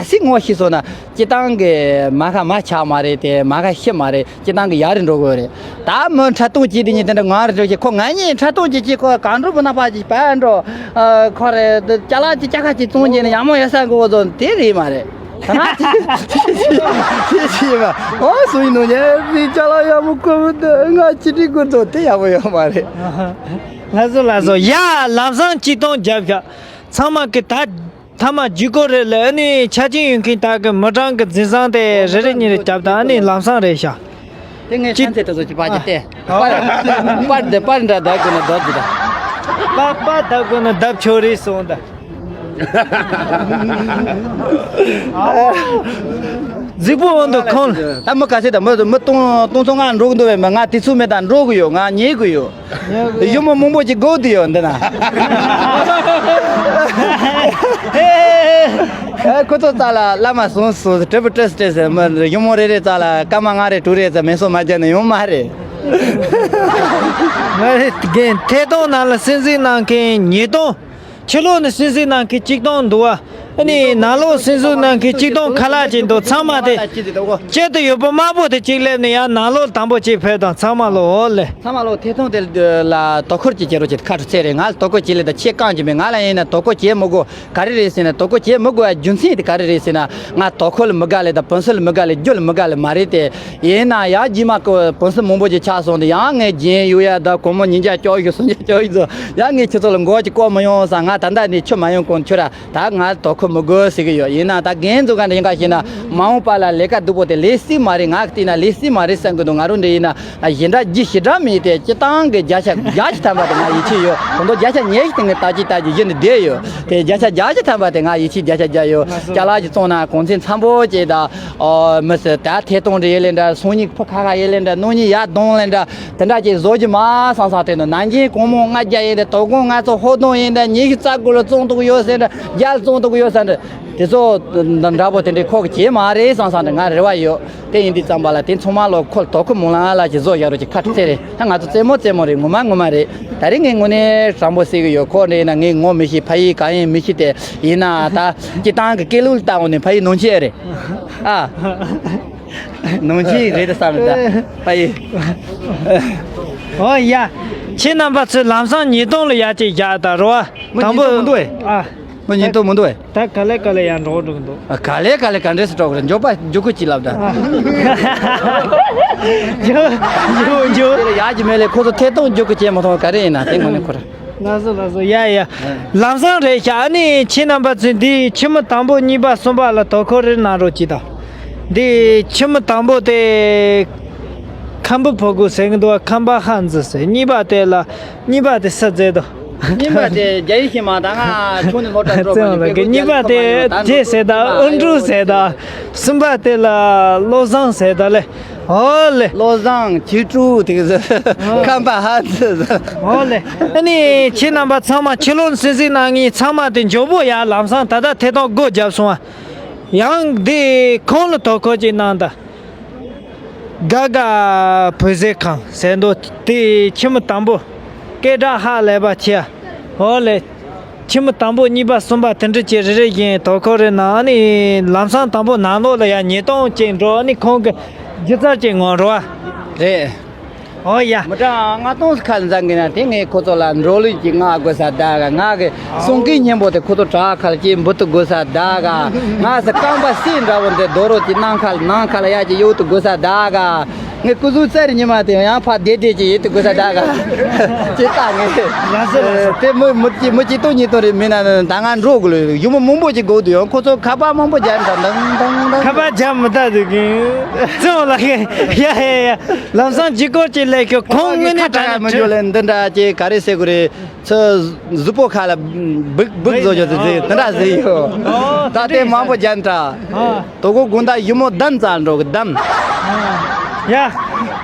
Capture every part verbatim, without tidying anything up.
ཚིག་ངོ་ཤེས་སོང་ན་སྤྱིར་བཏང་གི་མ་ཁ་མ་ཆགས་མ་རེད་དེ། མ་ཁ་ཤི་མ་རེད། སྤྱིར་བཏང་གི་ཡག་རེད་འགྲོ་གི་རེད། ད་མི་འཁྲབ་སྟོན་བྱེད་དེ་ཉིད་དེ་འདྲ་ང་རེ་འགྲོ་ཞིག་ཁོ་ང་གཉིས་འཁྲབ་སྟོན་བྱེད་ཀྱི་ཁོ་གང་འགྲོ་བུ་ན་ཕ་ཅིག་པ་འགྲོ། ཁོ་རེ་ཅ་ལག་ཅིག་ཅ་ཁ་ཅིག་བཙོང་རྒྱུ་ནི་ཡག་མོ་ཡོད་ས་གི་འོ་ཚོ་དེ་རེད་མ་རེད། ད་ང་ཅི་ཅི་ཅི་ཅི་ཡིན་པ་ཨོ་སུ་ཡིན་ནོ་ཉེ་རི་ཅ་ལག་ཡག་མོ་ཁོ་བུ་འདི་ང་ཅི་འདྲི་དགོས་འདུག་དེ་ཡག་པོ་ཡོད་མ་རེད། ལགས་སོ་ལགས་སོ། ཡ་ལམ་སང་སྤྱིར་བཏང་རྒྱབ་ཤག་ཚང་མ་གི་ད། མཐའ་མ་བརྒྱུད་སྐོར་རེད་ལ་ཨ་ནི་ཆ་རྐྱེན་ཡོད་མཁན་དག་གི་མི་གྲངས་ཀྱི་འཛིན་བཟང་དེ་རེ་རེ་གཉིས་རེ་བརྒྱབ་དང་ཨ་ནི་ལམ་སང་རེད་ཤག་དེ་ངས་ཅི་ཆན་ཚེ་དེ་ཚོ་ཅི་པ་ཅི་སྟེ། པར་པར་འདི་པར་འདྲ་བརྡབ་དགོས་ན་བརྡབ་ཅི་ད། པར་པར་བརྡབ་དགོས་ན་བརྡབ་ཆོག་རེད་སོང་ད། གཟིགས་པོ་འོང་དུ་ཁོང་། ད་མི་ག་ཚད་ད་མི་མི་སྟོང་སྟོང་ཚོ་ང་འགྲོ་གི་འདུག་བས་མི་ང་དུས་ཚོད་མེད་ད་འགྲོ་གི་ཡོད། ང་ཉལ་གི་ཡོད། ཡུ་མོ་མང་པོ་ཅིག་སྒུག་བསྡད་ཡོད་འདི་ན། ཨ་ཁོ་ཚོ་རྩ་ལ་བླ་མ་སོང་སོང་དྲི་བུ་དྲི་སི་དྲི་སི་མི་ཡུ་མོ་རེ་རེ་རྩ་ལ་སྐར་མ་ལྔ་རེ་དྲུག་རེ་ཙམ་མེ་སོ་མ་བརྒྱབ་ནས་ཡོང་མ་རེད། ང་རེ་རྒན་ཐད་གཏོང་ནང་ལ་སྲིད་འཛིན་གནང་མཁན་ཉིས་སྟོང་། ཕྱི་ལོགས་ནས་སྲིད་འཛིན་གནང་མཁན་གཅིག་སྟོང་འདུག་བ། ཨ་ནི་ནང་ལོགས་སྲིད་འཛིན་གནང་མཁན་གཅིག་སྟོང་ཁ་ལག་ཅིག་འདུག་ཚང་མ་དེ་སྤྱི་དུ་ཡོད་པ་དམར་པོ་དེ་གཅིག་སླེབས་ནས་ཡང་ནང་ལོགས་དམ་པོ་གཅིག་ཕེབས་དང་ཚང་མ་ལོ་འོ་ལེ། ཚང་མ་ལོ་ཐད་གཏོང་དེ་ལ་དོ་ཁུར་གྱི་བྱེད་རོགས་བྱེད་ཁ་ཁྲོ་ཚད་རེད། ང་ལ་དོ་ཁུར་བྱེད་ལེ་ད་ཆེས་རྐང་གྱི་མེད། ང་ལ་ཡིན་ན་དོ་ཁུར་བྱེད་མི་དགོས། ག་རེ་རེད་ཟེར་ན་དོ་ཁུར་བྱེད་མི་དགོས་པའི་རྒྱུ་མཚན་དེ་ག་རེ་རེད་ཟེར་ན་ང་དོ་ཁུར་ལ་མི་དགའ་ལེ་ད་བུན་སྲིད་ལ་མི་དགའ་ལེ་རྒྱུ་ལ་མི་དགའ་ལེ་མ་རེད་དེ། ཡིན་ན་ཡང་རྗེས་མ་ཀོ་བུན་སྲིད་མང་པོ་ཅིག་ཆགས་སོང་དེ་ཡང་ངས་རྒྱན་གཡུག་ཡ་ད་སྒོར་མོ་ཉིས་བརྒྱ་བཅུ་ཡོད་སུམ་བརྒྱ་བཅུ་ཡོད་ཚོ་ཡང་ངས་ཁྱོད་ཚོ་ལ་མགོ་ཅིག་བསྐོར་མི་ཡོང་ས། ང་ད་ལྟ་ནས་ཁྱོད་མ་ཡོང་གོང་ཁྱོད་ར་ད་ང་དོ་ཁུར་མི་དགོས་ཟེར་གི་ཡོད། ཡིན་ན་ད་རྒན་ཚོ་ག་འདྲ་ཡིན་ག་ཞེ་ན་མ་འོངས་པ་ལ་ལས་ཀ་སྡུག་པོ་དེ་ལས་སྲིད་མ་རེད། ང་གི་བལྟས་ན་ལས་སྲིད་མ་རེད་བསམ་གི་འདུག་ང་རང་འདྲ་ཡིན་ན་ཞེ་དྲག་རྒྱུ་ཞེ་དྲག་མེད་དེ་སྤྱིར་བཏང་གི་བརྒྱ་ཆ་བརྒྱ་ཞིག་ཐམ་པ་དེ་ང་ཡིད་ཆེས་ཡོད། དེ་འདྲ་བརྒྱ་ཆ་ཉེར་བཞི་དེ་ངས་ད་ཅི་ད་ཅི་གཞི་འདི་བསྡད་ཡོད་དེ་བརྒྱ་ཆ་བརྒྱ་ཞིག་ཐམ་པ་དེ་ང་ཡིད་ཆེས་བརྒྱ་ཆ་བརྒྱ་ཡོད། ཅ་ལག་ཅིག་བཙོང་ན་གོང་ཚད་འཚམ་པོ་ཅིག་དང་། ཨོ་མི་སི་ད་ཐད་གཏོང་རེད་ལེ་འདྲ། སང་ཉིན་ཕུ་ཁ་ཁ་ཡེ་ལེ་འདྲ། གནངས་ཉིན་ཡར་གདོང་ལེ་འདྲ། དེ་འདྲ་ཅིག་བཟོ་རྒྱུ་མ་སང་སང་དེ་ནི་ནང་ཆེན་གོང་མོ་ལྔ་བརྒྱ་ཡིན་ཏེ། དོ་དགོང་ང་ཚོ་ཧོ་དོང་ཡིན་འདྲ། ཉི་ཤུ་རྩ་དགུ་ལ་བཙོང་ཐུབ་ཡོད་ཟེར་འདྲ། བརྒྱ་ལ་བཙོང་ཐུབ་ཡོད་ཟེར་འདྲ། དེ་ཚོ་འདྲ་པོ་དེ་འདྲའི་ཁོག་གི་བྱེད་མ་རེད་སང་སང་འདྲ་ང་རེ་བ་ཡོད། དེ་ཡིན་དུས་ཙམ་པ་ལ་དེ་ཚང་མ་ལོ་ཁོ་དོ་ཁུར་མོ་ལ་ང་ལ་ཅིག་བཟོ་ཡ་རོགས་ཅིག་ཁ་ཁྲི་ཚེ་རེད། ད་ང་ཚོ་རྩེད་མོ་རྩེད་མོ་རེད། ངོ་མ་ངོ་མ་རེད། ད་རེས་ངས་དངོས་གནས་དྲང་པོ་ཟེར་གི་ཡོད། ཁོ་འདྲ་ཡིན་ན་ངས་ངོ་མི་ཤེས། ཕ་ཡུལ་གང་ཡིན་མི་ཤེས་ཏེ། ཡིན་ན་ད་སྤྱིར་བཏང་གི་སྐད་ལུགས་ལ་བལྟ་འོང་ནས་ཕ་ཡུལ་ནང་ཆེན་རེད། ཨ། ནང་ཆེན་རེད་བསམ་ད་ཕ་ཡུལ། ཨོ་ཡ། ཁྱེད་རྣམ་པ་ཚོས་ལམ་སང་ཉིས་སྟོང་ལ་ཡར་ཅིག་བཞག་ད་རོ། མི་དང་པོ་ཉིས་སྟོང་མི་འདུག་ཨེ། ཨ། མི་ཉིས་སྟོང་མི་འདུག་ཨེ། ད་ག་ལེ་ག་ལེ་ཡར་འགྲོ་འགྲོ་གི་འདུག་ཨ། ག་ལེ་ག་ལེ་ག་འདྲས་སུ་འགྲོ་གི་རེད། མགྱོགས་པ་མགྱོགས་ཁུལ་གྱིས་ལབ་ད། མགྱོགས་མགྱོགས་མགྱོགས། དེ་ལ་ཡག་གི་མེད་ལེ། ཁོ་ཚོ་ཐད་གཏོང་མགྱོགས་ཁུལ་བྱས་མ་ཐུབ་ག་རེ་ཡིན་ན་དེ་དངོས་གནས་ཁོ་ར། ལགས་སོ་ལགས་སོ། ཡ་ཡ། ལམ་སང་རེད་ཤག་ཨ་ནི་ཁྱེད་རྣམ་པ་ཚོས་འདི་ཁྱི་མོ་དང་པོ་གཉིས་པ་གསུམ་པ་ལ་དོ་ཁུར་རེ་གནང་རོགས་གྱིས་དང་། འདི་ཁྱི་མོ་དང་པོ་དེ་ཁམ་བུ་ཕོ་གུ་ཟེར་གི་འདུག་ཁམ་པ་ཧ་འཛི་ཟེར། གཉིས་པ་དེ་ལ་གཉིས་པ་དེ་ས་མཛད་དོ། གཉིས་པ་དེ་རྒྱ་ཡིག་ཤེས་མ་ད་ང་ཁྱོད་ནི་སློབ་གྲྭ་འགྲོ་བ་ནི་བོད་སྐད་ཟེར་ད་ཨུ་འབྲུ་ཟེར་ད། གསུམ་པ་དེ་ལ་བློ་བཟང་ཟེར་ད་ལེ། ཨོ་ལེ། བློ་བཟང་ཁྱི་ཕྲུག་དེ་གི་ཟེར། ཨོ། ཁམ་པ་ཧ་ཙི་ཟེར། ཨོ་ལེ། ཨ་ནི་ཁྱེད་རྣམ་པ་ཚང་མ་ཁྱི་ལོ་སྲིད་སྲིད་ནང་ངི་ཚང་མ་དེ་མགྱོགས་པོ་ཡར་ལམ་སང་ད་ལྟ་ཐད་གཏོང་སྒོ་བརྒྱབ་སོང་བ། ཡང་འདི་ཁོང་ལ་དོ་ཁུར་ཅིག་གནང་ད། དགའ་དགའ་བོད་ཟས་ཁང་ཟེར་འདུག་དེ་ཁྱི་མོ་དང་པོ། སྐད་གྲགས་ཧ་ལས་པ་ཆེ། ཨོ་ལེ། ཁྱི་མོ་དང་པོ་གཉིས་པ་གསུམ་པ་དེ་འདྲ་ཅིག་རེ་རེ་བཞིན་དོ་ཁུར་རེ་གནང་ནི་ལམ་སང་དང་པོ་ནང་ལོགས་ལ་ཡ་ཉིས་སྟོང་ཅིག་འགྲོ་ནི་ཁོང་གི་སྒྱུ་རྩལ་ཅིག་ངོམ་རོགས། རེད། ཨོ་ཡ། མི་གྲངས་ལྔ་སྟོང་ཁ་ལ་འཛིན་གི་ན་དེ་ངས་ཁོ་ཚོ་ལ་འགྲོ་ལུགས་ཀྱི་ང་དགོས་ས་ད་ག་ང་གི་སྲུང་སྐུད་སྙིང་པོ་དེ་ཁོ་ཚོ་བྲག་ཁ་ལ་ཅིག་འབུ་ཏུ་དགོས་ས་ད་ག་ང་ས་རྐང་པ་སྲིན་འདྲ་བོ་འདི་རྡོ་རོ་ཅིག་ནང་ཁ་ལ་ནང་ཁ་ལ་ཡ་ཅིག་གཡུག་ཏུ་དགོས་ས་ད་ག་ངས་སྐུ་གཟུགས་རྩེར་ཉི་མ་དེ་ཡང་ཕ་བདེ་བདེ་ཅིག་ཡིད་དུ་དགོས་ས་ད་ག་ཅེས་ད་ངས་ལགས་སོ་ལགས་སོ། དེ་མི་མི་གཅིག་མི་གཅིག་སྟོང་གཉིས་སྟོང་རེ་མིན་ན་ད་ང་འགྲོ་དགོས་ལོས། ཡུ་མོ་མང་པོ་ཅིག་དགོས་འདུག་ཡང་ཁོ་ཚོ་ཁ་པར་མང་པོ་རྒྱབ་ད་དང་དང་དང་། ཁ་པར་རྒྱབ་མི་ད་འདུག་གི་ཙོ་ལ་གི་ཡ་ཡ་ཡ། ལམ་སང་ཅི་སྐོར་ཅིག་ལས་ཁྱོད་ཁོང་ངོས་ནས་དྲ་ནས་མི་འཇོག་ལས་འདི་འདྲ་ཅིག་ག་རེ་ཟེར་དགོས་རེད། ཚོ་གཟུགས་པོ་ཁ་ལ་སྦུག་སྦུག་བཟོ་རྒྱུ་དེ་ཟེར་དེ་འདྲ་ཟེར་ཡོད། ད་དེ་མང་པོ་རྒྱབ་འདྲ། དོ་གོ་དགོང་དག་ཡུ་མོ་བདམས་ཙམ་འགྲོ་གི་བདམས། ཡ།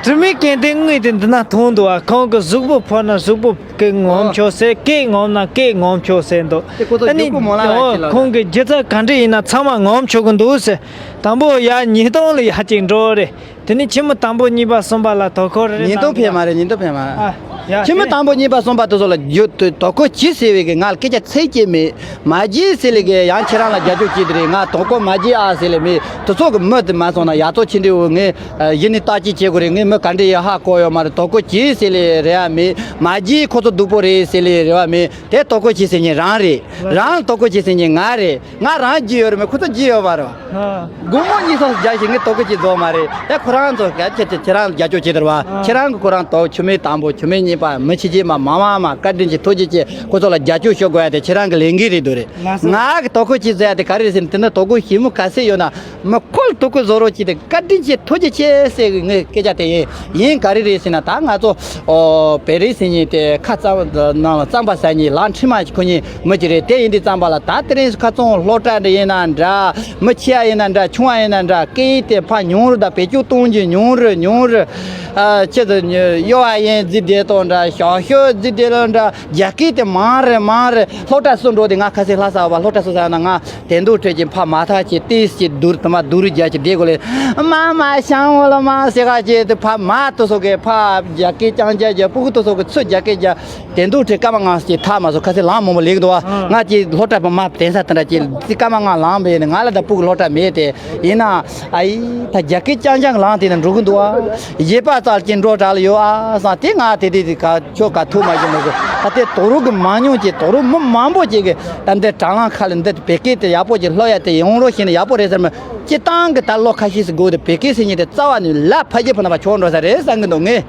དྲི་མེད་སྐལ་ལྡན་དངུལ་དེ་འདི་ན་མཐོང་འདུག་ཨ། ཁོང་གི་གཟུགས་པོ་ཕོར་ན་གཟུགས་པོ་སྐད་ངོམ་ཆོག་ཟེར། སྐད་ངོམ་ན་སྐད་ངོམ་ཆོག་ཟེར་འདུག་དེ་ཁོ་ཚོ་ཨ་ནི་རྒྱུག་པོ་མོ་ལ་ཡ་ཅི་ལ་ཁོང་གི་སྒྱུ་རྩལ་ག་འདྲ་ཡིན་ན་ཚང་མ་ངོམ་ཆོག་གི་འདུག་ཟེར། དང་པོ་ཡ་ཉིས་སྟོང་ལ་ཡ་ཅིག་འགྲོ་རེད། དེ་ནས་ཁྱི་མོ་དང་པོ་གཉིས་པ་གསུམ་པ་ལ་དོ་ཁུར་རེ་ཉིས་སྟོང་ཕེབས་མ་རེད། ཉིས་སྟོང་ཕེབས་མ། ཨ། ཡ། ཁྱིམ་མི་དང་པོ་གཉིས་པ་གསུམ་པ་དེ་ཚོ་ལ་རྒྱུ་དོ་དོ་ཁུར་གྱིས་ཟེར་བའི་གི་ང་ལ་སྐད་ཆ་ཚིག་གཅིག་མེད། མ་གྱིས་ཟེར་ལེ་གི་ཡང་ཁྱེད་རང་ལ་རྒྱབ་སྐྱོར་བྱེད་དེ་རེད། ང་དོ་ཁུར་མ་གྱིས་ཨ་ཟེར་ལེ་མེད། དེ་ཚོ་གི་མི་དེ་མ་སོང་ན་ཡ་ཚོ་ཆི་འདྲི་འོ་ངས་གཞི་ནས་བརྟག་དཔྱད་བྱེད་དགོས་རེད། ངས་མི་ག་འདྲི་ཡ་ཧ་གོ་ཡོད་མ་རེད། དོ་ཁུར་གྱིས་ཟེར་ལེ་རེད་ཨ་མེད། མ་གྱིས་ཁོ་ཚོ་སྡུག་པོ་རེད་ཟེར་ལེ་རེད་བ་མེད། དེ་དོ་ཁུར་གྱིས་ཟེར་ཉིན་རང་རེད། རང་དོ་ཁུར་གྱིས་ཟེར་ཉིན་ང་རེད། ང་རང་གྱིས་ཡོད་རེད་མེད། ཁོ་ཚོ་གྱིས་ཡོད་མ་རེད་བ། ཨ། དགོང་མོ་གཉིད་སོགས་རྒྱག་ཞིག་ངས་དོ་ཁུར་གྱིས་རྫོགས་མ་རེད། ཨེ་ཁོ་རང་ཚོ་ག་ཁྱེད་ཁྱེད་ཁྱེད་རང་རྒྱབ་སྐྱོར་བྱེད་དར་བ། ཨ། ཁྱེད་རང་གི་ཁོ་རང་དོ་ཆུ་མེད་དང་པོ་ཆུ་མེད་གཉིས་པ་མི་ཆེ་ཆེ་མ་མ་མ་མ་བཀའ་དྲིན་ཆེ་ཐུགས་རྗེ་ཆེ། ཁོ་ཚོ་ལ་རྒྱབ་སྐྱོར་ཞུ་དགོས་ཡ་དེ་ཁྱེད་རང་གི་ལས་འགན་རེད་འདུག་རེད། ང་གི་དོ་ཁུར་གྱིས་ཟེར་ཡ་དེ་ག་རེ་རེད་ཟེར་ན། དེ་ན་དོ་ཁུར་ཞིབ་མོ་ག་ཚད་ཡོད་ན་མི་ཁོ་ལ་དོ་ཁུར་བཟོ་རོགས་གྱིས་དེ་བཀའ་དྲིན་ཆེ་ཐུགས་རྗེ་ཆེ་ཟེར་གི་ངའི་སྐད་ཆ་དེ་ཡིན། ཡིན་ག་རེ་རེད་ཟེར་ན། ད་ང་ཚོ་ཨོ་བེ་རི་ཟེར་མཁན་དེ་ཁ་རྩང་ནང་ལ་རྩམ་པ་ཟ་མཁན་ལག་མཁྲིས་མ་ཁུ་མཁན་མི་ཅིག་རེད། དེ་ཡིན་དུས་ཙམ་པ་ལ་ད་དེ་རིང་ཁ་རྩང་སློབ་གྲྭ་འདྲ་ཡིན་ན་འདྲ། མི་ཆེ་བ་ཡིན་ན་འདྲ། ཆུང་བ་ཡིན་ན་འདྲ། སྐད་ཡིག་དེ་ཕར་ཉུང་རུ་དང་བེད་སྤྱོད་གཏོང་རྒྱུ་ཉུང་རུ་ཉུང་རུ། ཨ་ཁྱེད་ཚོ་གཡོ་བ་ཡིན་རྫི་བདེ་དང་འདྲ། ཞག་ཤོད་རྫི་བདེ་ལ་འདྲ། རྒྱ་སྐད་དེ་མང་རེ་མང་རེ། སློབ་གྲྭ་སུ་འགྲོ་དེ་ང་ཁ་སེ་ལྷ་ས་བ་སློབ་གྲྭ་སུ་ས་ན་ང་དེ་འདུག་ཁྲོད་ཀྱི་ཕ་མ་ཐག་ཅིག་ཏིས་ཅིག་བསྡུར་དུ་མ་བསྡུར་རྒྱ་ཅིག་བསྡད་དགོས་ལེ། མ་མ་ཤང་འོ་ལ་མ་སེ་ག་ཅེ་དེ་ཕ་མ་དུ་སོ་གེ་ཕ་རྒྱ་སྐད་ཅང་རྒྱ་རྒྱ་སྤུ་གུ་དུ་སོ་གེ་ཚུ་རྒྱ་སྐད་རྒྱ། དེ་འདུག་ཁྲོད་སྐར་མ་ང་ཅིག་ཐག་མ་སོ་ཁ་སེ་ལང་མོ་མོ་ལེགས་འདུག་བ། ང་ཅིག་སློབ་གྲྭ་པ་མ་དེང་ས་དེ་འདྲ་ཅིག་སྐར་མ་ང་ལང་བས་ནི་ང་ལ་ད་སྤུ་གུ་སློབ་གྲྭ་མེད་དེ། ཡིན་ན། ཨ་ཡི། ད་རྒྱ་སྐད་རྐྱང་རྐྱང་ལངས་དེ་ནི་འགྲོ་གི་འདུག་ཨ། གཞས་པ་ཙལ་གྱིན་འགྲོ་གྲགས་ལ་ཡོད་ཨ་སང་དེ་ང་དེ་དེ་དེ་ག་ཆོ་ག་ཐུག་མ་བྱུང་མ་བྱུང་། ད་དེ་དོ་རུ་གི་མང་ཉུང་གྱི་དོ་རུ་མི་མང་པོ་ཅིག་གི་ད་འདི་དྲ་ལམ་ཁ་ལ་འདི་བེད་སྐད་དེ་ཡག་པོ་ཅིག་ལྷོ་ཡ་དེ་ཡོང་རོགས་ཞེས་ནི་ཡག་པོ་རེད་ཟེར་མི་སྤྱི་བཏང་གི་ད་ལོ་ཁ་ཤས་སུ་འགོར་དེ་བེད་སྐད་ཟེར་ཉིན་དེ་རྩ་བ་ནས་ལ་ཕ་རྒྱལ་ཕ་ན་པ་ཆོག་འགྲོ་ས་རེད་བསམ་གི་འདུག་ངས།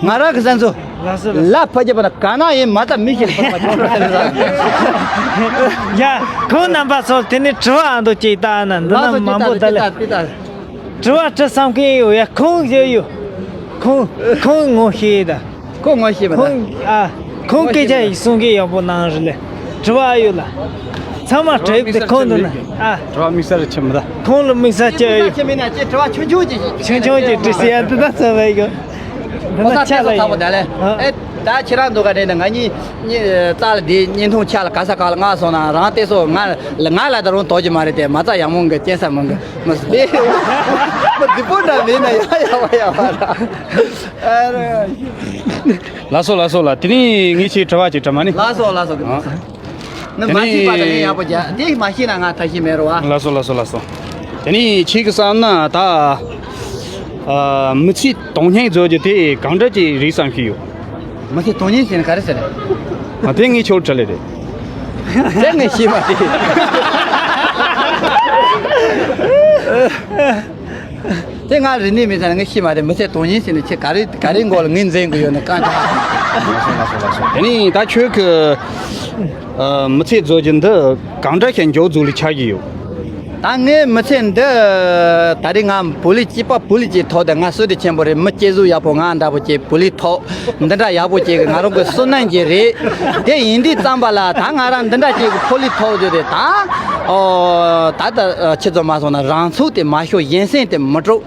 ང་རང་གི་བསམ་ཚུལ། ལགས་སོ་ལགས། ལ་ཕ་རྒྱལ་པ་ན་ག་ན་ཡིན་མ་ད་མི་ཤེས་པ་ཆོག་འགྲོ་ས་རེད་ཟེར། ཡ། ཁོང་རྣམ་པ་ཚོ་དེ་ནས་དྲི་བ་ཨ་མདོ་ཅིག་བལྟ་ན་འདི་ན་ལགས་སོ། མང་པོ་ཅིག་བལྟ་ལེ། ཅིག་བལྟ་ཅིག་བལྟ། དྲི་བ་དྲི་བསམ་གི་ཡོད་ཡ། ཁོང་ཡོད་ཡོད། ཁོང་ཁོང་ངོ་ཤེས་ད། ཁོ་ངོ་ཤེས་པ་ད། ཁོང་ཨ། ཁོང་སྐད་ཆ་ཡིག་གསུང་གི་ཡག་པོ་གནང་རེད་ལེ། དྲི་བ་ཡོད་ལ། ཚང་མ་དྲིས་ཏེ་ཁོང་འདུག་ན་ཨ། དྲི་བ་དམིགས་བསལ་ཆེ་མི་ད། ཁོང་ལ་དམིགས་བསལ་ཆེ་ཡོད། ཆེ་མིན་ན་ཅེ་དྲི་བ་ཆུང་ཆུང་ཅིག་ཆུང་ཆུང་ཅིག་དྲི་སྲིད་ཡ་འདི་ད་ཚ་བའི་གོ། འདི་ན་ཆ་ལ་ཡིན། ཨེ་ད་ཁྱེད་རང་འདུག་ག་ནས་ང་གཉིས་གཉིས་རྩ་ལ་དེ་བརྙན་ཐུང་ཆ་ལ་ག་ས་ག་ལ་ང་སོང་ན་རང་བལྟས་སོ་ང་ང་ལ་ད་རུང་དོག་གི་མ་རེད་དེ་མ་རྩ་ཡག་མོ་གི་སྐྱེན་ས་མང་གི་མ་སི་ལེ། མ་འདི་པོ་འདྲ་མིན་ན་ཡ་ཡ་བ་ཡ་བ་ར། ལགས་སོ་ལགས་སོ་ལགས། དེ་ནས་ངས་ཁྱེད་དྲི་བ་ཅིག་དྲི་མ་ནི། ལགས་སོ་ལགས་སོ། ཨ། ནི་དེ་མ་ཤེས་པ་དང་ནི་ཡག་པོ་རྒྱག་དེ་མ་ཤེས་ན་ང་ཐབས་ཤེས་མེད་རོ་བ། ལགས་སོ་ལགས་སོ་ལགས་སོ། དེ་ནས་ཁྱེད་ཀྱི་བསམ་ན་ད་ཨ་མི་ཚེ་དོན་སྙིང་བཟོ་རྒྱུ་དེ་གང་འདྲ་ཅིག་རེད་བསམ་གྱི་ཡོད། མི་ཚེ་དོན་སྙིང་ཟེར་ན་ག་རེ་ཟེར་རེད། ཨ་དེ་ངས་ཁྱོད་དྲི་ལེ་རེད། དེ་ངས་ཤེས་མ་རེད། དེ་ང་རིག་གནས་མེད་ཙང་ངས་ཤེས་མ་རེད། མི་ཚེ་དོན་སྙིང་ཟེར་ནས་ཁྱེད་ག་རེ་ག་རེ་མགོ་ལ་ངོས་འཛིན་གི་ཡོད་ནི་གང་ཅི་ཧ་གོ། ལགས་སོ་ལགས་སོ་ལགས་སོ། དེ་ནས་ད་ཁྱོད་ཀྱི་ཨ་མི་ཚེ་རྫོགས་རྒྱུ་འདི་གང་འདྲ་ཞིག་མགྱོགས་རྫོགས་ལས་ཆགས་ཀྱི་ཡོད། ད་ངའི་མི་ཚེ་འདི་ད་རེས་ང་བུ་ལི་སྐྱིད་པ་བུ་ལི་ཅིག་ཐོག་དེ་ང་བསོད་བདེ་ཆེན་པོ་རེད། མི་སྐྱེ་གཟུགས་ཡག་པོ་ང་འདྲ་པོ་ཅིག་བུ་ལི་ཐོག་འདི་འདྲ་ཡག་པོ་ཅིག་གི་ང་རང་གི་བསོད་ནམས་ཀྱི་རེད། དེ་ཡིན་དུས་ཙམ་པ་ལ་ད་ང་རང་འདི་འདྲ་ཅིག་གི་ཕོ་ལི་ཐོག་དེ་དེ་ད་ཨོ་ད་ད་ཁྱེད་ཚོ་མ་སོང་ན་རང་ཚུགས་དེ་མ་ཤོར་གཞན་སེམས་དེ་མི་དཀྲུག་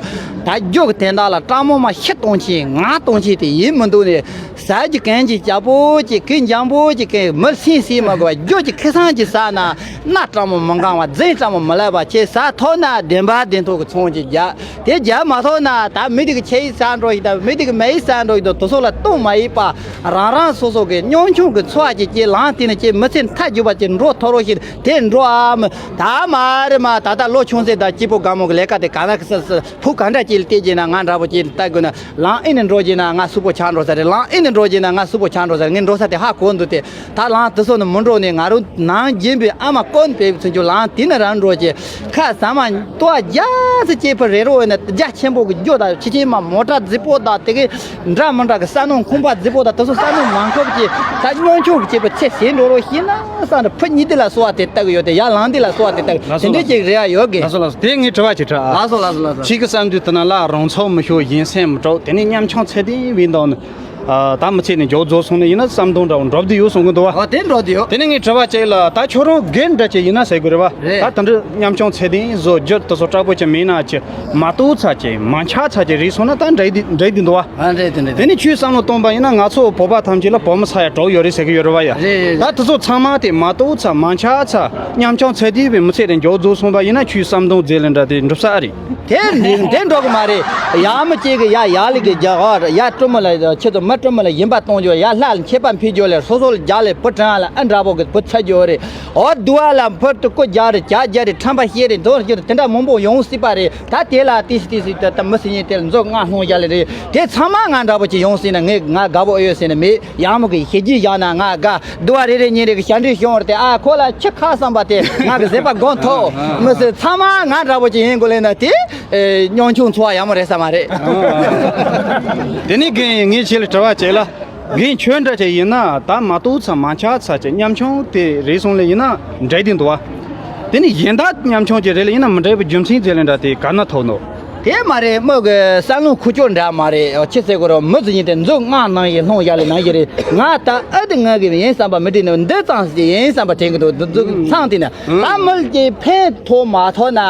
ད་རྒྱུ་གི་དོན་དག་ལ་སྤྲང་མོ་མ་ཤི་གཏོང་ཆེད་ང་གཏོང་ཆེད་དེ་ཡིན་མི་འདུག་ནས། ཟ་རྒྱུ་གན་གྱི་སྐྱ་པོ་གྱི་གི་འཇམ་པོ་གྱི་གི་མི་སེམས་སེམས་མ་དགོས་པ་རྒྱུ་གྱི་ཁེ་སང་གྱི་ཟ་ན་སྣ་སྤྲང་མོ་མི་འགང་བ་རྫིང་སྤྲང་མོ་མི་ལབ་པ་ཁྱེད་ཟ་ཐོབ་ན་བདེན་པ་བདེན་ཐོག་གི་ཚོང་གྱི་རྒྱ་དེ་རྒྱ་མ་ཐོབ་ན་ད་མི་དེ་གི་ཆེ་ཡི་ཟ་འགྲོ་ཡི་ད་མི་དེ་གི་མེ་ཡི་ཟ་འགྲོ་ཡི་ད་དུ་སོགས་ལ་གཏོང་མ་ཡི་པ་རང་རང་སོ་སོ་གི་སྙོམ་ཆུང་གི་འཚོ་བ་ཅིག་ཅིག་ལངས་དེ་ནི་ཅིག་མི་ཚེ་མཐའ་རྒྱུ་བ་ཅིག་འགྲོ་ཐོབ་རོགས་ཤིག་དེ་འགྲོ་ཨ་མི་ད་མ་རེད་མ་ད་ད་ལོ་ཆུང་ཚེ་ད་སྐྱིད་པོ་དགའ་མོ་གི་ལས་ཀ་དེ་ག་ན་གི་ས་ས་བུ་ག་འདྲ་ཅིག་ལ་བལྟས་རྗེས་ན་ང་འདྲ་པོ་ཅིག་ལ་ལྟ་དགོས་ན། ལམ་ཨེ་ནས་འགྲོ་རྗེས་ན་ང་སུ་པོ་ཆགས་འགྲོ་ས་རེད། ལམ་ཨེ་ནས་འགྲོ་རྗེས་ན་ང་སུ་པོ་ཆགས་འགྲོ་ས་རེད། ངས་འགྲོ་ས་དེ་ཧ་གོ་འདུག་སྟེ། ད་ལམ་དེ་ཚོ་ནི་མི་འགྲོ་ནས་ང་རང་ནང་རྒྱུན་པའི་ཨ་མ་དཀོན་པའི་ཚུན་ཆོད་ལམ་དེ་ནས་རང་འགྲོ་རྗེས་ཁ་ཟ་མ་ལྟོ་བ་རྒྱ་ཚ་སྐྱེས་པ་རེ་རོ་ཡོད་ན་རྒྱ་ཆེན་པོ་གི་རྒྱུ་དང་ཕྱི་ཆེན་མ་མོ་ཊ་རྫིག་པོ་དང་དེ་གི་འདྲ་མི་འདྲ་གི་ས་ནོ་ཁང་པ་རྫིག་པོ་དང་དེ་ཚོ་ས་ནོ་མང་ཁོབ་ཀྱི་ད་སྙོམ་ཆུང་གི་སྐྱེས་པ་ཚེ་ཟད་འགྲོ་རོ་ཤེས་ན་ས་འདྲ་ཕུ་གཉིས་དེ་ལ་གསོ་བ་དེ་ལྟ་གི་ཡོད་དེ་ཡ་ལམ་དེ་ལ་གསོ་བ་དེ་ལྟ་གི་དེ་འདྲས་ཅིག་རེ་ཡ་ཡོད་གི། ལགས་སོ་ལགས་སོ། དེ་ངས་དྲི་བ་ཅིག་དྲི་ཨ། ལགས་སོ་ལགས་སོ་ལགས་སོ། ཁྱེད་ཀྱི་བསམ་དུས་དེ་ན་ལ་རང་ཚོགས་མི་ཤོར་གཞན་སེམས་མི་དཀྲོག་དེ་ནས་ཉམ་ཆུང་ཚད་ལྡན་བའི་འདང་ནི། ཨ་ད་མི་ཚེ་ནི་མགྱོགས་རྫོགས་སོང་ནས་ཡིན་ན་བསམ་དོན་འདྲ་བོ་འགྲུབ་བསྡད་ཡོད་གསུང་གི་འདུག་བ། ཨ་དེ་འགྲོ་བསྡད་ཡོད། དེ་ནས་ངས་དྲི་བ་ཅིག་ལ་ད་ཁྱོད་རང་སྒེར་འདྲ་ཅིག་ཡིན་ན་ཟེར་དགོས་རེད་བ། རེད། ད་དེ་འདྲ་ཉམ་ཆུང་ཚད་ལྡན་བཟོ་རྒྱུ་དེ་ཚོ་སྐྲག་པོ་ཅིག་མིན་ན་ཅི་མ་གཏོགས་ཚ་ཅིག་མ་འཆག་ཚ་ཅིག་རེད་སོང་ན་ད་འགྲིག་འདུག་འགྲིག་འདུག་བ། ཨ་རེད་དེ་འདྲ་དེ་ནས་ཁྱོད་བསམ་བློ་གཏོང་པ་ཡིན་ན་ང་ཚོ་བོད་པ་ཐམས་ཅད་ལ་བོད་མི་ཚ་ཡ་གྲོགས་ཡོད་རེད་ཟེར་གི་ཡོད་རེད་བ་ཡ། རེད་རེད་རེད། ད་དེ་ཚོ་ཚང་མ་དེ་མ་གཏོགས་ཚ་མ་འཆག་ཚ་ཉམ་ཆུང་ཚད་ལྡན་བའི་མི་ཚེ་རེ་མགྱོགས་རྫོགས་སོང་པ་ཡིན་ན་ཁྱོད་བསམ་དོན་མཛད་ལེ་འདྲ་དེ་འགྲུབ་ས་ཨ་རེད། དེ་འདི་འདི་འགྲོ་གི་མ་རེད། ཡ་མི་གཅིག་གི་ཡ་ཡ་ལི་གི་རྒྱ་གར་ཡ་སྤྲོ་མོ་ལ་ཁྱེད་ཚོ་མི་ སྤྲོ་མོ་ལ་ཡིན་པ་གཏོང་རྒྱུ། ཡར་ལྷ་ལ་མཆོད་པ་ཕུལ་རྒྱུ་ལས། སོ་སོ་ལ་རྒྱག་ལས། བུ་དྲང་ལ་ཨ་འདྲ་པོ་གི་བུ་ཚ་རྒྱུ་རེད། འོ་དུ་བ་ལ་འཕུར་དུ་སྐུ་རྒྱག་རེད། ཇ་རྒྱག་རེད། ཁྲམ་པ་བཤད་རེད། འདོན་རྒྱུ་རེད། དེ་འདྲ་མང་པོ་ཡོང་སྲིད་པ་རེད། ད་དེ་ལ་ཏིས་ཏིས་ཏིས་ད་མི་སྲིད་ཉིན་དེ་ལ་མཛོ་ལྔ་སློང་རྒྱག་ལས་རེད། དེ་ཚང་མ་ང་འདྲ་པོ་ཅིག་ཡོང་སྲིད་ན་ངས་ང་དགའ་པོ་ཨེ་ཡོད་ཟེར་ན་མེད། ཡག་མོ་གི་ཞི་རྒྱས་བཞག་ན་ང་དགའ། དུ་བ་རེ་རེ་གཉིས་རེ་གི་ཞབས་འདྲེན་ཤོར་ཏེ། ཨ་ཁོ་ལ་ཆི་ཁ་བསམ་པ་དེ་ང་གི་བཟོད་པ་སྒོམ་ཐུབ་མི་སྲིད། ཚང་མ་ང་འདྲ་པོ་ཅིག་ཡིན་དགོས་ལས་ན་དེ། ཨེ། ཉམ་ཆུང་འཚོ་བ་ཡག་མོ་རེད་ས་མ་རེད། དེ་ནས་རྒན་ངས་ཁྱེད་ལ་དྲི་བ་བྱེད་ལ། རྒན་ཁྱོད་འདྲ་ཅིག་ཡིན་ན་ད་མ་གཏོགས་ཚ་མ་ཆགས་ཚ་ཅིག་ཉམ་ཆུང་དེ་རེད་སོང་ལས་ཡིན་ན་འདྲ་དེ་འདུག་བ། དེ་ནས་གཞན་དག་ཉམ་ཆུང་ཅིག་རེད་ལ་ཡིན་ན་མི་འདྲ་བའི་རྒྱུ་མཚན་ཟེར་ལས་འདྲ་དེ་ག་ན་ཐོག་ནོ། དེ་མ་རེད། མོ་གི་བསམ་བློ་ཁུ་ཅོ་འདྲ་མ་རེད། ཆི་ཟེར་དགོས་རོ། མི་ཟིག་ཡིན་དེ་མཛོ་ལྔ་ནང་ཡི་ལྷུང་ཡ་ལ་ནང་ཡི་རེད། ང་ད་ཨ་དེ་ང་གི་ཡིན་བསམ་པ་མི་དྲན་ནི་འདི་ཙམ་ཞིག་ཡིན་བསམ་པ་དྲན་གི་འདུག་འདི་འཛུགས་ཚང་དེ་ནི་ད་མི་གི་ཕན་ཐོགས་མ་ཐོགས་ན།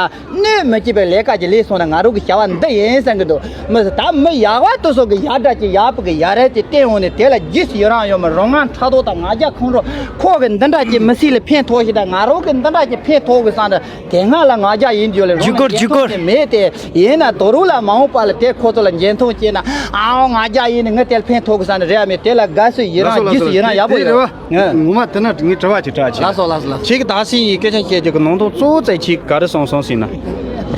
གནོད་མི་བྱེད་པའི་ལས་ཀ་ཅིག་ལས་སོང་ན་ང་རང་གི་བྱ་བ་འདི་ཡིན་བསམ་གྱི་འདུག་མི་ཟེར་ད་མི་ཡག་པ་དེ་ཚོ་གི་ཡག་འདྲ་ཅིག་ཡག་པོ་གི་ཡག་རལ་ཅིག་བསྟན་འོང་ནས་དེ་ལ་རྗེས་སུ་ཡི་རང་ཡོད་མི་རང་ང་ཕྲག་དོག་དང་ང་རྒྱལ་ཁོང་ཁྲོ་ཁོ་གི་འདི་འདྲ་ཅིག་མི་སྲིད་ལ་ཕན་ཐོགས་ཤིག་དང་ང་རང་གི་འདི་འདྲ་ཅིག་ཕན་ཐོགས་གི་བསམ་འདྲ་དེ་སྔ་ལ་ང་རྒྱལ་ཡིན་རྒྱུ་ལས་རང་ང་རྒྱལ་ཁོང་དེ་མེད་དེ་ཡིན་ན་དོ་རུང་ལ་མ་འོངས་པ་ལ་དེ་ཁོ་ཚོ་ལ་འཇོན་ཐང་སྐྱེས་ན་ཨའོ་ང་རྒྱལ་ཡིན་ནི་ངི་དེ་ལ་ཕན་ཐོགས་གི་བསམ་འདྲ་རེད་ཡ་མེད་དེ་ལ་དགའ་བསུ་ཡི་རང་རྗེས་སུ་ཡི་རང་ཡག་པོ་ཡོད། ངོ་མ་དེ་ན་ངས་དྲི་བ་ཅིག་དྲག་ཅིག་ལགས་སོ་ལགས་སོ་ལགས་སོ། ཁྱེད་ཀྱི་ད་སི་ཡི་སྐད་ཆ་བཤད་རྒྱུ་གི་ནང་དོན་གཙོ་བོ་ཙེ་ཁྱེད་ག་རེ་གསུངས་སོང་ཟེར་ན།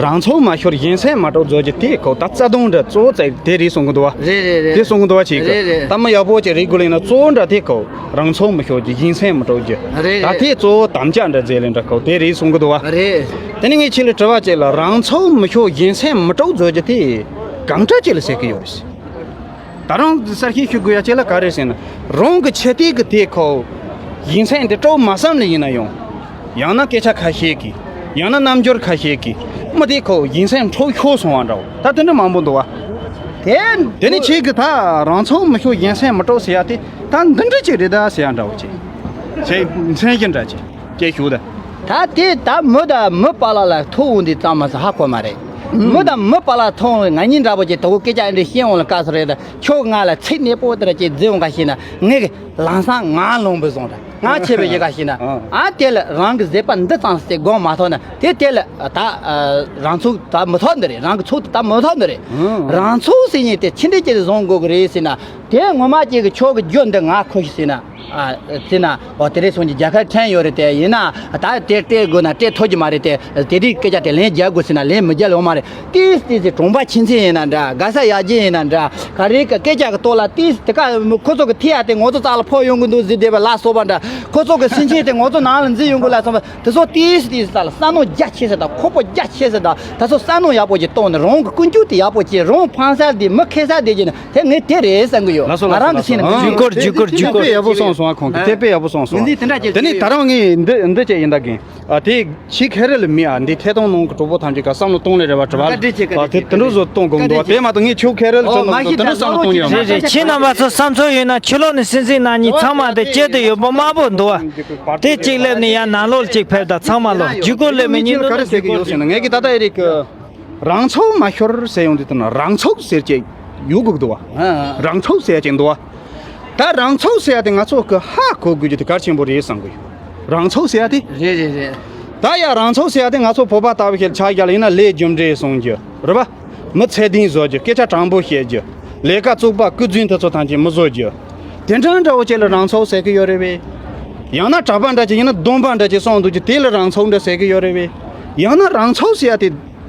རང་ཚུགས་མ་ཤོར་གཞན་སེམས་མ་དཀྲུག་བཟོ་རྒྱུ་དེ་ཁོ་ད་རྩ་དོན་འདྲ་གཙོ་བོ་ཙེ་དེ་རེད་གསུང་གི་འདུག་བ། རེད་རེད་རེད། དེ་གསུང་གི་འདུག་བ་ཁྱེད་ཀྱི་རེད་རེད། ད་མི་ཡག་པོ་ཅིག་རེད་དགོས་ལེ་ན་གཙོ་བོ་འདྲ་དེ་ཁོ་རང་ཚུགས་མི་ཤོར་རྒྱུ་གཞན་སེམས་མི་དཀྲུག་རྒྱུ། རེད་ད་རེད། དེ་གཙོ་བོ་དམ་བཅའ་འདྲ་མཛད་ལེ་འདྲ་ཁོ་དེ་རེད་གསུང་གི་འདུག་བ། རེད། དེ་ནི་ངས་ཁྱེད་ལ་དྲི་བ་བཅད་ལ་རང་ཚུགས་མི་ཤོར་གཞན་སེམས་མི་དཀྲུག་བཟོ་རྒྱུ་དེ་གང་འདྲ་ཅིག་ལ་ཟེར་གི་ཡོད་རེད། ད་རང་གསར་ཤེས་ཞུ་དགོས་ཡ་ཅིག་ལ་ག་རེ་ཟེར་ན། རང་གི་ཆེ་ཐིག་གི་དེ་ཁོ། ཡིན་ཚད་འདི་སྤྲོ་མ་བསམ་ནས་ཡིན་ན་ཡང་། ཡང་ན་སྐད་ཆ་ཁ་ཤས་ཀྱིས། ཡང་ན་རྣམ་འགྱུར་ཁ་ཤས་ཀྱིས། མི་དེ་ཁོ་ཡིན་ཚད་འཕྲོ་ཤོར་སོང་བ་འདྲ་བོ། ད་དེ་འདྲ་མང་པོ་འདུག་བ། དེ། དེ་ནི་ཁྱེད་ཀྱི་ད་རང་ཚོ་མི་ཤོར་ཡིན་ཚད་མི་སྤྲོ་ཟེར་ཡ་དེ་ད་འདི་འདྲ་ཅིག་རེད་ད་ཟེར་ཡ་འདྲ་བོ་ཅིག་ཁྱེད་མཚན་གཞི་འདྲ་ཅིག་ཅེས་ཞུ་ད། ད་དེ་ད་མི་དང་མི་བར་ལ་ལ་ཐུག་འོང་དུས་ཙམ་མ་ཟ་ཧ་གོ་མ་རེད། མི་དང་མི་བར་ལ་ཐུག་འོང་ང་གཉིས་འདྲ་པོ་ཅིག་དོ་སྐད་ཆ་འདི་བཤད་འོང་ལ་དཀའ་སོ་རེད། ད་ཁྱོད་ང་ལ་ཚིག་སྣེ་པོ་དེ་འདྲ་ཅིག་འཛིན་འོང་ག་ཤེས་ན་ངས་གི་ལམ་སང་ང་ལོང་བུ་བཟུང་ད་ང་ཆེ་བའི་ཡི་ག་ཤེས་ན་ཨ་དེ་ལ་རང་གི་བཟོད་པ་འདི་ཙམ་ཞིག་སྒོམ་མ་ཐོག་ན་དེ་དེ་ལ་ད་རང་ཚུགས་ད་མི་ཐོག་འདི་རེད། རང་གི་ཚུགས་དེ་ད་མི་ཐོག་འདི་རེད། རང་ཚུགས་ཟེར་ཉིན་དེ་ཆི་འདྲ་ཅིག་བཟུང་དགོས་གི་རེད་ཟེར་ན། དེ་ངོ་མ་ཅིག་གི་ཆོག་གི་རྒྱུ་འདི་ང་ཁོ་ཤི་ཟེར་ན། ཨ་ཟེར་ན་འོ་དེ་རེད་སོང་གི་རྒྱལ་ཁ་ཕྲན་ཡོད་རེད། དེ་ཡིན་ན་ད་དེ་སྤྲད་དགོས་ན་སྤྲད་ཐུབ་ཀྱི་མ་རེད། དེ་དེ་རིགས་སྐད་ཆ་དེ་ལན་རྒྱག་དགོས་ཟེར་ན་ལན་མི་རྒྱག་ཡོད་མ་རེད། ཏིས་ཏིས་སི་གྲོང་པ་ཁྱིམ་མཚེས་ཡིན་ན་འདྲ། དགའ་ས་ཡག་རྒྱུ་ཡིན་ན་འདྲ། ག་རེ་གི་སྐད་ཆ་གི་ཐོག་ལ་ཏིས་དེ་ཀ་ཁོ་ཚོ་གི་ཐི་ཡ་དེ་ངོ་ཚོ་རྩ་ལ་ཕོག་ཡོང་གི་འདུག་ཟེར་བསྡད་པ་ལ་སོགས་པ་འདྲ། ཁོ་ཚོ་གི་སེམས་ཅན་དེ་ངོ་ཚོ་ནང་ལ་འཛུལ་ཡོང་གི་ལ་སོགས་པ། དེ་ཚོ་ཏིས་ཏིས་ས་ལ་བསམ་བློ་རྒྱ་ཆེ་ས་དང་ཁོག་པ་རྒྱ་ཆེ་ས་དང་ད་ཚོ་བསམ་བློ་ཡག་པོ་ཅིག་གཏོང་ནས་རང་གི་ཀུན་སྤྱོད་དེ་ཡག་པོ་བྱེད། རང་ཕངས་ས་དེ་མི་ཁེ་ས་དེ་བྱེད་ན་དེ་ངས་དེ་རེད་བསམ་གི་ཡོད། ང་རང་གི་སེམས་ནང་ཇུས་སྐོར་ཇུས་སྐོར་ཇུས་སྐོར་དཔེ་ཡག་པོ་གསུངས་སོང་ཨ། ཁོང་གི་དེ་དཔེ་ཡག་པོ་གསུངས་སོང་། ངས་འདི་དེ་འདྲ་བྱེད་དེ་ནས་ད་རང་ངས་འདི་འདི་བྱས་ཡིན་ད་གིན་ཨ་དེ་ཕྱི་ཁེ་རེ་ལ་མི་ཨ་འདི་ཐད་གཏོང་ནང་གི་གྲོགས་པོ་ཐམས་ཅད་ཀ་བསམ་བློ་གཏོང་ལེ་རེ་བ་དྲི་བ་ཨ་དེ་འདྲ་བཟོ་གཏོང་དགོས་འདུག་དེ་མ་གཏོགས་ངས་ཁྱོད་ཁེ་རེ་ལ་ཨོ་མ་གཏོང་གི་གཞི་དེ་འདྲ་བསམ་བློ་གཏོང་ཡོད་མ་རེད་རེད། ཁྱེད་རྣམ་པ་ཚོ་བསམ་ཚུལ་ཡོད་ན་ཕྱི་ལོགས་ནས་སེམས་སེམས་ནང་གཉིས་ཚང་མ་དེ་སྐྱེ་དུ་ཡོད་པ་དམར་པོ་འདུག་བ། དེ་གཅིག་སླེབས་ནས་ཡང་ནང་ལོགས་གཅིག་ཕེབས་དང་ཚང་མ་ལོག་ཇུས་འགོད་སླེབས་མི་ཉིན་ལོ་ལ་ཇུས་འགོད། ངས་ཀྱི་ད་ལྟ་ཨེ་རིག་གི་རང་ཚུགས་མ་ཤོར་ཟེར་ཡོང་དུས་ད་ན་རང་ཚུགས་ཟེར་གྱི་ཡོད་དགོས་འདུག་བ། རང་ཚུགས་ཟེར་གྱི་འདུག་བ། ད་རང་ཚུགས་ཟེར་ཡ་དེ་ང་ཚོ་གི་ཧ་གོ་དགོས་རྒྱུ་དེ་གལ་ཆེན་པོ་རེད་བསམ་གི་ཡོད། རང་ཚུགས་ཟེར་ཡ་དེ། རེད་རེད་རེད། ད་ཡ་རང་ཚུགས་ཟེར་ཡ་དེ་ང་ཚོ་བོད་པ་ལྟ་བུ་ཞིག་ཆ་བཞག་ལ་ཡིན་ན་ལས་རྒྱུ་འབྲས་གསུང་རྒྱུ་རེད་པ། མི་ཚད་ལྡན་བཟོ་རྒྱུ། སྐད་ཆ་དྲང་པོ་བཤད་རྒྱུ། ལས་ཀ་བཙུགས་པ་སྐུ་རྫུན་དེ་ཚོ་ཐམས་ཅད་མི་བཟོ་རྒྱུ། དེ་འདྲ་འདྲ་བོ་ཅིག་ལ་རང་ཚུགས་ཟེར་གི་ཡོད་རེད་པས། ཡང་ན་གྲྭ་པ་འདྲ་ཅིག་ཡིན་ན་སྡོམ་པ་འདྲ་ཅིག་སོང་འདུག་ཅིག་དེ་ལ་རང་ཚུགས་འདྲ་ཟེར་གི་ཡོད་རེད་པས། ཡང་ན་རང་ཚུགས་ཟེར་ཡ་དེ་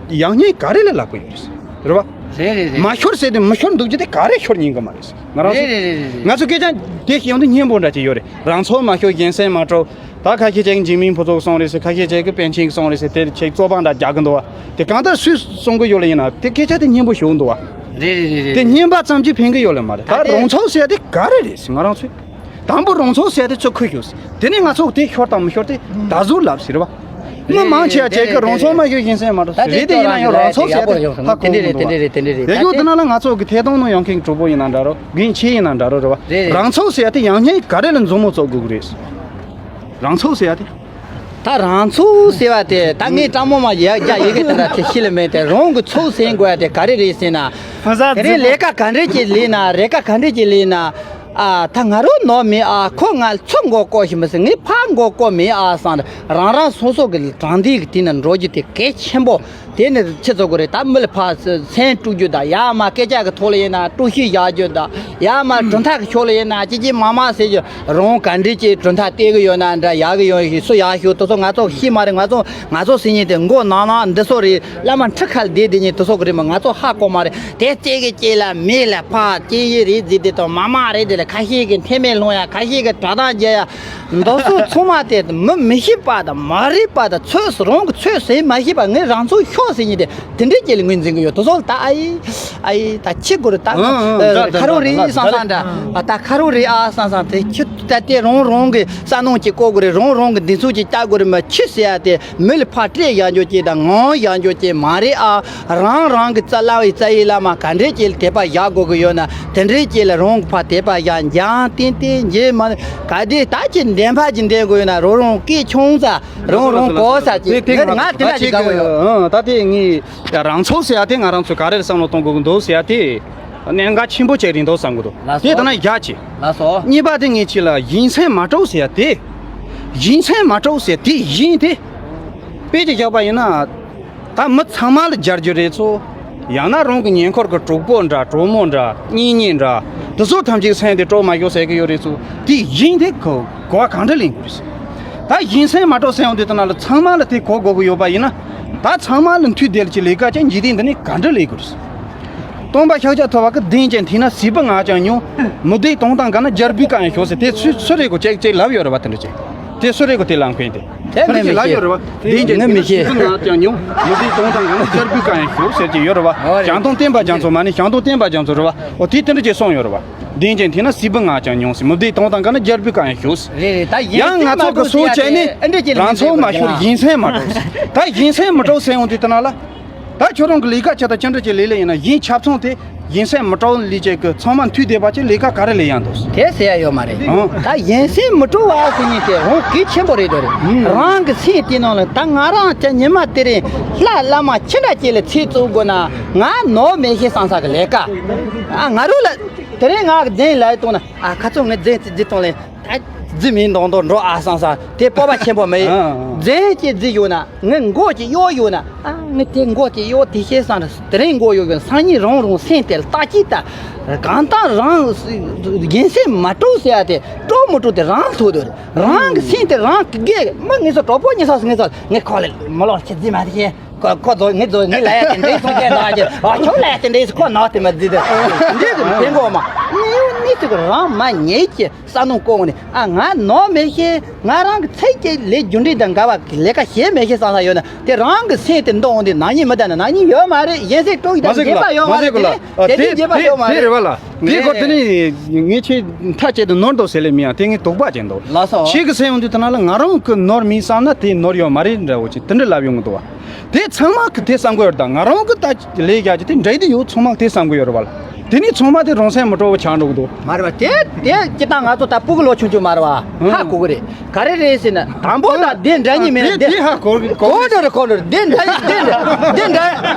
ཡང་སྙིང་ག་རེ་ལ་ལབ་གི་ཡོད་རེད། རེད་པ། རེད་རེད་རེད། མ་ཤོར་ཟེར་དེ་མི་ཤོར་འདུག་ཅིག་དེ་ག་རེ་ཤོར་ཉན་གི་མ་རེད། ང་རང་ཚོ། རེད་རེད་རེད་རེད། ང་ཚོ་སྐད་ཆ་དེ་ཤེས་ཡོང་དུས་སྙན་པོ་འདྲ་ཅིག་ཡོད་རེད། རང་ཚུགས་མ་ཤོར་གཞན་སེམས་མ་དཀྲུག་ད་ཁ་ཤས་ཅིག་འཇིགས་མེད་ཕུན་ཚོགས་གསུངས་རེད་ཟེར། ཁ་ཤས་ཅིག་གིས་པཎ་ཆེན་གྱིས་གསུངས་རེད་ཟེར། དེར་ཅིག་རྩོད་པ་འདྲ་རྒྱག་གི་འདུག་བ། དེ་གང་ལྟར་སུས་གསུང་གི་ཡོད་ལ་ཡིན་ན་དེ་སྐད་ཆ་དེ་སྙན་པོ་ཞིག་འདུག་བ། རེད་རེད་རེད་རེད། དེ་སྙན་པ་ཙམ་གྱིས་ཕན་གི་ཡོད་ལ་མ་རེད། ད་ད་དེ་རང་ཚུགས་ཟེར་དེ་ག་རེ་རེད་ཟེར། ང་རང་ཚོས་དང་པོ་རང་ཚུགས་ཟེར་དེ་ཚུར་ཁུར་ཤོག་ཟེར། དེ་ནས་ང་ཚོ་དེ་ཤོར་དང་མི་ཤོར་དེ་ད་གཟོད་ལབ་ཟེར་བ། མི་མང་ཆེ་བ་ཅིག་གིས་རང་ཚུགས་མ་ཤོར་གཞན་སེམས་མ་དཀྲུག་ཟེར་རེད། དེ་ཡིན་ན་ཡང་རང་ཚུགས་ཟེར་དེ་ཧ་གོ་གི་འདུག་བ། དེ་ཡོད་དེ་ན་ལ་ང་ཚོ་གི་ཐད་གཏོང་ནང་ཡོང་མཁན་གྲོགས་པོ་ཡིན་ན་འདྲ་རོ། རྒན་ཁྱེད་ཡིན་ན་འདྲ་རོ་རེད་བ། རེད་རེད། རང་ཚུགས་ཟེར་ཡ་དེ་ཡང་སྙིང་ག་རེ་ལ་མཛུབ་མོ་བཙུགས་དགོས་ཀྱི་རེད། རང་ཚུགས་ཟེར་ཡ་དེ། ད་རང་ཚུགས་ཟེར་བ་དེ་ད་ངས་སྤྲང་མོ་མ་ཡ་རྒྱ་ཡི་གེ་དེ་འདྲ་དེ་ཤི་ལ་མེད་དེ། རང་གི་ཚུགས་ཟེར་དགོས་ཡ་དེ་ག་རེ་རེད་ཟེར་ན། དེ་རིང་ལས་ཀ་ག་འདྲས་ཀྱི་ལས་ན་རེ་ཀ་ག་འདྲས་ཀྱི་ལས་ན། ཨ་ད་ང་རང་ནོར་མེད་ཨ། ཁོ་ང་ཚུར་མགོ་སྐོར་ཞིག་མི་སྲིད། ངས་ཕར་མགོ་སྐོར་མེད་ཨ་བསམ་རང་རང་སོ་སོ་གི་དྲང་བདེན་གི་དེ་ན་འགྲོ་རྒྱུ་དེ་གལ་ཆེན་པོ། དེ་ནི་ཆི་ཚོ་གོ་རེད། ད་མི་ལ་ཕར་སེམས་དཀྲུག་རྒྱུ་དང་། ཡར་མར་སྐད་ཆ་གི་ཐོག་ལ་ཡིན་ན་དཀྲུག་ཤིང་བཞག་རྒྱུ་དང་། ཡར་མར་གྲུབ་མཐའ་གི་ཕྱོགས་ལ་ཡིན་ན་ཅི་ཅི་མ་མ་ཟེར་རྒྱུ། རང་ག་འདྲས་ཀྱི་གྲུབ་མཐའ་སྟེར་གི་ཡོད་ན་འདྲ། ཡག་གི་ཡོད་ཤིག་སུ་ཡག་ཤོས་དེ་ཚོ་ང་ཚོ་ཤེས་མ་རེད། ང་ཚོ་ང་ཚོ་ཟེར་མཁན་དེ་མགོ་ནག་ནག་འདི་ཚོ་རེད། བླ་མ་ཁྲི་ཁ་ལ་བསྡད་བསྡད་མཁན་དེ་ཚོ་གི་རེད་མ། ང་ཚོ་ཧ་གོ་མ་རེད། དེ་རྩེ་གི་རྩེ་ལ་མེ་ལ་ཕར་སྐྱེ་ཡི་རེད་ཟེར་དེ་དང་། མ་མ་རེད་དེ་ལ་ཁ་ཤས་ཀྱིས་མཐེ་མེ་སློང་ཡ། ཁ་ཤས་ཀྱིས་དྲ་ཐག་རྒྱག་ཡ། འདི་ཚོ་ཚང་མ་དེ་མི་མི་ཤེས་པ་དང་། མ་རིག་པ་དང་། ཚོད་རང་གི་ཚོད་ཟིན་མ་ཤེས་པ། ངས་རང་ཚོ་ཤོག་ཟེར་མཁན་དེ་དེ་འདྲའི་རྐྱེན་ལ་ངོས་འཛིན་གི་ཡོད། དེ་ཚོ་ལ་ད་ཨ་ཡེ་ཨ་ཡེ་ད་ཆི་དགོས་རེད། ད་ཨང་ཨང་། ཨ་འདྲ་འདྲ་ཁ་རོག་འདྲ་རེད་འདྲ་བསམ་བསམ་འདྲ། འདྲ། ཨ་ད་ཁ་རོག་རེད་ཨ་བསམ་བསམ། དེ་ཁྱི་ད་དེ་རང་རང་གི་ས་ནང་གཅིག་བཀོག་དགོས་རེད། རང་རང་གི་གདེང་ཚོད་ཅིག་བལྟ་དགོས་རེད་མ། ཆི་ཟེར་ཡ་དེ་མི་ལ་ཕར་སྤྲད་བཞག་རྒྱུ་ཅིག་དང་ངོམ་བཞག་རྒྱུ་ཅིག་མ་རེད་ཨ། རང་རང་གི་རྩ་བླ་བའི་རྩ་ཡི་བླ་མ་ག་འདྲས་ཅིག་ལ་དད་པ་བཞག་དགོས་ཀྱི་ཡོད་ན། དེ་འདྲས་ཅིག་ལ་རང་གི་ཕར་དད་པ་བཞག། འཇང་ཏན་ཏན་རྗེས་མ་ག་དེ་ད་ཅི་འདྲེན་པ་ཅིག་འདྲེན་དགོས་ཡོད་ན། རང་རང་སྐད་ཆུང་ཙག། རང་རང་གོ་ས་ཅིག། དེ་དེ་ང་ང་དེ་ད་འདྲ་ཅིག་ཅིག་དགའ་པོ་ཡོད། ཨང་། ད་དེ་ངས་རང་ཚོ་ཟེར་ཡ་དེ་ང་རང་ཚོ་ག་རེར་བསམ་བློ་གཏོང་དགོས་ཀྱི་འདུག་ཟེར་ཡ་དེ་གནད་འགག་ཆེན་པོ་ཅིག་རེད་འདུག་བསམ་གྱི་འདུག། ལགས་སོ། དེ་ད་ན་རྒྱ་ཆེ། ལགས་སོ། གཉིས་པ་དེ་ངས་ཁྱེད་ལ་ཡིན་སེམས་མ་སྤྲོ་ཟེར་ཡ་དེ། ཡིན་སེམས་མ་སྤྲོ་ཟེར་དེ་ཡིན་དེ། དཔེ་ཅིག་བཞག་པ་ཡིན་ན། ད་མི་ཚང་མ་ལ་སྦྱར་རྒྱུ་རེད་ཚོ། ཡང་ན་རང་གི་ཉེ་འཁོར་གྱི་གྲོགས་པོ་འདྲ། གྲོགས་མོ་འདྲ། གཉེན་ཉེ་འདྲ། དེ་ཚོ་ཐམས་ཅད་སེམས་དེ་སྤྲོ་མ་ཤོག་ཟེར་གི་ཡོད་རེད་ཚོ། དེ་ཡིན་དེ་གོ་གོ་བ་གང་འདྲ་ལེན་དགོས་རེད། ད་ཡིན་སེམས་མ་སྤྲོ་ཟེར་ཡོང་དུས་དེ་ན་ལ་ཚང་མ་ལ་དེ་གོ་དགོས་ཀྱི་ཡོད་པ་ཡིན་ན། ད་ཚང་མ་ལ་མཐུན་ལྡན་གྱི་ལས་ཀ་ཅན་འཇིག་རྟེན་འདི་ནས་ག་འདྲ་ལས་དགོས་རེད། སྟོན་པ་ཤཱཀྱ་ཐུབ་པ་གིས་བདེན་ཅིང་ཐོས་ན་སྲིད་པའི་ངར་ཀྱང་ཉུང་། མི་བདེ་དོན་དང་འགལ་ན་རྒྱལ་པོའི་བཀའ་ཡང་ཞུགས་ཟེར། དེ་སུ་སུ་རེད་གོ་ཅེས་ཅེས་ལབ་ཡོད་རེད་བ། དེ་འདྲ་ཅེས་དེ་སུ་རེད་གོ། དེ་ལམ་མཁན་དེ། དེ་དེ་འདྲ་ངས་ཅེས་མི་ལབ་ཤེས། ཡོད་རེད་བ། བདེན་ཅིང་ངས་ཐོས་ན་མི་ཤེས། སྲིད་པའི་ངར་ཀྱང་ཉུང་། མི་བདེ་དོན་དང་འགལ་ན་རྒྱལ་པོའི་བཀའ་ཡང་ཞུགས་ཟེར་གྱི་ཡོད་རེད་བ། ཨོ་རེད། བྱང་སྟོན་བསྟན་པ་རྒྱ་མཚོ་མ་ནི། བྱང་སྟོན་བསྟན་པ་རྒྱ་མཚོ་རེད་བ། ཨོ་དེ་དེ་འདྲ་ཅེས་གསུངས་ཡོད་རེད་བ། བདེན་ཅིང་ཐོས་ན་སྲིད་པའི་ངར་ཀྱང་ཉུང་ཟེར། མི་བདེ་དོན་དང་འགལ་ན་རྒྱལ་པོའི་བཀའ་ཡང་ཞུགས་ཟེར། རེད་རེད། ད་ཡིན་ཡང་ང་ཚོ་གི་སོ་བྱས་ནས་རང་ཚོ་མ་ཤོར་ཡིན་སེམས་མ་སྤྲོ་ཟེར། ད་ཡིན་སེམས་མི་སྤྲོ་ཟེར་ཡོང་དུས་དེ་ན་ལ། ད་ཁྱོད་རང་གི་ལས་ཀ་ཆ་ད་ཅི་འདྲ་ཅིག་ལས་ལས་ཡིན་ན། ཡིན་ཆབ་ཚང་དེ་ཡིན་སེམས་མི་སྤྲོ་ལས་ཅིག་གི་ཚང་མ་མཐུན་བསྡད་པ་ཅིག་ལས་ཀ་ག་རེ་ལས་ཡང་འདུག། དེ་ཟེར་ཡ་ཡོད་མ་རེད། ཨང་། ད་ཡིན་སེམས་མི་སྤྲོ་བ་ཟེར་མཁན་དེ་འོ་གལ་ཆེན་པོ་རེད་དོ་རེད། ཨང་། རང་གི་སེམས་དེ་ནང་ལ་ད་ང་རང་ཅག་ཉི་མ་དེ་རིང་ལྷ་བླ་མ་ཅི་འདྲ་ཅིག་ལ་ཚིག་བཙུགས་དགོས་ན། ང་ནོར་མེད་ཤེས་བསམ་ས་གི་ལས་ཀ། ཨ་ང་རང་ལ་དེ་རིང་ང་གི་རྫུན་ལབ་བཏང་ན། ཨ་ཁ་ཚོ་ངས་རྫུན་ཅིག་བརྫིས་བཏང་ལས། ད་རྫུན་མིན་མདོག་མདོག་འགྲོ་ཨ་བསམ་ས་དེ་སྤོབས་པ་ཆེན་པོ་མེད། ཨ་ཨ། རྫུན་ཅིག་བརྫིས་ཡོང་ན། ངས་མགོ་ཅིག་གཡོག་ཡོང་ན། ཨ་ངས་དེ་མགོ་ཅིག་གཡོག་དེ་ཤེས་བསམ་ར། དེ་རིང་མགོ་གཡོག་གི་སང་ཉིན་རང་རང་སེམས་དེ་ལ་བརྟག་དཔྱད་ད། གང་ལྟར་རང་ཡིན་སེམས་མ་སྤྲོ་ཟེར་ཡ་དེ་སྤྲོ་མི་སྤྲོ་དེ་རང་ལ་ཐུག་འདུག། རང་གི་སེམས་དེ་རང་གི་དགེ་མ། ངས་ཚོ་གྲོགས་པོ་ཉེ་ས་སུ། ངས་ཚོ་ངས་ཁོ་ལ་མི་ལོག་ཆེ་རྫུན་མ་དེ་ཤེས། ཁོ་ཁོ་ཚོ་ངེད་ཚོ་ངེད་ལ་ཡ་དེ་འདྲའི་སོང་ཆེ་ལ་ཡ་ཨ་ཁྱོད་ལ་ཡ་དེ་འདྲའི་ཁོ་ནག་དེ་མ་བརྫིས་དེ། འདི་གི་དེ་མགོ་མ་ངས་ཡོད་ནི་ཚིག་རང་མ་ཉེས་ཀྱི་ས་ནང་བཀོག་ནས། ཨ་ང་ནོར་མེད་ཤེས། ང་རང་གི་ཚེ་གཅིག་ལས་རྒྱུ་འབྲས་དང་འགལ་བ་ལས་ཀ་བྱེད་མེད་ཤེས་བསམ་ས་ཡོད་ན། དེ་རང་གི་སེམས་དེ་འདོགས་འོང་དུས་ནག་ཉེས་མི་ལྡན་ན་ནག་ཉེས་ཡོད་མ་རེད། གཞན་སེམས་སྤྲོ་གི་དང་འགལ་བ་ཡོད་མ་རེད། དེ་ནི་དེ་ནི་འགལ་བ་ཡོད་མ་རེད། དེ་རེད་བ་ལ། དེ་སྐོར་དེ་ནི་ངས་ཆེས་མཐའ་གཅིག་ཏུ་ནོར་འདུག་ཟེར་ལེ་མི་ཡང་དེ་ངས་དོགས་པ་ཅན་འདུག། ལགས་སོ། ཆེ་གི་སེམས་ཡོང་དུས་དེ་ན་ལ་ང་རང་གི་ནོར་མིན་བསམ་ན་དེ་ནོར་ཡོད་མ་རེད་འདྲ་བོ་ཅིག་དེ་འདྲ་ལབ་ཡོང་གི་འདུག་བ། དེ་ཚང་མ་གི་དེ་བསམ་གི་ཡོད་རེད། ད་ང་རང་གི་ད་ལས་རྒྱག་གི་དེ་འདྲ་དེ་ཡོད། ཚང་མ་གི་དེ་བསམ་གི་ཡོད་རེད་བ་ལ། དེ་ནི་ཚང་མ་དེ་རང་སེམས་མི་སྤྲོ་བོ་ཆགས་འགྲོ་གི་འདུག། མ་རེད་བ། དེ་དེ་སྤྱིར་བཏང་ང་ཚོ་ད་སྤུ་གུ་ལོ་ཆུང་ཆུང་མ་རེད་བ། ཧ་གོ་གི་རེད། ག་རེ་རེད་ཟེར་ན། དང་པོ་ད་དེ་འདྲ་ཉིད་མིན་ན། དེ་དེ་ཧ་གོ་གི་གོ་གི་འགྲོ་རེད། གོ་འགྲོ་རེད། དེ་འདྲ་དེ་འདྲ་དེ་འདྲ་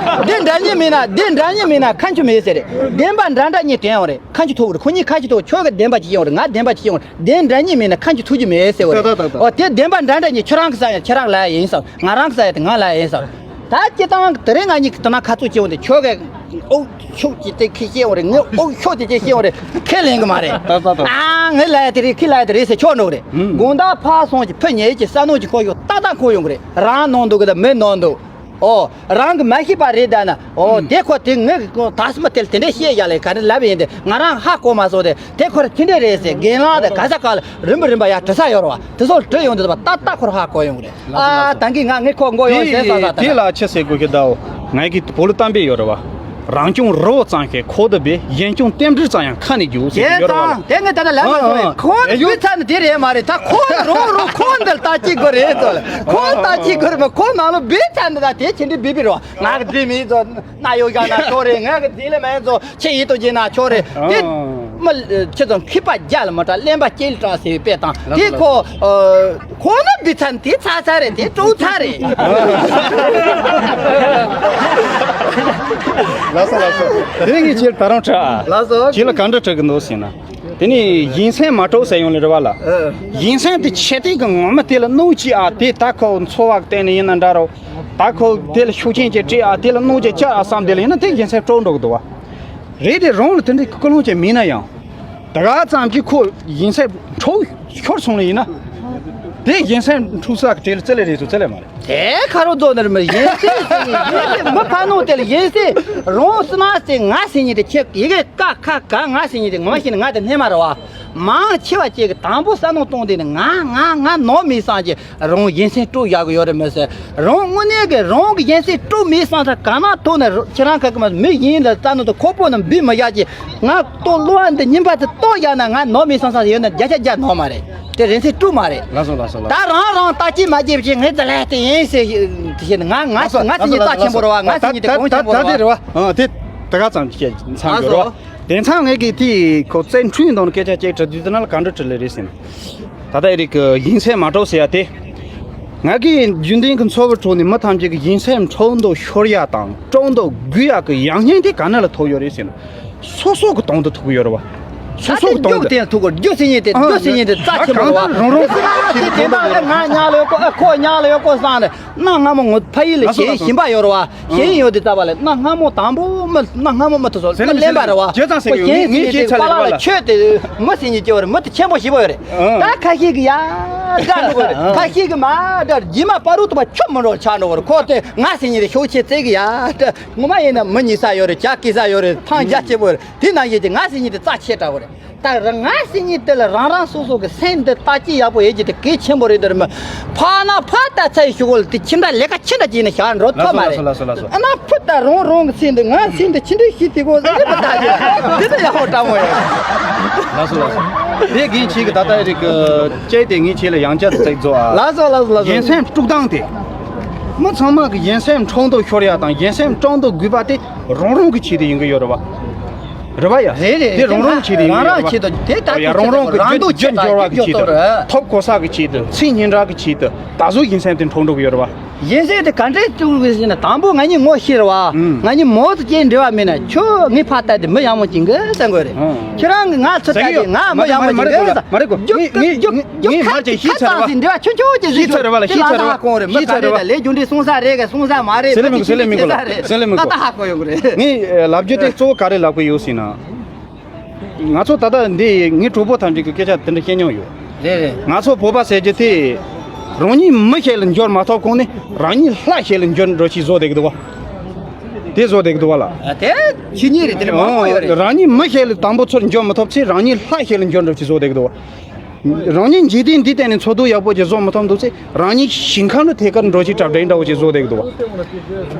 དེ་འདྲ་ཉིད་མིན་ན། དེ་འདྲ་ཉིད་མིན་ན་ཁ་མཆུ་མེད་ཟེར་རེད། བདེན་པ་འདྲ་འདྲ་ཉིད་དྲན་ཡོང་རེད། ཁ་མཆུ་ཐུག་རེད། ཁོ་གཉིས་ཁ་མཆུ་ཐུག། ཁྱོད་ཀྱི་བདེན་པ་ཅིག་ཡོང་རེད། ང་བདེན་པ་ཅིག་ཡོང་རེད། དེ་འདྲ་ཉིད་མིན་ན་ཁ་མཆུ་ཐུག་རྒྱུ་མེད་ཟེར་བ་རེད། ད་ད་ད། འོ་དེ་བདེན་པ་འདྲ་འདྲ་ཉིད། ཁྱོད་རང་གི་ས་ཡ་ཁྱོད་རང་ལ་ཡིན་ས། ང་རང་གི་ས་ཡ་དེ་ང་ལ་ཡིན་ས། ད་སྤྱིར་བཏང་དེ་རིང་ང་གཉིས་ཀྱི་དེ་ན་ཁ་ཚུགས་ཅིག་ཡོང་དུས་ཁྱོད་ཀྱིས་ཨོ་ཤོག་ཅིག་དེ་ཁྱེད་ཤེས་ཡོང་རེད། ངས་ཨོ་ཤོག་དེ་ཁྱེད་ཤེས་ཡོང་རེད། ཁས་ལེན་གི་མ་རེད། ད་ད་ད། ཨ་ངས་ལབ་ཡ་དེ་རེད། ཁྱེད་ལབ་ཡ་དེ་རེད་ཟེར་ཆོག་འགྲོ་གི་རེད། ཨུམ། དགོང་དག་ཕར་སོང་ཅིག་ཕུ་ཉལ་ཅིག་ས་ནོར་ཅིག་ཁོ་ཡོང་ཏག་ཏག་ཁོ་ཡོང་གི་རེད། རང་ནོར་འདུག་གི་དང་མི་ནོར་འདུག། ཨོ། རང་གི་མ་ཤེས་པ་རེད་ད་ན། ཨོ། ཨུམ། དེ་ཁོ་དེ་ངས་ད་སི་མ་དེ་ལ་དེ་འདྲས་བཤད་ཡ་ལས་ག་རེ་ལབ་ཡིན་ཏེ། ང་རང་ཧ་གོ་མ་སོང་སྟེ། དེ་ཁོ་ར་དེ་འདྲས་རེད་ཟེར་རྒན་ལགས་དང་ག་ས་ག་ལ་རིམ་པ་རིམ་པ་ཡར་དྲི་ས་ཡོད་རེད་བ། དེ་ཚོ་ལ་དྲི་ཡོང་དུས་ད་ཏག་ཏག་ཁོ་ར་ཧ་གོ་ཡོང་གི་རེད། ཨ་ད་གིན་ང་ངས་ཁོ་མགོ་གཡོག་ཟེར་ས་ས་ད། དེ་ལ་ཆི་ཟེར་དགོས་ཀྱི་ད། ཨོ། ངའི་གི་བོད་ལ་གཏམ་དཔེ་ཡོད་རེད་བ། རང་སྐྱོང་རི་བོ་གཙང་ཞིང་ཁོག་ཏུ་སྦས། གཞན་སྐྱོང་རྟེན་འབྲེལ་གཙང་ཡང་ཁ་ནས་རྒྱུག་ཟེར་གྱི་ཡོད་རེད་བ། དེ་ཚང་དེ་ངས་ད་ལྟ་ལབ་མ་སོང་། ཨ་ཨ། ཁོ་ལ་ཡོད་ཚ་ནི་དེ་རེད་མ་རེད། ད་ཁོ་ལ་རོགས་རོགས་ཁོ་འདི་ལ་ལྟ་ཅི་དགོས་རེད་ཚོ་ལ། ཁོ་ལ་ལྟ་ཅི་དགོས་རེད་མ། ཁོ་ནང་ལོ་སྦས་ཚ་ནི་ད་དེ་ཆི་འདྲ་སྦས་པའི་རོགས། ང་གི་དེ་མི་ཚོ་ན་ཡོད་ཀྱང་ན་ཆོག་རེད། ང་གི་དེ་ལས་མེད་ཚོ་ཆེ་ཡིད་དུ་འགྱེད་ན་ཆོག་རེད། དེ་ཨ་མ་ཁྱེད་ཚོ་མཁས་པ་རྒྱ་ལ་མ་དྲག་གླེན་པ་སྐྱེ་ལ་དྲག་ཟེར་བའི་དཔེ་དང་། དེ་ཁོ་ཁོ་ན་སྦས་ཚ་ནི་དེ་ཚ་ཚ་རེད། དེ་སྤྲོ་ཚ་རེད། ལགས་སོ་ལགས་སོ། དེ་ངས་ཁྱེད་ད་རུང་དྲི་ཨ། ལགས་སོ། ཁྱེད་ལ་ག་འདྲ་དྲི་གི་འདུག་ཟེར་ན། དེ་ནས་ཡིན་སེམས་མ་སྤྲོ་ཟེར་ཡོང་ལེ་རེད་བ་ལ། ཨ། ཡིན་སེམས་དེ་ཆེ་དེ་གི་ངོ་མ་དེ་ལ་གནོད་ཅི་ཨ། དེ་ད་ཁོ་འཚོ་བ་གི་སྟེང་ནས་ཡིན་ན་འདྲ་རོ། ད་ཁོ་དེ་ལ་ཤུགས་རྐྱེན་ཅིག་སྤྲད་ཨ། དེ་ལ་གནོད་ཅིག་བསྐྱལ་ཨ་བསམ་དེ་ལ་ཡིན་ན་དེ་ཡིན་ཚད་སྤྲོ་འགྲོ་གི་འདུག་བ། རེད་དེ་རང་ལ་དེ་འདྲའི་ཀུན་སློང་ཅིག་མིན་ན་ཡང་། ད་ག་ཙམ་གྱིས་ཁོ་ཡིན་ཚད་འཕྲོག་ཤོར་སོང་ལ་ཡིན་ན། དེ་ཡིན་ཚད་འཁྲུག་ས་གི་གྲས་ལ་བརྩི་ལེ་རེད་ཚོ་བརྩི་ལེ་མ་རེད། དེ་ཁ་རོ་རྫོགས་ནར་མི་ཡིན་སྲིད་ཟེར་ཡིན་སྲིད་མི་ཕ་ནོ་དེ་ལ་ཡིན་སྲིད་རང་སྲིད་མ་སྲིད་ང་སྲིད་ཉིད་དེ་ཁྱེད་ཡི་གེ་ཀ་ཁ་ག་ང་སྲིད་ཉིད་དེ་ངོ་ཤེས་ནི་ང་དེ་སྣེ་མ་རེད་བ། མང་ཆེ་བ་ཅིག་གི་དང་པོ་བསམ་བློ་གཏོང་དེ་ནི་ང་ང་ང་ནོར་མི་སང་ཅི་རང་ཡིན་སྲིད་སྤྲོ་བཞག་གི་ཡོད་རེད་མི་སྲིད་རང་དངོས་གནས་ཀྱི་རང་གི་ཡིན་སྲིད་སྤྲོ་མི་སང་ས་ག་ན་ཐོག་ནས་ཁྱེད་རང་ཁ་ཀི་མ་མི་ཡིན་ལ་བསམ་བློ་དེ་ཁོ་པོ་ནི་འབུད་མི་བཞག་ཅི། ང་ལྟོ་གློ་བ་འདི་ཉིན་པ་དེ་ལྟོ་བཞག་ན་ང་ནོར་མི་སང་ས་ཡོད་ན་བརྒྱ་ཆ་བརྒྱ་ནོར་མ་རེད། དེ་རིན་ཚད་དཀྲུག་མ་རེད། ལགས་སོ་ལགས་སོ་ལགས། ད་རང་རང་ལྟ་ཅི་མ་བརྗེད་ཅི་ངས་དེ་ལས་དེ་ཡིན་ཟེར་ཞེས་ང་ང་ང་སེམས་ཉིད་ད་གང་ཆེན་པོ་རེད་བ། ང་སེམས་ཉིད་ད་གང་ཆེན་པོ་རེད་བ། ད་དེ་རེད་བ། ཨ་དེ་ད་ག་ཙམ་ཞིག་མཚམས་འགོར་བ། དེང་སང་ངས་ཀྱི་དེ་ཁོ་བཙན་འཁྲུན་དང་སྐད་ཆ་ཅིག་དྲི་དུས་དེ་ན་ལ་ག་འདྲ་དྲི་ལེ་རེད་ཟེར་ན། ད་ལྟ་ཨེ་རིག་གི་ཡིན་ཚད་མ་གྲོགས་ཟེར་ཡ་དེ། ང་གིས་རྒྱུན་ལྡན་གྱི་འཚོ་བའི་ཁྲོད་ནས་མི་ཐམས་ཅད་ཀྱི་ཡིན་ཚད་འཕྲོག་འདོད་ཤོར་ཡ་དང་སྤྲོག་འདོད་རྒུད་ཡ་གི་ཡང་སྙིང་དེ་ག་ནས་ལ་ཐོབ་ཡོད་རེད་ཟེར་ན། སོ་སོ་གི་དོན་དུ་ཐུག་གི་ཡོད་རེད་བ། སོ་སོ་གི་དོན་དུ། ད་དེ་ཐུག་གི་རྒྱུ་ཟེར་ཉིན་དེ་རྒྱུ་ཟེར་ཉིན་དེ་རྩ་ཆེན་པོ་རེད་བ། རང་རང་དེ་དེ་དག་ལ་ང་ཉག་ལ་ཡོད་གོ་ཨ་ཁོ་ཉག་ལ་ཡོད་གོ་བསམ་ནས་གནའ་སྔ་མོ་ངོ་ཕ་ཡུལ་ལ་གཞན་ཞིམ་པ་ཡོད་རེད་བ། གཞན་ཡོད་དེ་ལྟ་བ་ལས་གནའ་སྔ་མོ་དང་པོ་མི་གནའ་སྔ་མོ་མི་ཐུབ་སོ་མི་ལེན་པ་རེད་བ། ཁོ་གཞན་ཟེར་ཉིན་དེ་པ་ལ་ལ་ཆོས་དེ་མི་ཟེར་ཉིན་སྐྱེ་བ་རེད། མི་དེ་ཆེན་པོ་ཞིག་པ་ཡོད་རེད། ད་ཁ་ཤས་ཀྱི་ཡ་འདྲ་འགྲོ་གི་རེད། ཁ་ཤས་ཀྱི་མ་འདྲ་རྗེས་མ་པ་རུ་ཐུབ་པ་ཆོ་མི་འགྲོ་ཆགས་འགྲོ་གི་རེད། ཁོ་དེ་ང་ཟེར་ཉིན་དེ་ཤོག་ཆེ་བརྩེ་གི་ཡ་འདྲ། ངོ་མ་ཡིན་ན་མི་ཉེས་ས་ཡོད་རེད། ཇ་སྐྱེ་ས་ཡོད་རེད། ཐང་རྒྱ་ཆེ་པོ་རེད། དེ་ནང་བཞིན་གྱི་ང་ཟེར་ཉིན་དེ་རྩ་ཆེ་དྲགས་པོ་རེད། ད་རང་ང་ཟེར་ཉིན་དེ་ལ་རང་རང་སོ་སོ་གི་སེམས་འདི་ལྟ་ཅི་ཡག་པོ་ཡོད་ཀྱི་དེ་གལ་ཆེན་པོ་རེད། འདིར་མི་ཕ་ན་ཕ་ད་ཚ་ཡི་ཞུ་གོ་ལ་དེ་ཁྱིམ་ད་ལས་ཀ་ཆེ་འདྲ་ཅིག་ནི་ཞག་འགྲོ་ཐོབ་མ་རེད། ལགས་སོ་ལགས་སོ་ལགས་སོ། ཨ་ན་ཕུ་ད་རང་རང་གི་སེམས་འདི་ང་སེམས་འདི་ཆི་འདྲ་ཞིག་དེ་གོ་ཟེར་མི་ད་ཅི་འདི་ད་ཡག་པོ་དྲང་མོ་ཡོད། ལགས་སོ་ལགས་སོ། དེ་རྒན་ཁྱེད་ཀྱི་ད་ལྟ་རིག་གི་ཅེ་དེ་ངས་ཁྱེད་ལ་ཡང་བསྐྱར་དུ་ཚིག་རྫོགས་ཨ། ལགས་སོ་ལགས་སོ་ལགས་སོ། ཡིན་སེམས་དཀྲུག་སྟངས་དེ། མི་ཚང་མ་གི་ཡིན་སེམས་འཕྲོག་འདོད་ཤོར་ཡ་དང་ཡིན་སེམས་སྤྲོག་འདོད་རྒུད་པ་དེ་རང་རང་གི་ཆེད་དུ་ཡིན་གི་ཡོད་རེད་བ། རེད་བ་ཡ། རེད་རེད། དེ་རང་རང་ཆེད་དུ་ཡིན་གི་ཡོད་རེད་བ། རང་རང་ཆེད་དུ་དེ་ད་ཡ་རང་རང་གི་རྒྱུ་རྒྱུ་འབྱོར་བ་གི་ཆེད་དུ། ཐོབ་གོ་ས་གི་ཆེད་དུ། མཚན་སྙན་གྲགས་གི་ཆེད་དུ་ད་གཟོད་ཡིན་སེམས་དེ་འཕྲོག་འགྲོ་གི་ཡོད་རེད་བ། ཡིན་སེམས་དེ་ག་འདྲས་བཙུགས་དགོས་ཟེར་ན་དང་པོ་ང་གཉིས་ངོ་ཤེས་རེད་བ། ང་གཉིས་མོ་ཙི་ཅན་འབྲེལ་བ་མེད་ན་ཁྱོད་ངའི་ཕ་ལྟ་དེ་མི་ཡག་མོ་ཅིག་གི་བསམ་དགོས་རེད། ཁྱེད་རང་གི་ང་ཚོ་ལྟ་དེ་ང་མི་ཡག་མོ་ཅིག་གི་བསམ། མ་རེད་གོ། རྒྱུ་ངས་ངས་རྒྱུ་ངས་རྒྱུ་ངས་ཁ་མར་ཅིག་ཤེས་ཁ་ཚར་བ། ཙམ་ཞིག་འབྲེལ་བ་ཆུང་ཆུང་ཅིག་ཤེས་ཚར་བ་ལ་ཤེས་ཚར་བ། ལ་ལ་ཧ་གོ་རེད། མི་ཤེས་ག་ཚར་རེད་བ། ལ་ལས་རྒྱུ་འབྲས་སོང་ས་རེད་ག་སོང་ས་མ་རེད། སེ་ལེ་མི་གོ་སེ་ལེ་མི་གོ་ལ་སེ་ལེ་མི་གོ། ད་ད་ཧ་གོ་ཡོང་གི་རེད། ངས་ལབ་རྒྱུ་དེ་གཙོ་བོ་ག་རེ་ལབ་གི་ཡོད་ཟེར་ན། ང་ཚོ་ད་ལྟ་འདི་ངའི་གྲོགས་པོ་ཐམས་ཅད་ཀྱི་སྐད་ཆ་དེ་འདྲ་བཤད་མྱོང་ཡོད། རེད་རེད། ང་ཚོ་བོད་པ་ཟེར་རྒྱུ་དེ། རང་ཉིད་མི་ཞིག་ལ་འགྱུར་མ་ཐུབ་གོང་ནས་རང་ཉིད་ལྷ་ཞིག་ལ་འགྱུར་འགྲོ་ཞིག་བཟོ་བསྡད་ཀྱི་འདུག་བ། དེ་བཟོ་བསྡད་ཀྱི་འདུག་བ་ལ། ཨ་དེ་ཆོས་ཉིད་རེད། དེ་ནི་མང་པོ་ཡོད་རེད། རང་ཉིད་མི་ཞིག་ལ་དང་པོ་ཚུར་འགྱུར་མི་ཐུབ་ཚེ་རང་ཉིད་ལྷ་ཞིག་ལ་འགྱུར་འགྲོ་ཞིག་བཟོ་བསྡད་ཀྱི་འདུག་བ། རང་ཉིད་འཇིག་རྟེན་འདི་སྟེང་ནས་འཚོ་སྡོད་ཡག་པོ་ཞིག་བཟོ་མི་ཐུབ་འདུག་ཚེ་རང་ཉིད་ཞིང་ཁམས་ལ་ཐད་ཀར་འགྲོ་ཞིག་གྲབས་འདྲ་འདྲ་བོ་ཞིག་བཟོ་བསྡད་ཀྱི་འདུག་བ།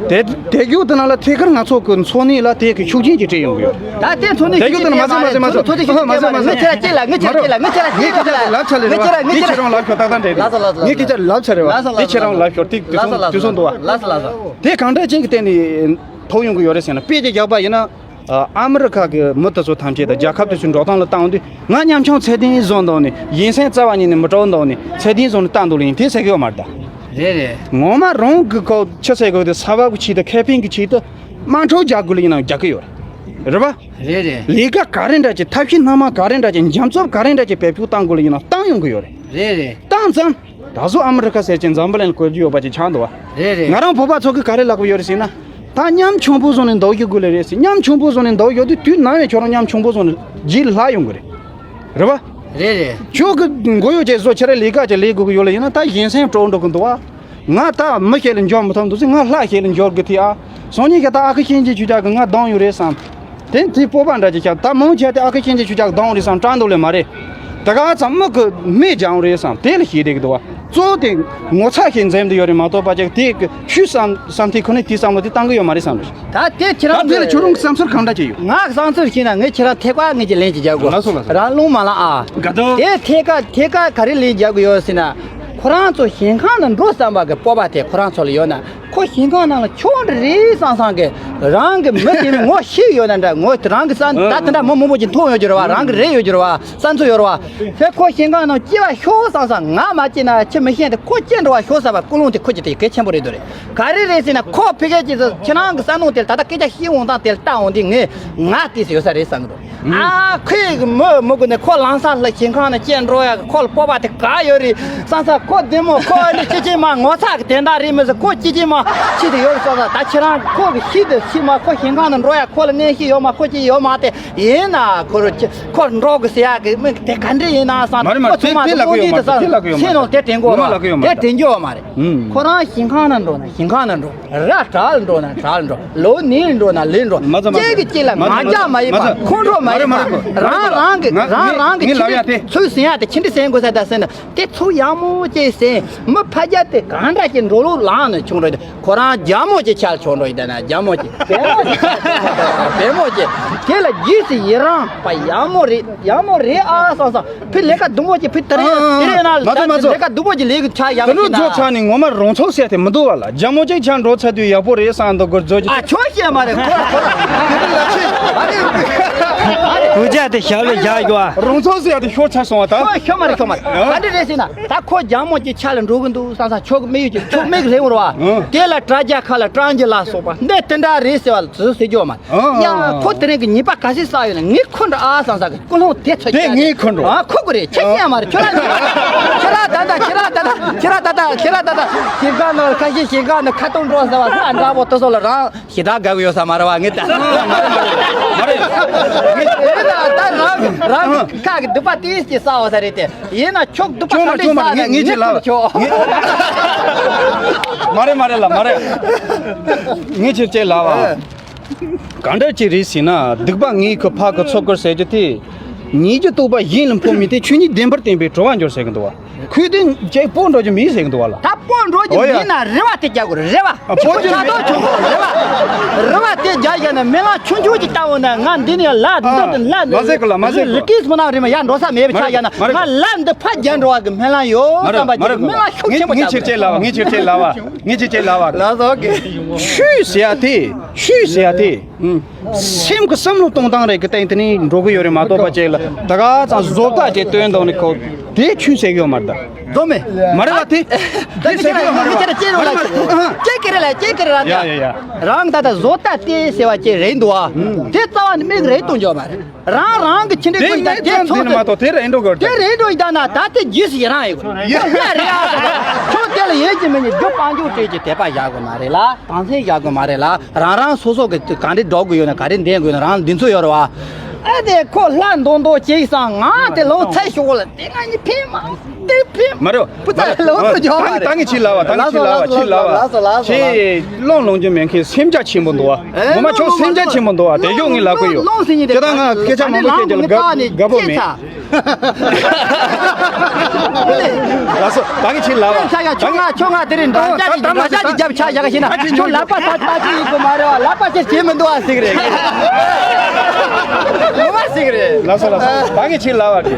དེ་དེ་རྒྱུ་དེ་ནང་ལ་ཐད་ཀར་ང་ཚོ་གི་འཚོ་གནས་ལ་དེ་གི་ཤུགས་རྐྱེན་ཅིག་སྤྲད་ཡོང་གི་ཡོད། ད་དེ་འཚོ་གནས་དེ་རྒྱུ་དེ་ནང་མ་ཚད་མ་ཚད་མ་ཚད་མ་ཚད་མ་ཚད་མ་ཚད་མ། ངས་ཁྱེད་ལ་ངས་ཁྱེད་ལ་ངས་ཁྱེད་ལ་ངས་ཁྱེད་ལ་ངས་ཁྱེད་ལ་ལབ་ཚར་ལེ་རེད་བ། དེ་ཁྱེད་རང་ལབ་ཤོར་ཏག་ཏག་འདྲ་རེད། ལགས་སོ་ལགས་སོ། ངས་ཁྱེད་ལ་ལབ་ཚར་རེད་བ། དེ་ཁྱེད་རང་ལབ་ཤོར་ཏིག་དུས་སོང་དུས་སོང་འདུག་བ། ལགས་སོ་ལགས་སོ། དེ་གང་འདྲ་ཅན་གི་སྟེང་ནས་ཐོབ་ཡོང་གི་ཡོད་རེད་ཟེར་ན། དཔེ་ཅིག་རྒྱག་པ་ཡིན་ན། ཨ་མི་རི་ཁ་གི་མི་དེ་ཚོ་ཐམས་ཅད་དང་རྒྱལ་ཁབ་དེ་ཚོའི་འགྲོ་སྟངས་ལ་བལྟས་འོང་དུས་ང་ཉམ་ཆུང་ཚད་ལྡན་བཟོ་འདུག་ནས་ཡིན་སེམས་རྩ་བ་ཉིད་ནས་མི་སྤྲོ་འདུག་ནས་ཚད་ལྡན་བཟོ་ནས་བལྟས་འདུག་ལ་ཡིན་དེ་ཟེར་གི་ཡོད་མ་རེད་ད། རེད་རེད། ངོ་མ་རང་གི་ཁོ་ཆི་ཟེར་དགོས་དེ་ས་བབ་ཀྱི་ཆེད་དུ་ཁེ་ཕན་གྱི་ཆེད་དུ་དམངས་ཁྲོད་རྒྱག་དགོས་ལ་ཡིན་ན་རྒྱག་གི་ཡོད་རེད། རེད་པ། རེད་རེད། ལས་ཀ་ག་རེ་འདྲ་ཅིག་ཐབས་ཤེས་སྣ་མང་ག་རེ་འདྲ་ཅིག་འཇམ་རྩུབ་ག་རེ་འདྲ་ཅིག་བེད་སྤྱོད་བཏང་དགོས་ལ་ཡིན་ན་བཏང་ཡོང་གི་ཡོད་རེད། རེད་རེད། བཏང་ཙང་། ད་གཟོད་ཨ་མི་རི་ཁ་ཟེར་ཅིག་འཛམ་བུ་གླིང་ལ་བཀོད་རྒྱུ་ཡོད་པ་ཅིག་ཆགས་འདུག་བ། རེད་རེད། ང་རང་བོད་པ་ཚོ་གིས་ག་རེ་ལབ་གི་ཡོད་རེད་ཟེར་ན། ད་ཉམ་ཆུང་པོ་བཟོ་ནས་འདུག་རྒྱུ་དགོས་ལེ་རེད་ཟེར། ཉམ་ཆུང་པོ་བཟོ་ནས་འདུག་རྒྱུ་དུས་ནམ་ཡང་ཁྱོད་རང་ཉམ་ཆུང་པོ་བཟོ་ནས་རྗེས་ལ་ལྷག་ཡོང་གི་རེད། རེད་པ། རེད་རེད། ཁྱོད་ཀྱི་མགོ་གཡོག་ཅིག་བཟོ་ཁྱེད་རང་ལས་ཀ་ཅིག་ལས་དགོས་ཀྱི་ཡོད་ལེ་ཡིན་ན་ད་ཡིན་སེམས་སྤྲོ་འགྲོ་གི་འདུག་བ། ང་ད་མི་ཞིག་ལ་འཇོག་མི་ཐུབ་འདུག་ཟེར། ང་ལྷ་ཞིག་ལ་འཇོག་དགོས་ཐེ་ཨ། སང་ཉིན་ཁྱེད་ད་ཨ་ཁུ་གཤིན་རྗེ་ཆོས་སྐྱབས་ཀྱིས་ང་སྡང་ཡོད་རེད་བསམ། དེ་དེ་སྤོབས་པ་འདྲ་ཅིག་བྱ། ད་མང་ཆེ་དེ་ཨ་ཁུ་གཤིན་རྗེ་ཆོས་སྐྱབས་སྡང་རེད་བསམ་དྲན་འདུག་ལེ་མ་རེད། དེ་ག་ཙམ་མི་གི་མི་སྦྱང་རེད་བསམ་དེ་ལ་ཞེད་བསྡད་ཀྱི་འདུག་བ། གཙོ་བོ་དེ་ངོ་ཚ་ཞིག་འཛེམ་དུ་ཡོད་རེད་མ་གཏོགས་པ་ཅིག་དེ་གི་ཆུ་བསམ་བསམ་དེ་ཁོ་ནས་དེ་བསམ་བློ་དེ་བཏང་གི་ཡོད་མ་རེད་བསམ་རེད། ད་དེ་ཁྱེད་རང་ད་དེ་ལ་ཁྱོད་རང་གི་བསམ་ཚུལ་གང་འདྲ་ཅིག་ཡོད། ང་བསམ་ཚུལ་བཤད་ན་ངས་ཁྱེད་རང་ཐད་ཀར་ངས་ཀྱི་ལན་ཅིག་རྒྱག་དགོས། ལགས་སོ་ལགས་སོ། རང་རླུང་མ་ལངས་ཨ། དགའ་འདུག་དེ་ཐད་ཀར་ཐད་ཀར་ག་རེ་ལན་རྒྱག་དགོས་ཡོད་ཟེར་ན། ཁོ་རང་ཚོ་ཞིང་ཁམས་ལ་འགྲོ་བསམ་པ་གི་སྤོབས་པ་དེ་ཁོ་རང་ཚོ་ལ་ཡོད་ན། ཁོ་ཞིང་ཁམས་ནང་ལ་ཆོག་འདྲ་རེད་བསམ་བསམ་གི། རང་གི་མི་དེ་མི་ངོ་ཤེས་ཡོད་ན་འདྲ་ངོ་རང་གི་ས་ད་དེ་འདྲ་མི་མང་པོ་ཅིག་མཐོང་ཡོད་ཀྱི་རེད་བ། རང་གི་རེད་ཡོད་ཀྱི་རེད་བ། བསམ་ཚུལ་ཡོད་རེད་བ། དེ་ཁོ་ཞིང་ཁམས་ནང་སྐྱེ་བ་ཤོར་བསམ་བསམ་ང་མ་སྐྱེས་ན་ཁྱི་མི་ཤེས་དེ་ཁོ་སྐྱེ་འགྲོ་བ་ཤོར་ས་བ་ཀུན་སློང་དེ་ཁོ་ཀྱི་དེ་གལ་ཆེན་པོ་རེད་འདུག་རེད། ག་རེ་རེད་ཟེར་ན་ཁོ་ཕི་གེ་ཅིག་ཁྱེད་རང་གི་བསམ་བློ་དེ་ད་ལྟ་སྐད་ཆ་བཤད་འོང་སྟངས་དེ་ལ་ལྟ་འོང་དུས་ངས་ང་དེ་ཟེར་ཡོད་ས་རེད་བསམ་གི་འདུག་ཨ་ཁོས་གི་མི་མི་དགོས་ནས་ཁོ་ལམ་སང་ལ་ཞིང་ཁམས་ནས་སྐྱེས་འགྲོ་ཡ་གི་ཁོ་ལ་སྤོབས་པ་དེ་ག་ཡོད་རེད་བསམ་ས། ཁོ་བདེ་མོ་ཁོ་ཨ་ནི་ཅི་ཅི་མ་ངོ་ཚ་གི་དེ་འདྲ་རེད་མི་ཟེར། ཁོ་ཅི་ཅི་མ་ ཆེད་དུ་ཡོད་སོང་ཙང་། ད་ཁྱེད་རང་ཁོ་གི་ཤི་དུ་ཤི་མ། ཁོ་ཞིང་ཁང་ནང་འགྲོ་ཡ། ཁོ་ལ་གནོན་ཤེས་ཡོད་མ། ཁོ་ཅི་ཡོད་མ་དེ་ཡིན་ན། ཁོ་རུ་ཁོ་འགྲོ་གི་ཟེར་ཡ་གི་མི་དེ་ག་འདྲ་ཡིན་ན་བསམ། མ་རེད་མ་ཁོ་རེད། ཚང་མ་དེ་དེ་ལབ་གི་ཡོད་མ་རེད། དེ་ལབ་གི་ཡོད་མ་རེད། སེམས་ནང་དེ་དྲན་གོ། ངོ་མ་ལབ་གི་ཡོད་མ་རེད། དེ་དྲན་གི་ཡོད་མ་རེད། ཁོ་རང་ཞིང་ཁང་ནང་འགྲོ་ན་ཞིང་ཁང་ནང་འགྲོ། ར་བྲག་ལ་འགྲོ་ན་བྲག་ལ་འགྲོ། ལོ་ནས་འགྲོ་ན་ལས་འགྲོ། མ་ཚོ་མ་ཚོ། གཅིག་གིས་གཅིག་ལ་མ་ཚོ་ཚོ། ཇག་མ་ཡིན་པ། མ་ཚོ། ཁོང་ཁྲོ་མ་ཡིན་པ། མ་རེད་མ་རེད། རང་རང་གི་ང་རང་རང་གི་ངས་ལབ་ཡ་དེ། ཚུལ་ཟིན་ཡ་དེ་ཆི་འདྲ་ཟིན་དགོས་ས་ད་ཟིན་ན། དེ་ཚོ་ཡག་མོ་ཅིག་ཟིན། མི་ཕ་རྒྱ་དེ་གང་འདྲ་ཅིག་འགྲོ་ལུགས་ལངས་ནས་བྱུང་འགྲོ། དེ་ཁོ་རང་རྒྱ་མོ་ཅིག་ཆགས་བྱུང་འགྲོ། ཡིན་ད་ན་རྒྱ་མོ་ཅིག་བེམ་མོ་ཅིག་བེམ་མོ་ཅིག་དེ་ལ་རྗེས་སུ་ཡི་རང་པ། ཡག་མོ་རེད། ཡག་མོ་རེད་ཨ་བསམ་བསམ། ཕི་ལས་ཀ་སྡུག་མོ་ཅིག་ཕི་དེ་རེད། ཨ། དེ་རེད་ན། མ་ཚོ་མ་ཚོ། ལས་ཀ་སྡུག་མོ་ཅིག་ལས་ཀྱི་ཆ་ཡག་གི་ཅིག་ན། ཚོ་ཆ་ནི་ངོ་མ་རང་ཚོ་ཟེར་དེ་མི་འདུག་བ་ལ། རྒྱ་མོ་ཅིག་ཆ་འགྲོ་ཚར་དུས་ཡག་པོ་རེད་བསམ་འདུག་གི་བཟོ་ཅིག་ཨ། ཆོག་ཤེས་མ་རེད་ཁོ། བུ་ཅག་དེ་ཞབས་ལ་བཞག་ཡོད་ཨ། རང་ཚོ་ཟེར་དེ་ཤོར་ཚར་སོང་བ་ད། ཤོར་མ་རེད། ཤོར་མ་རེད། ག་འདྲ་རེད་ཟེར་ན། ད་ཁོ་རྒྱ་མོ་ཅིག་ཆ་ལ་འགྲོ་གི་འདུག་བསམ་བསམ། ཆོག་མིག་ཡོད་ཀྱི་ཆོག་མིག་རེད་འོར་བ། ཨང་། དེ་ལ་དྲ་རྒྱ་ཁ་ལ་སྤྲང་རྒྱུ་ལ་སོགས་པ་འདི་དེ་འདྲ་རེད་ཟེར་བ་ལ་ཚོད་ཟེར་རྒྱུ་མ། ཨང་། ཡང་ཁོ་དེ་རིང་གི་ཉེས་པ་ག་ཚོད་བསགས་ཡོད་ན། ངས་ཁོ་འདྲ་ཨ་བསམ་བསམ་གི། ཀུན་སློང་དེ་ཚོ་དེ་ཁྱོད་ངས་ཁོ་འགྲོ། ཨ། ཁོ་དགོས་རེད། ཁྱེད་ཀྱིས་ཡང་མ་རེད། ཁྱོད་རང་ཁྱེད་རང་ད་ལྟ་ཁྱེད་རང་ད་ལྟ་ཁྱེད་རང་ད་ལྟ་ཁྱེད་རང་ད་ལྟ་ཞིང་ཁ་ནང་ཁ་ཤས་ཞིང་ཁ་ནང་ཁ་ཏོན་འགྲོ་ཟེར་བ་ས་འདྲ་པོ་དེ་ཚོ་ལ་རང་ཞེ་དྲག་དགའ་གི་ཡོད་ས་མ་རེད་བ། ངས་ད་མ་རེད། ངས་ད་རང་རང་ཁ་གི་སྡུག་པ་དེ་ཞིག་བསགས་བ་ས་རེད་དེ། ཡིན་ན་ཁྱོད་སྡུག་པ་ཁྱོད་ག་འདྲ་ཁྱོད་མ་རེད། བསགས་ངས་ངས་ངས་ཅིག་ལབ། ཁྱོད་མ་རེད་མ་རེད་ལ་མ་རེད། ངས་ཅིག་ཅིག་ལབ་བ། གང་འདྲ་ཅིག་རེད་ཟེར་ན། སྡིག་པ་ངེད་ཀྱི་ཕ་གི་ཚོད་ཀྱི་ཟེར་རྒྱུ་དེ། ཉེས་ཀྱི་རྟོག་པ་གཞན་ལ་འཕོ་མི་དེ། ཆོས་ཉིད་བདེན་པར་བསྟན་པའི་གྲོལ་བ་འགྱུར་ཟེར་གི་འདུག་བ། ཁོས་དེ་ཅིག་སྤོ་འགྲོ་རྒྱུ་མེད་ཟེར་གི་འདུག་བ་ལ། ད་སྤོ་འགྲོ་རྒྱུ་ཨོ་ཡ། མེད་ན་རེ་བ་དེ་རྒྱག་དགོས་རེད། རེ་བ། ཨ། སྤོ་རྒྱུ་ཆགས་མེད། སྡོད་བྱུང་དགོས་རེད་བ། རེ་བ་དེ་རྒྱག་བཞག་ན་སྨོན་ལམ་ཆུང་ཆུང་ཅིག་བཏབ་འོང་ན། ང་འདི་ནས་ལ་འདི་ལ་མ་ཟེར་གི་ལ་མ་ཟེར་གི། རི་སྐྱེས་སྨོན་ལམ་རེ་མ་ཡ་འགྲོ་ས་མེད་པ་ཆགས་བཞག་ན། མ་རེད། ང་ལ་འདི་ཕར་རྒྱག་འགྲོ་བ་གི་སྨོན་ལམ་ཡོད་བསམ་པ་ཅིག་སྨོན་ལམ་ཤུགས་ཆེན་པོ་ངས་ཅིག་ཅིག་ལབ་བ། ངས་ཅིག་ཅིག་ལབ་བ། ངས་ཅིག་ཅིག་ལབ་བ། ལགས་སོ། ཨོ་ཁེ། ཆོས་ཟེར་ཡ་དེ། ཆོས་ཟེར་ཡ་དེ། སེམས་ཀྱི་བསམ་བློ་གཏོང་སྟངས་རེ་གི་སྟེང་དེ་ནས་འགྲོ་གི་ཡོད་རེད་མ་གཏོགས་པ་ཅིག་ལ་ད་ག་ཚང་བཟོ་ལྟ་ཅིག་སྟོན་དང་ནི་ཁོ་དེ་ཆོས་ཟེར་གི་ཡོད་མ་རེད་ད། བཟོ་མེད། མ་རེད་བ་དེ། ད་དེ་ཟེར་གི་ཡོད་མ་རེད་བ། ཁྱེད་ཀྱིས་རེད་ལ་ཁྱེད་ཀྱིས་རེད་ལ། ཡ་ཡ་ཡ། རང་ད་ལྟ་བཟོ་ལྟ་དེ་ཟེར་བ་ཅིག་རེད་འདུག་ཨ། དེ་རྩ་བ་ནས་མིག་རེད་གཏོང་རྒྱུ་མ་རེད། རང་རང་གི་ཁྱིམ་འདྲའི་དེ་ཀུན་ད་ངས་དེ་ཚོགས་ཀྱི་མ་གཏོགས་དེ་རེད་འགྲོ་དགོས་དེ་རེད་འགྲོ་ཡིན་ད་ན། ད་དེ་རྗེས་སུ་ཡི་རང་ཡོད་ཡོད་ཡ་རེད་ཡ། ཁྱོད་དེ་ལ་ཡིན་གྱི་མིན་གྱི་རྒྱུ་སྤང་འཇུག་བྲལ་གྱི་དད་པ་བཞག་དགོས་མ་རེད་ལ། དང་སེམས་བཞག་དགོས་མ་རེད་ལ། རང་རང་སོ་སོ་གི་ག་འདྲས་འགྲོ་དགོས་ཡོད་ན། ག་འདྲས་འདེང་དགོས་ཡོད་ན། རང་འདི་ཚོ་ཡོད་རེད་བ། ཨ་དེ་ཁོ་ལྷ་མདོག་མདོག་བྱས་སང་ང་དེ་ལོ་ཚད་ཤོག་ལ་དེ་ང་གཉིས་ཕན་མ་དེ་ཕན་མ་རེད། བུ་ཚ་ལོ་ཚོ་ཇོ་མ་རེད། ད་ངས་ཅིག་ལབ་བ། ད་ངས་ཅིག་ལབ་བ། ཅིག་ལབ་བ། ཁྱེད་བློ་ལོངས་རྒྱུ་མེད་མཁན་སེམས་རྒྱ་ཆེན་པོ་འདུག་བ། ངོ་མ་ཁྱོད་སེམས་རྒྱ་ཆེན་པོ་འདུག་བ། དེ་ཡོད་ངས་ལབ་གི་ཡོད། ཁྱེད་ད་ང་སྐད་ཆ་མང་པོ་བཤད་རྒྱུ་ལ་དགའ་དགའ་པོ་མེད། ལགས་སོ། ད་ངས་ཅིག་ལབ་བ། ཆ་ཡ་ཁྱོད་ང་ཁྱོད་ང་དེ་རིང་འདྲ་ཆ་ཅིག་འདྲ་ཆ་ཅིག་རྒྱབ་ཆ་ཡག་ཤེ་ན། ཁྱོད་ལག་པ་ད་ད་ཅིག་ཡིན་གོ་མ་རེད་བ། ལག་པ་ཅིག་བྱེད་མི་འདུག་བ་ཟིག་རེད། ངོ་མ་ཟིག་རེད། ལགས་སོ་ལགས་སོ། ད་ངས་ཅིག་ལབ་བ་དེ།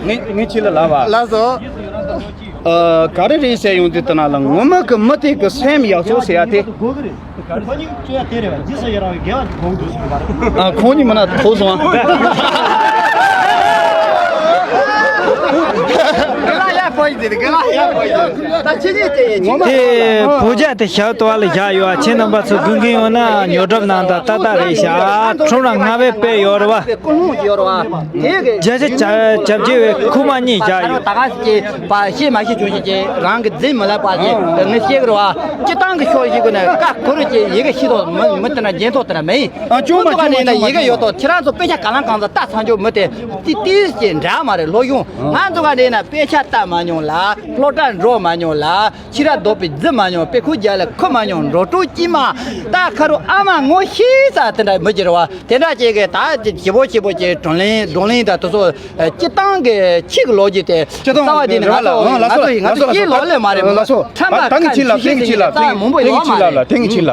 ངས་ངས་ཅིག་ལ་ལབ་བ། ལགས་སོ། ཨ། ག་རེ་རེད་ཟེར་ཡོང་དུས་དེ་ན་ལ་ངོ་མ་གི་མི་དེ་གི་སེམས་ཡག་བཙོག་ཟེར་ཡ་དེ། ཨ། ཁོང་གཉིས་མིན་ན་ཐོག་སོང་ཨ། དེ་བུ་ཅག་དེ་ཞབས་ཏོག་ལ་བཞག་ཡོད་ཨ། ཁྱེད་རྣམ་པ་ཚོ་དགོས་མཁན་ཡོད་ན་ཉོ་སྒྲུབ་གནང་དང་། ཏག་ཏག་རེད་ཤག་ཁྲོམ་ར་སྔ་བས་དཔེ་ཡོད་རེད་བ། ཀུན་སློང་ཡོད་རེད་བ། དེ་གི་རྒྱ་ཆེ་བྱ་བྱབ་ཆེ་བའི་ཁུག་མ་གཉིས་བཞག་ཡོད། ད་ག་ཅེས་པ་ཤེས་མ་ཤེས་བྱུང་ཞིག་ཅེས་རང་གི་རྫུན་མི་ལབ་པ་ཅེས་ངས་བཤད་གི་རེད་བ། སྤྱི་བཏང་གི་ཕྱོགས་ཤིག་གི་ནས་བཀའ་ཁོ་རུ་ཅེས་ཡི་གེ་ཤེས་ཐོག་མི་མི་དེ་འདྲ་རྒྱན་ཐོག་དེ་འདྲ་མེད། ཨ། ཅུང་མ་ཅུང་མ་ཅུང་མ་ཡི་གེ་ཡོད་ཐོག་ཁྱེད་རང་ཚོ་དཔེ་ཆ་ག་ལང་གང་ཚ་ལྟ་ཚང་ཆོག་མི་དེ་ཏི་ཏིས་ཅེས་འདྲ་མ་རེད། ལོ་གཞུང་ང་ཚོ་ག་འདྲ་ཡིན་ན་དཔེ་ཆ་ལྟ་མ་མྱོང་ལ། སློབ་གྲྭ་འགྲོ་མ་མྱོང་ལ། ཕྱི་ར་རྡོ་པའི་རྫི་མ་མྱོང་། དཔེ་ཁུག་རྒྱག་ལ་ཁུ་མ་མྱོང་། རོ་ཀྲུག་ཅི་མ་ད་ཁ་རུ་ཨ་མ་ངོ་ཤེས་ས་དེ་འདྲ་མི་བྱེད་ར་བ། དེ་འདྲ་ཅིག་གི་ད་ཅི་ཞིབ་པོ་ཞིབ་པོ་ཅིག་བགྲོ་གླེང་བགྲོ་གླེང་ད་དེ་ཚོ་སྤྱི་བཏང་གི་ཆིག་གི་ལོ་རྒྱུས་དེ་སྤྱི་བཏང་རྩ་བ་དེ་ནི་ང་ཚོ་ང་ཚོ་ང་ཚོ་སྐྱེས་ལོ་ལས་མ་རེད། ལགས་སོ། ཁྲམ་པ་ད་ངས་ཁ་ཅིག་ལ་ཐེངས་ཅིག་ལ་རྩ་བ་མང་པོ་ཡོད་མ་རེད། ཐེངས་ཅིག་ལ་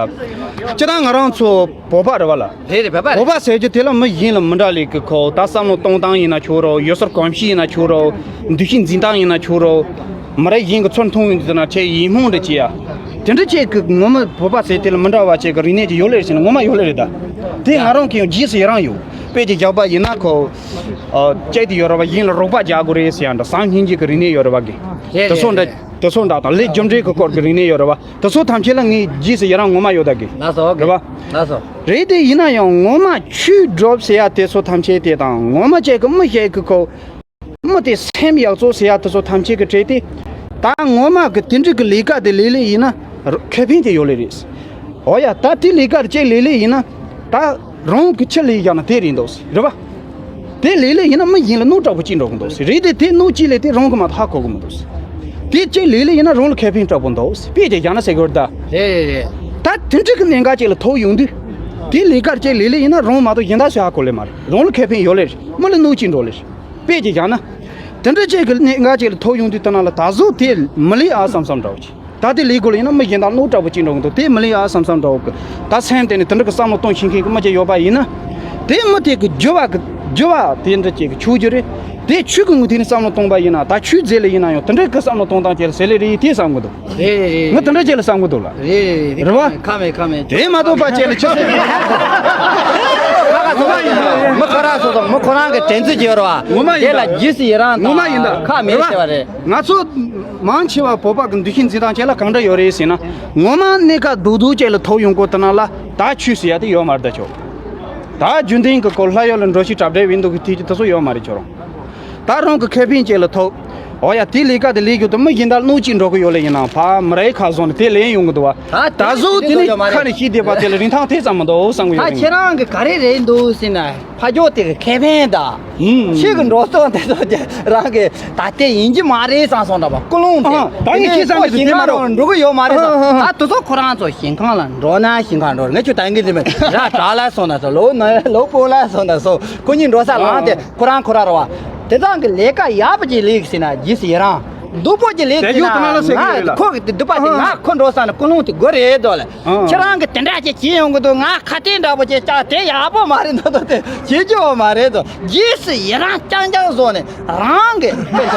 སྤྱི་བཏང་ང་རང་ཚོ་བོད་པ་རེད་བ་ལ། རེད་རེད། བོད་པ་རེད། བོད་པ་ཟེར་རྒྱུ་དེ་ལ་མི་གཞན་ལ་མི་འདྲ་ལས་ཀི་ཁོ། ད་བསམ་བློ་གཏོང་སྟངས་ཡིན་ན་ཆོག་རོགས། ཡོད་སར་གོམས་གཤིས་ཡིན་ན་ཆོག་རོགས། འདུ་ཤེས་འཛིན་སྟངས་ཡིན་ན་ཆོག་རོགས། མི་རབས་གཞན་གྱི་ཚུར་མཐོང་ཡོང་དུས་ན་ཆེས་ཡིད་སྨོན་འདྲ་བྱེད་ཡ། དེ་འདྲ་ཆེ་གི་ངོ་མ་བོད་པ་ཟེར་དེ་ལ་མི་འདྲ་བ་ཆེ་གི་རིག་གནས་ཀྱི་ཡོད་ལེ་ཟེར་ན་ངོ་མ་ཡོད་ལེ་རེད་ད། དེ་ང་རང་གི་ཡང་རྗེས་སུ་ཡི་རང་ཡོད། དཔེ་ཅིག་རྒྱག་པ་ཡིན་ན་ཁོ། ཨ། བཅད་དེ་ཡོད་ར་བ། གཞན་ལ་རོགས་པ་རྒྱག་དགོས་རེད་ཟེར་ཡ་འདྲ། བཟང་སྙིང་རྗེ་གི་རིག་གནས་ཡོད་ར་བ་གི། རེད་དེ་ཚོ་འདྲ། རེད། དེ་ཚོ་འདྲ་དང་ལས་རྒྱུ་འབྲས་ཀྱི་སྐོར་གྱི་རིག་གནས་ཡོད་རེད་བ། དེ་ཚོ་ཐམས་ཅད་ལ་ངས་རྗེས་སུ་ཡི་རང་ངོ་མ་ཡོད་ད་གི། ལགས་སོ། རེད་བ། ལགས་སོ། རེད་དེ་ཡིན་ན་ཡང་ངོ་མ་ཆོས་སྒྲུབ་ཟེར་ཡ་དེ་ཚོ་ཐམས་ཅད་དེ་དང་ངོ་མ་བྱས་གི་མི་བཤད་གི་ཁོ། མི་དེ་སེམས་ཡག་བཙོག་ཟེར་ཡ་དེ་ཚོ་ཐམས་ཅད་གི་གྲས་དེ། ད་ངོ་མ་གི་དེ་འདྲ་གི་ལས་ཀ་དེ་ལས་ལས་ཡིན་ན། ཁེ་ཕན་དེ་ཡོད་ལེ་རེད། འོ་ཡ། ད་དེ་ལས་ཀ་ཅིག་ལས་ལེ་ཡིན་ན། ད་རང་གི་ཆི་ལས་ཡག་ན་དེ་རེད་འདུག་རེད་པ། དེ་ལས་ལེ་ཡིན་ན་མི་གཞན་ལ་གནོད་དྲག་པོ་ཅིག་འགྲོ་གི་འདུག་རེད་དེ། དེ་གནོད་ཅིག་ལས་དེ་རང་གི་མ་ཐག་གོ་གི་མི་འདུག་དེ་ཅིག་ལས་ལེ་ཡིན་ན་རང་ལ་ཁེ་ཕན་དྲག་པོ་འདུག་དཔེ་དེ་ཡག་ན་ཟེར་གི་རེད་ད། རེད་རེད་རེད། ད་དེ་འདྲ་གི་གནད་འགག་ཅིག་ལ་ཐུག་ཡོང་དུས། དེ་ལས་ཀ་ཅིག་ལས་ལེ་ཡིན་ན་རང་མ་གཏོགས་གཞན་དག་སུ་ཧ་གོ་ལེ་མ་རེད། རང་ལ་ཁེ་ཕན་ཡོད་ལེ་རེད། མི་ལ་གནོད་ཅིག་འགྲོ་ལེ་རེད། དཔེ་ཅིག་བཞག་ན། དེ་འདྲ་ཅིག་གི་གནད་འགག་ཅིག་ལ་ཐུག་ཡོང་དུས་དེ་ན་ལ་ད་གཟོད་དེ་མི་ལས་ཨ་བསམ་བསམ་འདྲ་བོ་ཅིག་ད་དེ་ལས་དགོས་ལ་ཡིན་ན་མི་གཞན་དག་གནོད་དྲག་པོ་ཅིག་འགྲོ་གི་འདུག་དེ་མི་ལས་ཨ་བསམ་བསམ་འདྲ་བོ་གི། ད་སེམས་དེ་ནི་དེ་འདྲ་གི་བསམ་བློ་གཏོང་ཤེས་མཁན་གི་མི་ཅིག་ཡོད་པ་ཡིན་ན། དེ་མི་དེ་གི་འགྱུར་བ་གི་འགྱུར་བ་དེ་འདྲ་ཅིག་གི་ཆོག་རྒྱུ་རེད། དེ་ཆོས་གི་ངོས་ཐད་ནས་བསམ་བློ་གཏོང་པ་ཡིན་ན། ད་ཆོས་མཛད་ལ་ཡིན་ན་ཡང་དེ་འདྲ་གི་བསམ་བློ་གཏོང་སྟངས་ཅིག་ལ་ཟེར་ལེ་རེད་དེ་བསམ་གི་འདུག་རེད་རེད་རེད། ངས་དེ་འདྲ་ཅིག་ལ་བསམ་གི་འདུག་ལ། རེད་རེད་རེད། རེད་བ། ཁ་མེད་ཁ་མེད། དེ་མ་གཏོགས་པ་ཅིག་ལ་ཆི་ཟེར། ཁ་ཁ་སོ་སོ། མི་ཁོ་རང་སོ་སོ། མི་ཁོ་རང་གི་དྲན་ཚུལ་ཅིག་ཡོད་རེད་བ། ངོ་མ་ཡིན་དེ་ལ་ད། རྗེས་སུ་ཡི་རང་ངོ་མ་ཡིན་ད། དང་ཁ་མེད་རེད་བ། ཟེར་བ་རེད། ང་ཚོ་མང་ཆེ་བ་བོད་པ་གི་འདུ་ཤེས་འཛིན་སྟངས་ཅིག་ལ་གང་འདྲ་ཡོད་རེད་ཟེར་ན། ངོ་མ་གནད་འགག་རྡོག་རྡོག་ཅིག་ལ་ཐུག་ཡོང་གོ་དེ་ན་ལ་ད་ཆོས་ཟེར་ཡ་དེ་ཡོད་མ་རེད་ད་ཁྱོད། ད་རྒྱུན་ལྡན་གི་གོ་ལྷ་ཡུལ་ལ་འགྲོ་ཤི་གྲབས་འབྲས་བིན་འདུག་གི་དེ་ཅི་དེ་ཚོ་ཡོད་མ་རེད་ཁྱོད་རང་། ད་རང་གི་ཁེ་ཕན་ཅིག་ལ་ཐུག་འོ་ཡ། དེ་ལས་ཀ་དེ་ལས་རྒྱུ་དེ་མི་གཞན་དག་གནོད་ཅིག་འགྲོ་གི་ཡོད་ལེ་ཡིན་ན་ཕ་མ་རའི་ཁ་བཟུང་ནས་དེ་ལེན་ཡོང་གི་འདུག་བ། ད་ད་གཟོད་དེ་ནི་ཁ་ནས་ཤི་བསྡད་པ་དེ་ལ་རིན་ཐང་དེ་ཙམ་མི་འདུག་བསམ་གི་ཡོད་ད་རེད། ཁྱེད་རང་གི་ག་རེ་རེད་འདུག་ཟེར་ན། ཕ་ཇོ་དེ་གི་ཁེ་ཕན་དང་། ཧུམ། ཁྱེད་ཀྱི་འགྲོ་སོང་དེ་ཚོ་དེ་རང་གི་ད་ལྟའི་ཡིན་གྱི་མ་རེད་བསམ་སོང་འདྲ་པ་ཀུན་སློང་དེ། ཨ། ད་ངས་ཁྱེད་བསམ་གི་དེ་མ་རེད། འགྲོ་གི་ཡོད་མ་རེད་ད། ཨ། ད་དེ་ཚོ་ཁོ་རང་ཚོ་ཞིང་ཁང་ལ་འགྲོ་ན་ཞིང་ཁང་འགྲོ་རེད། ངས་ཁྱོད་ད་གིན་དེ་མེད་ར་དྲག་ལ་སོང་ན་སོང་། ལོ་ན་ལོ་སྤུན་ལ་སོང་ན་སོང་། ཁོ་གཉིས་འགྲོ་ས་ལངས་ཏེ་ཁོ་རང་ཁོ་རང་རེད་བ། དེ་དག་གི་ལས་ཀ་ཡག་པོ་ཅིག་ལས་ཟིན་ན་རྗེས་སུ་ཡི་རང་། སྡུག་པོ་ཅིག་ལས་ཟིན་ན་ང་ཁོ་གི་སྡུག་པ་དེ་ང་ཁོ་འགྲོ་ས་ན་ཀུན་སློང་དེ་དགོས་རེད་དོ་ལ། ཁྱེད་རང་གི་དེ་འདྲ་ཅིག་བྱེད་ཡོང་གི་འདུག་ང་ཁ་གཏད་འདྲ་པོ་ཅིག་བཅག་དེ་ཡག་པོ་མ་རེད་འདུག་དོ་དེ་བྱེད་རྒྱུ་བ་མ་རེད་དོ། རྗེས་སུ་ཡི་རང་རྐྱང་རྐྱང་བཟོ་ནས་རང་གི་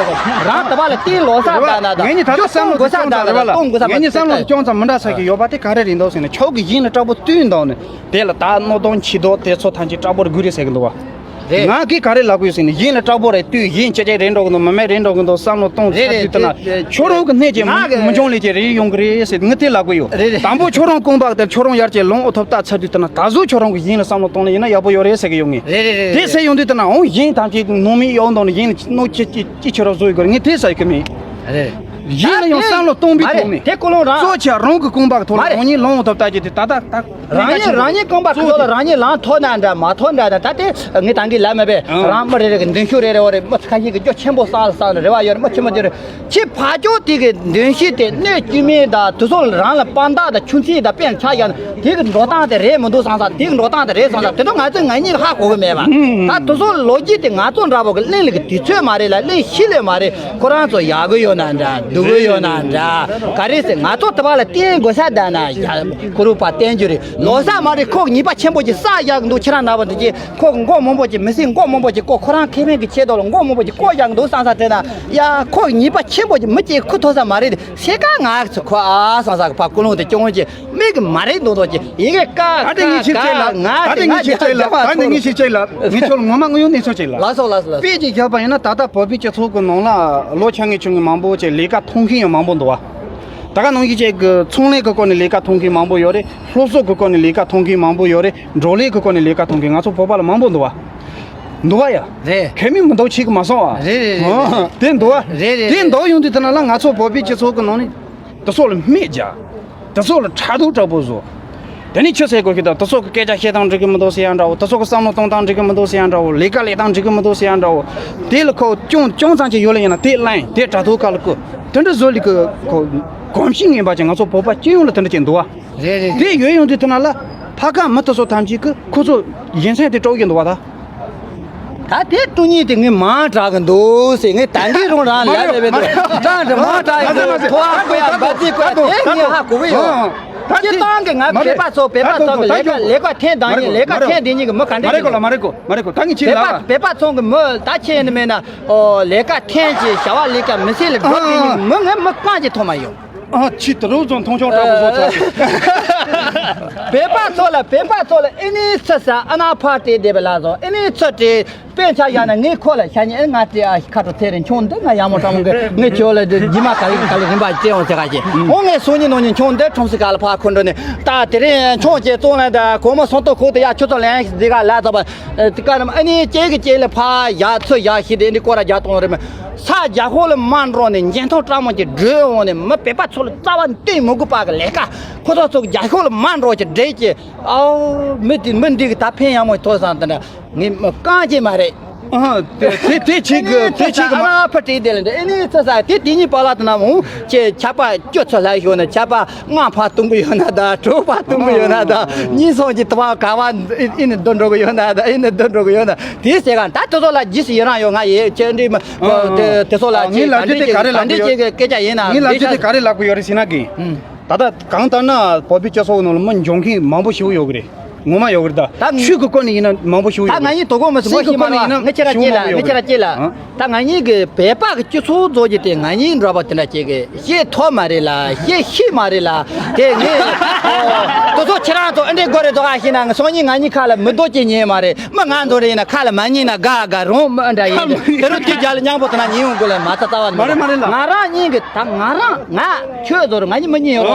རང་ལྟ་བ་ལ་བརྟེན་ལོ་ས་ད་ན་ད་ངས་ནི་ད་ལྟ་བསམ་བློ་གཏོང་ས་ད་ན་ད་གཏོང་དགོས་ས་ངས་ནི་བསམ་བློ་ཅུང་ཙམ་མི་འདྲ་ས་ཞིག་ཡོད་པ་དེ་ག་རེ་རེད་འདུག་ཟེར་ན་ཁྱོད་ཀྱི་ཡིན་ན་དྲག་པོ་བསྟུན་འདུག་ནས། དེ་ལ་ད་གནོད་སྡང་འཆི་ལྡོག་དེ་ཚོ་ཐམས་ཅད་དྲག་པོར་དགོས་རེད་ཟེར་གི་འདུག་བ། རེད། ང་གིས་ག་རེ་ལབ་དགོས་ཟེར་ན་གཞན་ལ་དྲག་པོ་རེད་ལྟོས། གཞན་ཅི་ཅི་རེད་འགྲོ་གི་འདུག་མི་མེད་རེད་འགྲོ་གི་འདུག་བསམ་བློ་གཏོང་རེད་ཚར་རེད། དུས་དེ་ན་དེ་དེ་ཁྱོད་རང་གི་སྣེ་གཅིག་ང་གི་མི་འཇོང་ལས་ཀྱི་རེད་ཡོང་གི་རེད་ཟེར་ངས་དེ་ལབ་གི་ཡོད། རེད་རེད། དང་པོ་ཁྱོད་རང་རྐང་པ་དེ་ཁྱོད་རང་ཡར་ཅིག་ལོང་ཨོ་ཐོབ་ལྟ་ཚར་དུས་དེ་ན་ད་གཟོད་ཁྱོད་རང་གི་གཞན་ལ་བསམ་བློ་གཏོང་ལ་ཡིན་ན་ཡག་པོ་ཡོད་རེད་ཟེར་གི་ཡོད་ངས། རེད་རེད་རེད། དེ་ཟེར་ཡོང་དུས་དེ་ན་འོང་གཞན་ཐམས་ཅད་ནོར་མེད་ཡོང་དང་ནི་གཞན་ལ་གནོད་ཅི་ཅི་ཅི་ཁྱོད་རང་བཟོ་ཡི་གི་རེད། ངས་དེ་ཟེར་གི་མེད། རེད། གཞན་ལ་ཡང་བསམ་བློ་གཏོང་པའི་ཐོག་ནས་དེ་ཀུན་སློང་རང་གཙོ་ཆེ་རང་གི་རྐང་པ་གི་ཐོག་ལ་མ་རེད། རང་ཉིད་ལོང་ཐོབ་ལྟ་རྒྱུ་དེ་ད་ལྟ་ད་རང་ཉིད་རང་ཉིད་རྐང་པ་གི་ཐོག་ལ་རང་ཉིད་ལངས་ཐུབ་ན་འདྲ་མ་ཐུབ་འདྲ་ད་ད་དེ་ངས་ད་གིན་ལབ་མེད་པས། ཨང་། རང་མི་རེ་རེ་གི་མདུན་ཤོག་རེ་རེ་བ་རེ་མི་ཁ་ཤས་ཀྱི་རྒྱུ་ཆེན་པོ་བསགས་ལ་བསགས་ནས་རེ་བ་ཡོད་རེ་མི་ཆེན་པོ་དེ་རེ་ཁྱེད་ཕ་ཇོ་དེ་གི་མདུན་ཤོག་དེ་གནོད་སྐྱོན་མེད་ད་དུ་སོགས་རང་ལ་དཔའ་མདའ་དང་ཆུ་ཚད་དང་དཔེ་ཆ་ཡང་དེ་གི་འགྲོ་སྟངས་དེ་རེད་མི་འདུག་བསམ་ས། དེ་གི་འགྲོ་སྟངས་དེ་རེད་བསམ་ས། དེ་ཚོ་ང་ཚོས་ང་གཉིས་ཧ་གོ་གི་མེད་པ། ད་དུ་སོགས་ལོ་རྒྱུས་དེ་ང་ཚོ་འདྲ་པོ་གི་གླེང་ལ་གི་དུས་ཚོད་མ་རེད་ལ་གླེང་ཤེས་ལེ་མ་རེད། ཁོ་རང་ཚོ་ཡག་གི་ཡོད་ན་འདྲ་སྡུག་གི་ཡོད་ན་འདྲ་ག་རེ་ཟེར་ང་ཚོ་དེ་བ་ལ་བརྟེན་དགོས་ས་ད་ན་ཡ་ཁོ་རུ་པ་བརྟེན་རྒྱུ་རེད། ལོ་ས་མ་རེད། ཁོ་ཉེས་པ་ཆེན་པོ་ཅིག་བསགས་ཡག་འདུག་ཁྱེད་རང་ན་བ་འདི་ཅི་ཁོ་མགོ་མང་པོ་ཅིག་མི་སྲིད་མགོ་མང་པོ་ཅིག་ཁོ་ཁོ་རང་ཁེ་ཕན་གི་ཆེད་དུ་ལ་མགོ་མང་པོ་ཅིག་བཀོག་ཡག་འདུག་བསམ་ས་དེ་ན་ཡ་ཁོ་ཉེས་པ་ཆེན་པོ་ཅིག་མི་ཅིག་ཁུ་ཐོག་ས་མ་རེད། སེ་ཀ་ང་ཚོ་ཁོ་ཨ་བསམ་ས་གི་ཕ་ཀུན་སློང་དེ་སྐྱོང་ཅིག་མིག་གི་མ་རེད་འདུག་འདུག་ཅིག་ཡི་གེ་ཀ་ད་དེ་ངས་ཁྱེད་ཆེད་ལ་ད་དེ་ངས་ཁྱེད་ཆེད་ལ་ད་དེ་ངས་ཁྱེད་ཆེད་ལ་ངས་ཁྱོད་ལ་ངོ་མ་དངོས་ཡོད་གནས་ཚུལ་ཆེད་ལ་ལགས་སོ་ལགས་སོ་ལགས་སོ། དཔེ་ཅིག་བཞག་པ་ཡིན་ན་ད་ལྟ་བོད་པའི་སྤྱི་ཚོགས་ཀྱི་ནང་ལ་ལོ་ཆ་ངེས་ཆུང་གི་མང་པོ་ཅིག་ལས་ཀ་མཐོང་མཁན་ཡང་མང་པོ་འདུག་བ། ད་ག་ནང་བཞིན་ཅིག་གི་ཚོང་ལས་ཀྱི་སྐོར་ནས་ལས་ཀ་མཐོང་མཁན་མང་པོ་ཡོད་རེད། སློབ་གསོ་གི་སྐོར་ནས་ལས་ཀ་མཐོང་མཁན་མང་པོ་ཡོད་རེད། འབྲོག་ལས་ཀྱི་སྐོར་ནས་ལས་ཀ་མཐོང་མཁན་ང་ཚོ་བོད་པ་ལ་མང་པོ་འདུག་བ། འདུག་བ་ཡ། རེད། ཁེ་མི་མི་འདུག་ཆིག་གི་མ་སོང་བ། རེད་རེད་རེད། དེ་འདུག་བ། རེད་རེད། དེ་འདུག་ཡོང་དུས་དེ་ན་ལ་ང་ཚོ་བོད་པའི་སྤྱི་ཚོགས་ཀྱི་ནང་ནས་དེ་ཚོ་ལ་སྨད་རྒྱག་དེ་ཚོ་ལ་ཕྲག་དོག་དྲག་པོ་བཟོ། དེ་ནས་ཆི་ཟེར་དགོས་ཤེས་དང་དེ་ཚོ་གི་སྐད་ཆ་བཤད་སྟངས་འགྲིག་གི་མི་འདུག་ཟེར་ཡ་འདྲ་བོ། དེ་ཚོ་གི་བསམ་བློ་གཏོང་སྟངས་འགྲིག་གི་མི་འདུག་ཟེར་ཡ་འདྲ་བོ། ལས་ཀ་ལས་སྟངས་འགྲིག་གི་མི་འདུག་ཟེར་ཡ་འདྲ་བོ། དེ་ལ་ཁོ་ཅུང་ཅུང་ཙམ་ཅིག་ཡོད་ལ་ཡིན་ན་དེ་ལན་དེ་དྲ་ཐོག་ཁ་ལ་བཀོད། དེ་འདྲ་བཟོ་ལི་གི་ཁོ་གོམས་གཤིས་ངན་པ་ཅིག་ང་ཚོ་བོད་པ་སྤྱི་ཡོངས་ལ་དེ་འདྲ་ཅིག་འདུག་བ། རེད་རེད། དེ་ཡོད་ཡོང་དུས་དེ་ན་ལ་ཕ་ཁ་མི་དེ་ཚོ་ཐམས་ཅད་ཀྱི་ཁོ་ཚོ་གཞན་སེམས་དེ་སྤྲོ་གི་འདུག་བ་ད། ད་དེ་སྤྲོ་ཉིད་དེ་ངས་མང་དྲག་གི་འདུག་ཟེར། ངས་ད་འདི་རུང་རང་ལ་ལབ་པའི་འདུག་ཀྲང་དྲི་མ་དྲག་ཡིན་འདུག་ཐོ་ཧ་གོ་ཡ་འབའ་ཚིག་གོ་ཡ་དེ་ངས་ཧ་གོ་གི་ཡོད། སྤྱི་བཏང་གི་ང་བོད་པ་ཚོ་བོད་པ་ཚོ་གི་ལས་ཀ་ལས་ཀ་འཐེན་བཏང་ཉིན་ལས་ཀ་འཐེན་བསྡད་ཉིན་གི་མི་ག་འདྲ་ཅིག་འདུག་མ་རེད་གོ་མ་རེད་གོ་མ་རེད་གོ་ད་ངས་ཁྱེད་ལ་བོད་པ་ཚོ་གི་མི་ད་ཁྱེད་ནི་མེད་ན་ལས་ཀ་འཐེན་ཅིག་བྱ་བ་ལས་ཀ་མི་སེམས་ལ་འགྲོ་བསྡད་ཉིན་གི་མི་ངས་མི་རྐང་ཅིག་མཐོང་མ་ཡོང་། ཨ་ཅི་དེ་རུ་ཙམ་མཐོང་ཆུང་དྲག་པོ་བཟོ་ཚར། བོད་པ་ཚོ་ལ་བོད་པ་ཚོ་ལ་ཨེ་ནི་ཚ་ས་ཨ་ན་ཕ་ཏེ་བསྡད་པ་ལ་སོང་ཨེ་ནི་ཚ་ཏེ་དཔེ་ཆ་ཡང་ན་ངས་ཁོ་ལ་ཤ་ཉེ་ཨེ་ང་ཏེ་ཨ་ཁ་དྲོ་ཚེ་རིང་ཆུང་འདི་ང་ཡག་མོ་དྲང་མོ་གི་ངས་ཁྱོད་ལ་འདི་རྗེས་མ་ག་ལེ་ག་ལེ་རིམ་པ་བྱེད་འོང་ཟེར་ག་ཅེ་ཨོ་ངས་སོང་ཉིན་ནོ་ཉིན་ཆུང་འདི་ཁྲོམ་སི་ག་ལ་ཕ་ཁོ་འགྲོ་ནས་ད་དེ་རིང་ཆུང་ཅེ་བཙོང་ལ་ད་གོ་མོ་སོང་ཏོ་ཁོ་དེ་ཡ་ཁྱོད་ཚོ་ལན་འདི་ག་ལ་ཚ་བ་དེ་ག་རམ་ཨེ་ནི་ཅེ་གི་ཅེ་ལ་ཕ་ཡ་ཚོ་ཡ་ཤི་དེ་འདི་ཀོ་ར་རྒྱ་གཏོང་རེ་མ། ས་རྒྱ་ཤོག་ལ་མ་འགྲོ་ནས་འགྱེལ་ཐོག་སྤྲང་མོ་གྱི་བགྲོད་འོང་ནས་མི་བོད་པ་ཚོ་ལ་རྩ་བ་འདི་མི་དགོས་པ་གི་ལས་ཀ་ཁོ་ཚོ་ཚོ་རྒྱ་ཤོག་ལ་མ་འགྲོ་གྱི་འདྲེ་གྱི། ཨའོ་མི་དེ་མི་འདི་གི་ད་ཕན་ཡག་མོ་ཐོག་སང་དེ་འདྲ་ངས་མི་རྐང་རྗེས་མ་རེད། ཨ་དེ་དེ་དེ་ཆིག་གི་དེ་ཆིག་གི་མ་ཨ་ཕ་དྲིས་དེ་ལ་འདྲ་ཨེ་ནི་ཚ་ས་དེ་དེ་གཉིས་པ་ལ་དེ་ན་མོ་ཁྱེད་ཆ་པ་བཅུ་ཚོ་ལ་ཞོག་ན་ཆ་པ་ལྔ་ཕ་གཏོང་གི་ཡོད་ན་ད་དྲུག་ཕ་གཏོང་གི་ཡོད་ན་ད་གཉིས་སོང་གྱི་དུ་བ་ག་བ་ཨེ་ནི་འདོན་འགྲོ་གི་ཡོད་ན་ད་ཨེ་ནི་འདོན་འགྲོ་གི་ཡོད་ན། དེའི་ཟེར་ག་ད་དེ་ཚོ་ལ་རྗེས་སུ་ཡི་རང་ཡོད། ང་ཡི་ཁྱེད་འདྲི་མ་དེ་དེ་ཚོ་ལ་ངའི་ལབ་རྒྱུ་དེ་ག་རེ་ལབ་གི་ཡོད་རེད། ངའི་ལབ་རྒྱུ་དེ་ག་རེ་ལབ་གི་ཡོད་རེད་ཟེར་ན་གི། ད་ལྟ་གང་ལྟར་ན་བོད་པའི་སྤྱི་ཚོགས་ནང་ལ་མི་འཇོན་མཁན་མང་པོ་ཞིག་ཡོད་གི་རེད། ངོ་མ་ཡོད་གི་རེད། ད་ཆོས་ཀྱི་སྐོར་ནས་ཡིན་ན་མང་པོ་ཞིག་ཡོད་ད་གི་ང་རེད། གཉིས་དོ་དགོང་མི་སྲིད་པ་སེམས་ཀྱི་ཤེས་མ་སྐོར་ནས་རེད་ཡིན་ན་ང་ཁྱེད་ར་ཞེ་པོ་སྐྱེས་ལ་མང་པོ་ང་ཡོད་ཁྱེད་ར་གི་སྐྱེས་ལ། ད་ང་གཉིས་ཀྱི་བོད་པ་གི་སྤྱི་ཚོགས་རྫོགས་ཀྱི་དེ་ང་གཉིས་འདྲ་པོ་དེ་འདྲ་ཅིག་གི་ཤེས་ཐོབ་མ་རེད་ལ་ཤེས་ཤེས་མ་རེད་ལ། དེ་ངས་དེ་ཚོ་ཁྱེད་རང་ཚོ་ཨེ་འདྲས་དགོས་རེད་དོ་ཨ་ཤེས་ན་ངས་སང་ཉིན་ང་གཉིས་ཁ་ལ་མི་རྡོ་ཅིག་ཉན་མ་རེད། མི་ང་ཚོ་རེད་ཡིན་ན་ཁ་ལ་མ་ཉན་ན་དགའ་དགའ་རུང་མི་ཨེ་འདྲ་ཡིན་དེ་རུ་དེ་རྒྱ་ལ་མཉམ་པོ་དེ་ན་ཉན་ཡོང་དགོས་ལ་མ་ཚ་ཚ་བ་མ་རེད་མ་རེད་ལ། ང་རང་གཉིས་ཀྱི་ད་ང་རང་ང་ཁྱོད་ཚོ་རུ་ང་གཉིས་མི་གཉིས་ཡོང་བ་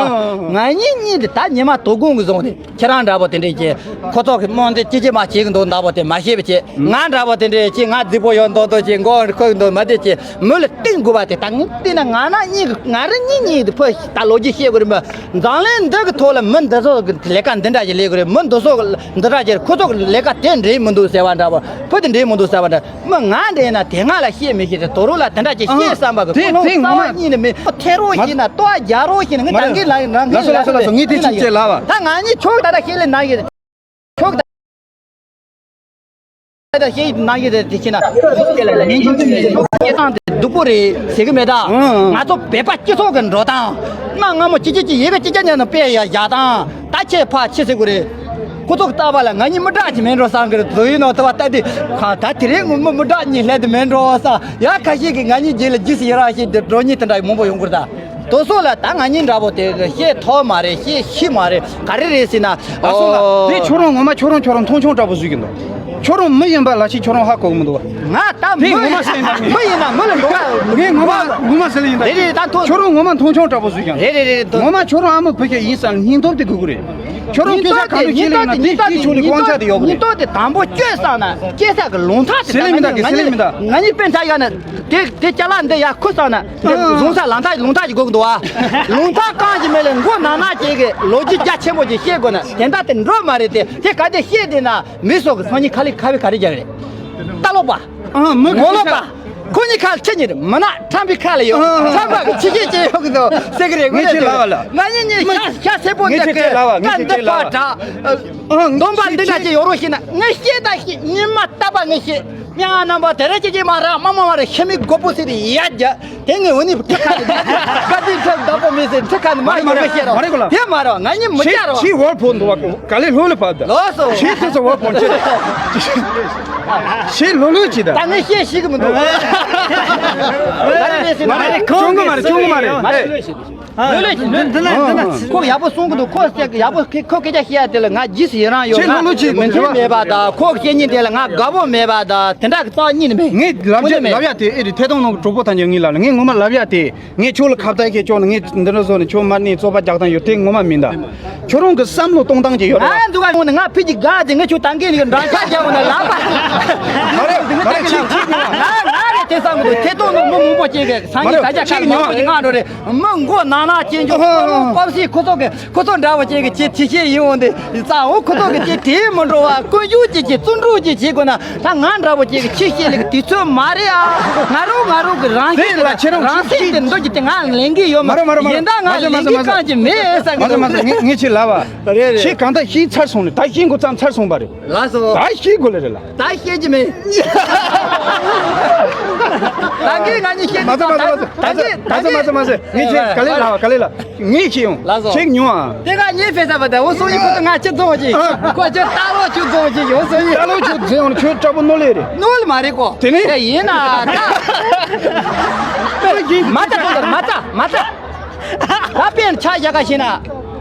ང་གཉིས་གཉིས་དེ་ད་ཉི་མ་དོ་དགོང་གི་བཟུང་དེ། ཁྱེད་རང་འདྲ་པོ་དེ་འདྲས་ཀྱི་ཁོ་ཚོ་གི་རྨོངས་དད་ཅི་ཅི་མ་བྱེད་གི་འདུག་འདྲ་པོ་དེ་མ་ཤེས་པ་བྱེད། ང་འདྲ་པོ་དེ་འདྲས་ཀྱི་ང་རྫིག་པོ་ཡོད་མདོག་མདོག་ཀྱི་མགོ་ཁོག་གི་འདུག་མ་བདེ་ཀྱི་མི་ལ་བསྟན་དགོས་པ་དེ་ད་ངས་བལྟས་ན་ང་རང་གཉིས་ཀྱི་ང་རང་གཉིས་གཉིས་དེ་ཕོ་ད་ལོ་རྒྱུས་བཤད་དགོས་རེད་མོད། འཛམ་གླིང་འདི་གི་ཐོག་ལ་མི་འདི་ཚོ་གི་ལས་ཀ་འདི་འདྲ་ཞིག་ལས་དགོས་རེད། མི་འདི་ཚོ་གི་འདི་འདྲ་ཞིག་ཁོ་ཚོ་གི་ལས་ཀ་དེ་འདྲས་མི་འདུག་ཟེར་བ་འདྲ་པོ་ཕོ་དེ་འདྲས་མི་འདུག་ཟེར་བ་འདྲ། མི་ང་འདྲེ་ན་དེ་སྔ་ལ་བཤད་མི་ཤེས་ཏེ་དོ་རུ་ལ་དེ་འདྲ་ཅིག་བཤད་བསམ་པ་གི་དེ་ཀུན་སློང་དེ་རྩ་ངོ་བ་མ་གཉིས་ནས་མེད། ཐེ་རོ་ཤེས་ན་ལྟོ་རྒྱ་རོ་ཤེས་ན་ངི་མ་རེད། ད་གིན་ལ་རང་ལ་གིན་སོ་ལ་ལ་སོ་ལ་སོ་ངས་དེ་ཅིག་བྱེད་ལ་བ། ད་ང་གཉིས་ཁྱོད་ད་ལྟ་ཤེས་ལེ་ན་གི་ཁྱོད་ད་ད་ཤེས་ན་གི་དེ་ཤེས་ན་ཁྱོད་དེ་ལ་ལ་ཉན་ཅིག་ཅིག་ལ་ཡོད་སྐྱེ་སྟངས་དེ་སྡུག་པོ་རེད་ཟེར་གི་མེད་ད། ང་ཚོ་བོད་པ་སྤྱི་ཚོགས་གི་འགྲོ་སྟངས་གནའ་སྔ་མོ་ཅི་ཅི་ཅི་ཡི་གེ་ཅི་ཅི་ཉན་ན་དཔེ་ཡ་བཞག་སྟངས། ད་ཁྱེད་ཕ་ཁྱི་ཟེར་དགོས་རེད། ཁོ་ཚོ་ལྟ་བ་ལ་ང་གཉིས་མི་དྲག་ཅིག་མིན་འགྲོ་བསམ་གི་རེད། དོ་ཡིན་ནོ་ལྟ་བ་ལྟ་དུས་ཁ་ད་དེ་རིང་ངོ་མི་མི་དྲག་གཉིས་སླེབས་དུ་མིན་འགྲོ་བསམ། ཡ་ཁ་ཤས་ཀྱིས་ང་གཉིས་རྗེས་ལ་རྗེས་སུ་ཡི་རང་བྱེད་དུ་འགྲོ་གཉིས་དེ་འདྲ་མང་པོ་ཡོང་གི་རེད་ད། དོ་སོ་ལ་ད་ང་གཉིས་འདྲ་པོ་དེ་བཤད་ཐོག་མ་རེད། བཤད་ཤི་མ་རེད། ག་རེ་རེད་ཟེར་ན། ཨ་སོ་ལ་དེ་ཁྱོད་རང་ངོ་མ་ཁྱོད་རང་ཁྱོད་རང་མཐོང་ཆུང་འདྲ་པོ་བཟོས་ཀྱི་འདུག་ཁྱོད་རང་མི་ཡིན་པ་ལ་ཞིག་ཁྱོད་རང་ཧ་གོ་གི་མི་འདུག་ང་ད་དེ་མི་ངོ་མ་ཟེར་ཡིན་ད་ངས། མི་ཡིན་ན་མི་ལ་འགྲོ་ག་ངས་ངོ་མ་ངོ་མ་ཟེར་ལ་ཡིན་ད། རེད་རེད་ད་ཐོ་ཁྱོད་རང་ངོ་མ་མཐོང་ཆུང་འདྲ་པོ་བཟོས་ཀྱང་། རེད་རེད་རེད་ཐོ། ངོ་མ་ཁྱོད་རང་ཨ་མ་བུ་སྐྱེ་ཡིན་ས་ལ་སྙིང་སྟོབས་དེ་དགོས་ཀྱི་རེད། ཁྱོད་རང་སྐྱེ་ས་ག་འདྲ་སྐྱེ་ལ་ཡིན་ན་དེ་དེ་ཁྱོད་ལ་དཀོན་ཆ་དེ་ཡོད་གི་རེད། སྙིང་སྟོབས་དེ་དང་པོ་སྐྱོད་ས་ན་སྐྱེ་ས་གི་ལུང་ཐག་དེ་ཟེར་ལེ་མི་ད་གི་ཟེར་ལེ་མི་ད། ང་གཉིས་པན་ཚ་ཡ་ན་དེ་དེ་ཅ་ལག་འདི་ཡ་ཁུ་ས་ན་དེ་བཟུང་ས་ལང་ཐག་ལུང་ཐག་ཅིག་དགོས་གི་འདུག་ཨ། ལུང་ཐག་རྐང་ཅིག་མེད་ལ་མགོ་ནག་ནག་ཅིག་གི་ལོ་རྒྱུས་རྒྱ་ཆེན་པོ་ཅིག་བཤད་དགོས་ན་དེ་འདྲ་དེ་འགྲོ་མ་རེད་དེ། དེ་ག་དེ་བཤད་དེ་ན་མི་སོགས་ཀྱི་སང་ཉིན་ཁ་ལི་ཁ་བའི་ག་རེ་རྒྱག་རེད། ལྟ་ལོག་པ། ཨ་མི་གི་ངོ་ལོག་པ། ཁོ་གཉིས་ཁ་ལ་ཁྱི་གཉིས་རེད་མི་ན་ཁྲམ་པའི་ཁ་ལ་ཡོད། ཨ་ཁྲམ་པ་གི་ཕྱི་རྒྱལ་སྐྱེས་ཡོད་གི་འདུག་ཟེར་གི་རེད། ངས་ཁྱེད་ལབ་པ་ལ། ང་གཉིས་གཉིས་ཤ་ཤ་སེར་པོ་ངས་འདི་ཁྱེད་ཁྱེད་ལབ་པ་ངས་ཁྱེད་ཁྱེད་ལབ་པ། ཀ་འདི་པ་དྲ། ཨ་འདོམ་པ་འདི་འདྲ་ཅིག་ཡོད་རོགས་ཤེས་ན་ངས་ཤེས་ད་ཤེས་ཉི་མ་ལྟ་བ་ངས་ཤེས། མྱང་རྣམ་པ་དེ་རེ་ཅི་ཅི་མ་ར་མ་མ་མ་རེ་ཤི་མི་གོ་པོ་སི་རི་ཡ་རྒྱ། དེ་ངས་འོ་ནི་ཁྲི་ཁ་ནི་རྒྱ་ཅི་ག་དུས་ཁྲི་བདག་པོ་མི་སྲིད་ཁྲི་ཁ་ནི་མ་ཡོང་མི་ཤེས་རོགས། མ་རེད་གོ་ལ། དེ་མ་རོགས་ང་གཉིས་མི་བྱ་རོགས། ཕྱི་བོར་ཕོན་འདུག་བ་ག་ལེ་ལྷོད་ལེ་བབ་ད། ལོགས་སོ། ཕྱི་དེ་ཚོ་བོར་ཕོན་ཆེ། ཕྱི་ལྷོད་ལྷོད་ཅི་ད། ད་ངས་བཤད་ཤེས་གི་མི་འདུག་མ་རེད་མ་རེད་ཁོང་གི་མ་རེད་ཁྱོད་གི་མ་རེད། མ་རེད། འདི་ལ་འདི་ལ་ཁོ་ཡག་པོ་གསུང་གི་འདུག་ཁོ་སྐད་ཡག་པོ་ཁོ་སྐད་ཆ་བཤད་ཡ་དེ་ལ་ང་རྗེས་སུ་ཡི་རང་ཡོད། ང་མི་མཐུན་མེད་པ་དང་ཁོ་བཤད་ཉིན་དེ་ལ་ང་དགའ་པོ་མེད་པ་དང་དེ་འདྲ་གི་རྩ་བ་ཉིད་ནས་མེད། ངས་ལབ་ཀྱི་ལབ་ཡ་དེ་ཨེ་རེད། ཐད་གཏོང་ནང་གྲོགས་པོ་ཐམས་ཅད་ངས་ལབ་ལ་ངས་ངོ་མ་ལབ་ཡ་དེ་ངས་ཁྱོད་ལ་ཁ་བརྡ་བྱེད་ཆོག་ལ་ངས་འདི་འདྲ་བཟོ་ནས་ཁྱོད་མར་ནས་རྩོད་པ་རྒྱག་སྟངས་ཡོད་དེ་ངོ་མ་མིན་ད། ཁྱོད་རང་གི་བསམ་བློ་གཏོང་སྟངས་ཀྱི་ཡོད་རེད། ང་འདུག་ག་ཡོང་ནས་ང་ཕི་གི་དགའ་ཅིག་ངས་ཁྱོད་ད་འགན་ནས་འགྲམ་ཤ་རྒྱག་འོང་ན་ལབ་པ། མ་རེད་མ་རེད་ཁྱེད་ཁྱེད་ཀྱིས་ང་ང་རེད་དེ་བསམ་གི་འདུག་ཐད་གཏོང་ནང་མི་མང་པོ་ཅིག་གི་སང་ཉིན་ད་ཆ་ཁ་ལ་མང་པོ་ཅིག་ང་འགྲོ་རེད། མི་མགོ་ནག་ནག་ཅན་ཅོ་ཁོ་རང་ཀོབ་སི་ཁོ་ཚོ་གི་ཁོ་ཚོ་འདྲ་བོ་ཅན་གི་ཅི་ཐི་ཤེས་ཡིན་འོང་དེ་ཙང་འོ་ཁོ་ཚོ་གི་ཅི་དེ་མི་འགྲོ་བ་ཀུན་སྤྱོད་ཅི་ཅི་བརྩོན་འགྲུས་ཅི་བྱེད་དགོས་ན་ད་ང་འདྲ་བོ་ཅན་གི་ཅི་ཤེས་ལེགས་དུས་ཚོད་མ་རེད་ཨ། ང་རང་ང་རང་གི་རང་བཞིན་དེ་ལ་ཁྱེད་རང་རང་བཞིན་དེ་འདོད་ཀྱི་དེ་ང་ལེན་གི་ཡོད་མ་རེད། ཡིན་ད་ང་ལེན་གི་རྐང་ཅི་མེད་ས་གི་མ་ཟེར་མ་ཟེར་ངས་ངས་ཁྱེད་ལབ་པ་རེད་རེད། ཁྱེད་གང་ལྟར་ཤེས་ཚར་སོང་ནས་ད་ཤེས་འགོ་བརྩམས་ཚར་སོང་པ་རེད། ལགས་སོ། ད་ཤེས་དགོས་ལེ་རེད་ལ། ད་ཤེས་ཀྱི་མེད། ད་གིན་ང་གཉིས་ཤེས་མ་ཟེར་མ་ཟེར་མ་ཟེར་ད་གིན་ད་གིན་ད་གིན་མ་ཟེར་མ་ཟེར་ངས་ཁྱེད་ག་ལེ་ལ་བ་ག་ལེ་ལ་ངས་ཤེས་ཡོང་། ལགས་སོ། ཤེས་མྱོང་ཨ། དེ་ག་ངས་ཕེ་ས་བ་ད་འོ་སོ་ཡི་ཁོ་ཚོ་ང་ཁྱེད་རྫོང་ཅིག་ཁོ་ཁྱེད་ལྟ་ལོ་ཁྱོད་རྫོང་ཅིག་འོ་སོ་ཡི་ལྟ་ལོ་ཁྱོད་རྫོང་ཁྱོད་དྲག་པོ་ནོར་ལེ་རེད། ནོར་ལེ་མ་རེད་ཁོ། དེ་ནི་དེ་ཡིན་ན་ད་མ་ད་མ་ད་མ་ད། ད་དཔེར་ཆ་བཞག་ག་ཤེ་ན།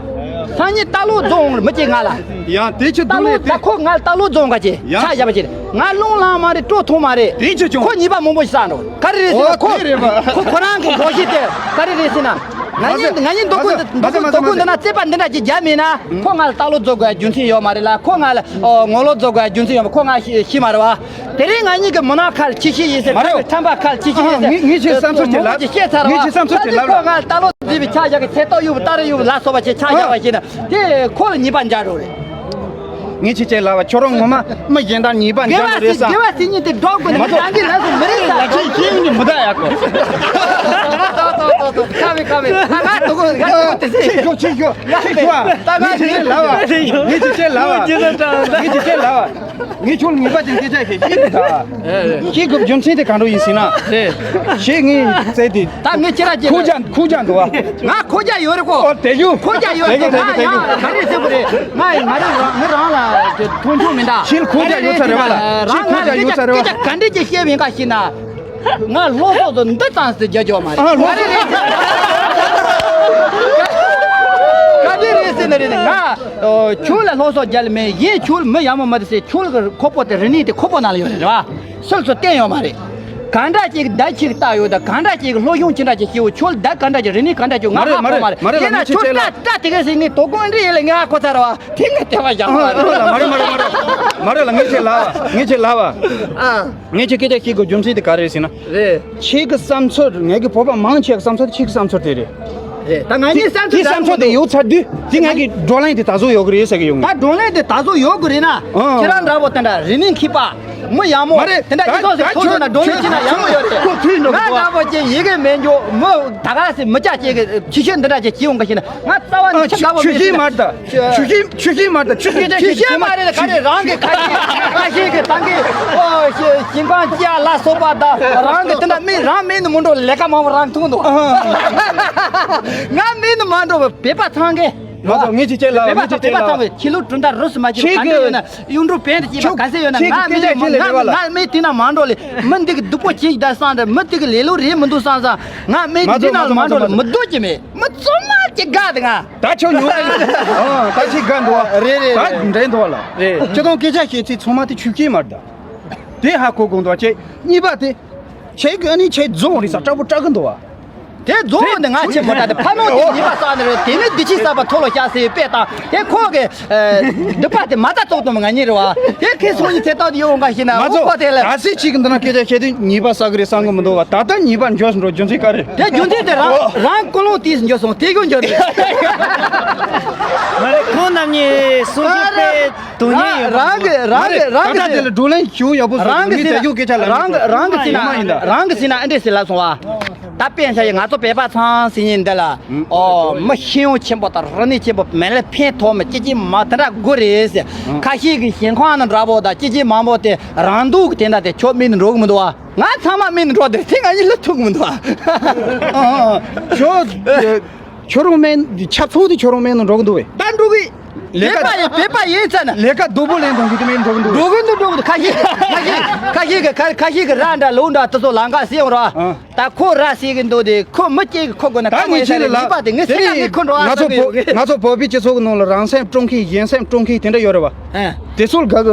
སང་ཉིན་རྟ་ལོག་རྫོང་མི་གཅིག་ང་ལ། ཡང་དེ་ཆི་རྟ་འདུག་ལོག་ལས་ད་དེ། ཁོ་ང་རྟ་ལོག་རྫོང་ག་ཅེ་ཡང་ཆ་བཞག་པ་ཅེ་ང་རླུང་ལངས་མ་རེད་སྤྲོ་ཐུང་མ་རེད། དེ་ཆི་བྱུང་། ཁོ་ཉེས་པ་མང་པོ་ཞིག་བསགས་འགྲོ་ག་རེ་རེད་ཟེར་ན། ཨོ་ཁོ་དེ་རེད་པ། ཁོ་ཁོ་རང་གི་སྒོ་ཤེས་དེ་ག་རེ་རེད་ཟེར་ན། ང་གཉིས་ང་གཉིས་འདུག་གོ་མ་ཟེར། འདུག་གོ་མ་ཟེར། འདུག་གོ་མ་ཟེར། འདི་ན་རྩེད་པ་འདི་འདྲ་ཅིག་རྒྱབ་མེད་ན། ཁོ་ང་ལ་ལྟ་ཀློག་རྫོགས་དགོས་རྒྱུ་མཚན་ཡོད་མ་རེད་ལ། ཁོ་ང་ལ་ཨོ་ངོ་ལོག་རྫོགས་དགོས་རྒྱུ་མཚན་ཡོད་མ། ཁོ་ང་ཤི་ཤི་མ་རེད་བ། དེ་རིང་ང་གཉིས་ཀྱི་མུན་ནག་ཁ་ལ་ཁྱི་ཤི་ཡིན་ཟེར། མ་རེད། ཁམས་པ་ཁ་ལ་ཁྱི་ཤི་ཡིན་ཟེར། ངས་ངས་ཁྱེད་བསམ་ཚུལ་དེ་ལབ། མང་པོ་ཅིག་བཤད་ཚར་བ། ངས་ཁྱེད་བསམ་ཚུལ་དེ་ལབ་ལ། ཁོ་ང་ལ་ལྟ་ཀློག་བཟླས་པའི་ཆ་བཞག་གི་ཚེ་ཏོག་གཡུག་པ་སྟ་རེ་གཡུག་པ་ལ་སོགས་པ་ཆེ་ཆ་བཞག་པ་ཤེས་ན། དེ་ཁོ་ལ་ཉེས་པ་འཇལ་རོགས་རེད། ངས་ཁྱེད་ཅེས་ལབ་པ། ཁྱོད་རང་ངོ་མ་མི་གཞན་དང་ཉེས་པ་འཇལ་དགོས་རེད་བསམ། དགེ་བ་སྲིད་ཉིན་དེ་འགྲོགས་དགོས་ནས། མ་གཏོགས། རང་གི་ལས་སུ་མི་རིགས་ལ་ལ་ཁྱེད་ཁྱེད་ཡོང་གི་མི་གདའ་ཡག་གོ། ཁ་མི་ཁ་མི་ཁ་ཁ་དུ་གོ་ཁ་དུ་གོ་དེ་སེ། ཁྱེད་ཁྱོད་ཁྱེད་ཁྱོད་ཁྱེད་ཁྱོད། ངས་ཁྱེད་ཅེས་ལབ་པ། ངས་ཁྱེད་ཅེས་ལབ་པ། ངས་ཁྱེད་ཅེས་ལབ་པ། ངས་ཁྱོད་ལ་ངེས་པ་ཅན་སྐད་ཆ་ཞིག་བཤད་གི་ད། ཤེས་དགོས་རྒྱུ་མཚན་དེ་གང་འདྲ་ཡིན་ཟེར་ན། རེད། ཞེས་ངས་བཙལ་ཏེ། ད་ངས་ཁྱེད་ར་ཅེ་ཁུག་ཅག་ཁུག་ཅག་འདུག་བ། ང་ཁོ་རྒྱ་ཡོད་རེད་ཁོ། ཨོ་དེ་ཡུ། ཁོ་རྒྱ་ཡོད་དེ་རེད། གི་དེ་གི་དེ་གི། ང་ཡང་ག་རེ་ཟེར་དགོས་རེད། ང་ཡང་ང་རང་ང་རང་ལ་མཐོང་ཆུང་མི་འདྲ། ཕྱིར་ཁོ་རྒྱ་ཡོད་ཚར་རེད་བ་ལ། ཕྱིར་ཁོ་རྒྱ་ཡོད་ཚར་རེད་བ་ལ། སྐད་ཆ་ག་འདྲ་ཅིག་བཤད་པ་ཡིན་ག་ཞེ་ན། ང་སློབ་གསོ་དུ་འདི་ཙམ་ཟེར་རྒྱ་ཇོ་མ་རེད། ཨ་སློབ་གསོ། ག་འདྲ་རེད་ཟེར་ན་རེད་ནི་ང་ཁྱོད་ལ་སློབ་གསོ་རྒྱག་ལ་མེད། ཡིན་ཁྱོད་མི་ཡག་མོ་མ་རེད་ཟེར། ཁྱོད་ལ་ཁོག་པོ་དེ་རིག་གནས་དེ་ཁོག་པོ་ནང་ལ་ཡོད་རེད་བ། སུས་སུ་བསྟན་ཡོད་མ་རེད། གང་འདྲ་ཅིག་བརྡ་ཅིག་བཏགས་ཡོད་ད། གང་འདྲ་ཅིག་སློབ་སྦྱོང་ཅི་འདྲ་ཅིག་བྱེད་འོ། ཁྱོད་བརྡ་གང་འདྲ་ཅིག་རིག་གནས་གང་འདྲ་ཅིག་ང་ཧ་གོ་མ་རེད། མ་རེད། ཡིན་ན་ཁྱོད་སྐྲ་སྐྲ་དེ་ག་ཟེར་ནི་དོ་དགོང་འདྲི་ཡིན་ལ་ངས་ཧ་གོ་ཚར་བ། དེ་ངས་དེ་བ་ཡག་པོ་རེད། མ་རེད་མ་རེད་མ་རེད། མ་རེད་ལ་ངས་ཁྱེད་ལབ་པ། ངས་ཁྱེད་ལབ་པ། ཨ། ངས་ཁྱེད་སྐད་ཆ་བཤད་དགོས་རྒྱུ་མཚན་དེ་ག་རེ་རེད་ཟེར་ན། རེད། ཁྱེད་ཀྱི་བསམ་ཚུལ། ངེད་ཀྱི་བོད་པ་མང་ཆེ་གི་བསམ་ཚུལ་དེ་ཁྱེད་ཀྱི་བསམ་ཚུལ་དེ་རེད། རེད། ད་ང་གཉིས་བསམ་ཚུལ་དེ་བསམ་ཚུལ་དེ་ཡོད་ཚར་དུས་དེ་ངེད་ཀྱི་བགྲོ་གླེང་དེ་ད་གཟོད་ཡོད་གི་རེད་ཟེར་གི་ཡོང་གི། ད་བགྲོ་གླེང་དེ་ད་གཟོད་ཡོད་གི་རེད་ན། ཨང་། ཁྱེད་རང་འདྲ་པོ་དེ་འདྲ་རིག་གནས་མཁས་པ། མི་ཡག་མོ། མ་རེད། དེ་འདྲ་ད་ཅི་ཐོག་ཟེར་ད་ཐོག་ཟེར་ན་ཁྱོད་བགྲོ་གླེང་བྱེད་ན་ཡག་མོ་ཡོད་རེད། ཁོ་ཐུག་འགྲོ་ང་གི་འདྲ་པོ་ཅིག་ཡི་གེ་མེད་འཇོག་མི་ད་ག་ཟེ་མི་སྐྱ་ཅིག་གི་ཕྱི་བཤོལ་འདི་འདྲ་ཅིག་བྱེད་ཡོང་གི་ཤེས་ན། ང་རྩ་བ་ནས་ཆི་དགའ་པོ་མེད། ཆུ་ཤིང་མར་ད། ཆུ་ཤིང་ཆུ་ཤིང་མར་ད། ཆུ་ཤིང་ཆུ་ཤིང་མ་རེད། ག་རེ་རང་གི་ཁ་ཤས་ཁ་ཤས་ཀྱི་ཏང་གི་ཨོ་ཞིང་ཁམས་སྐྱ་ལ་སོགས་པ་ད་རང་གི་དེ་འདྲ་མི་རང་མེད་ནི་མི་འགྲོ། ལས་ཀ་མང་པོ་རང་ཐུག་འདུག་ང་མེད་ནི་མ་འགྲོ་བའི་བོད་པ་ཚང་གི། མ་ཚོགས་ངས་ཅི་བྱེད་ལ་བོད་པ་ངས་ཅི་བྱེད་ལ། བོད་པ་ཚང་གི་ཁྱི་ལུག་གྲུ་འདྲ་རུ་སུ་མ་ཅི་ག་འདྲ་ཡོད་ན་གཡུང་དྲུང་བན་དེ་སྐྱེས་པ་ག་ཚད་ཡོད་ན། ང་མེད་ནི་མ་ང་མེད་དེ་ན་མ་འགྲོ་ལེ། མི་འདི་གི་སྡུག་པོ་ཅིག་ད་སང་དེ་མི་དེ་གི་ལེ་ལོ་རེད་མི་འདུག་སང་སང་ང་མེད་དེ་ན་མ་འགྲོ་ལེ། མི་འདུག་ཅི་མེད། མི་ཚང་མ་ཅིག་དགའ་དེ་ང་། ད་ཁྱོད་ཉོ་ཨ། ད་ཅིག་དགའ་འདུག་བ། རེད་རེད་ད་རེད། འདྲེན་འདུག་བ་ལ། རེད། ཁྱེད་དང་སྐད་ཆ་བཤད་ཚེ་ཚང་མ་དེ་ཆུ་སྐྱེས་མར་ད། དེ་ཧ་གོ་དགོས་འདུག་བ། ཁྱེད་གཉིས་པ་དེ། ཁྱེད་ཀྱི་ཨ་ནི་ཁྱེད་རྫོང་རེད་ས་སྐྲག་པོ་སྐྲག་གི་འདུག་བ། དེ་རྫོང་དེ་ང་ཆེན་མོ་ད་དེ་ཕ་ནོ་དེ་ཉེས་པ་བསགས་ནི་རེད། དེ་ནི་འདི་ཕྱི་གསར་པ་ཐོ་ལོ་བཤད་སའི་དཔེ་དང་དེ་ཁོ་གི་སྡིག་པ་དེ་མ་ད་ཙོག་དུ་མ་ང་གཉིས་རེད་བ། དེ་ཁྱེད་སོང་ཉིན་ཚེ་ཏོག་དེ་ཡོང་ག་ཤེས་ན། མ་ཨོ་ཁོ་ཚོ་དེ་ལ་ད་སྲིད་ཅིག་གི་འདི་ན་སྐད་ཆ་བཤད་དུས་ཉེས་པ་བསགས་གི་རེད་བསམ་གི་མི་འདུག་བ། ད་ལྟ་ཉེས་པ་འཇོག་འགྲོ་རྒྱུ་མཚན་ག་རེ། དེ་རྒྱུ་མཚན་དེ་རང་རང་ཀུན་སློང་དེས་འཇོག་སོང་དེ་གོ་འཇོག་རེད། མ་རེད། ཁོང་རྣམ་གཉིས་གསུང་གཞི་དཔེ་དོན་སྙིང་ཡོད་པ། རང་གི་རང་གི་རང་གི་ད་ལྟ་དེ་ལ་བགྲོ་གླེང་ཞུ་ཡག་པོ་བཟོ། རང་གི་མི་ཟེར་ན་དེ་ཡོད་སྐད་ཆ་ལ་རང་གི་རང་གི་ཟེར་ན་ཡོད་མ་ཡིན་ད། རང་གི་ཟེར་ན་ཨེ་འདྲས་ཟེར་ལབ་སོང་བ། ད་དཔེ་ཆ་ཡི་ང་ཚོ་བོད་པ་ཚང་ཟེར་ཉིན་འདི་ལ། ཨོ་མི་ཤེས་ཡོན་ཆེན་པོ་དང་རིག་གནས་ཆེན་པོ་མེད་ལ་ཕན་ཐོགས་མི་ཅི་ཅི་མ་དེ་འདྲ་དགོས་རེད་ཟེར། ཁ་ཤས་ཀྱི་ཞིང་ཁང་ནང་འདྲ་པོ་དང་ཅི་ཅི་མང་པོ་དེ་རང་སྡུག་གི་དེ་འདྲ་དེ་ཆོ་མིན་འགྲོ་གི་མི་འདུག་བ། ང་ཚང་མ་མིན་འགྲོ་དེ་ཚེ་ང་ཡི་ལ་ཐུག་མི་འདུག་བ། ཨ་ཨ་ཨ། ཁྱོད། ཁྱོད་རང་མེད། ཆབ་ཚོགས་དེ་ཁྱོད་རང་མེད་ནང་འགྲོ་གི་འདུག་བས། ད་འགྲོ་གི། ལས་ཀ་བོད་པ་ཡིན་བོད་པ་ཡིན་ཚ་ན། ལས་ཀ་སྡུག་པོ་ལེན་གཏོང་གི་དེ་མེད་འགྲོ་གི་འདུག་འགྲོ་གི་འདུག་འགྲོ་གི་འདུག་ཁ་ཤས་ཁ་ཤས་ཁ་ཤས་ཀྱི་ཁ་ཁ་ཤས་ཀྱི་ར་འདྲ་ལུག་འདྲ་དེ་ཚོ་ལམ་ཁ་ཟེར་ཡོང་ར། ཨ། ད་ཁོ་ར་ཟེར་གི་འདུག་དེ་ཁོ་མི་སྐྱེ་གི་ཁོ་དགོས་ན་ད་ཁ་མ་ངས་ཡིན་ཚ་ན་ལ་ལ་ལས་པ་དེ་ངས་ཟེར་ན་ངས་ཁོ་འགྲོ་ཨ་ང་ཚོ་ཟེར་གི་ཡོད་གི། ང་ཚོ་བོད་པའི་སྤྱི་ཚོགས་ཀྱི་ནང་ལ་རང་སེམས་སྤྲོ་མཁན་གཞན་སེམས་སྤྲོ་མཁན་དེ་འདྲ་ཡོད་རེད་བ། ཨ། དེ་ཚོ་ལ་དགའ་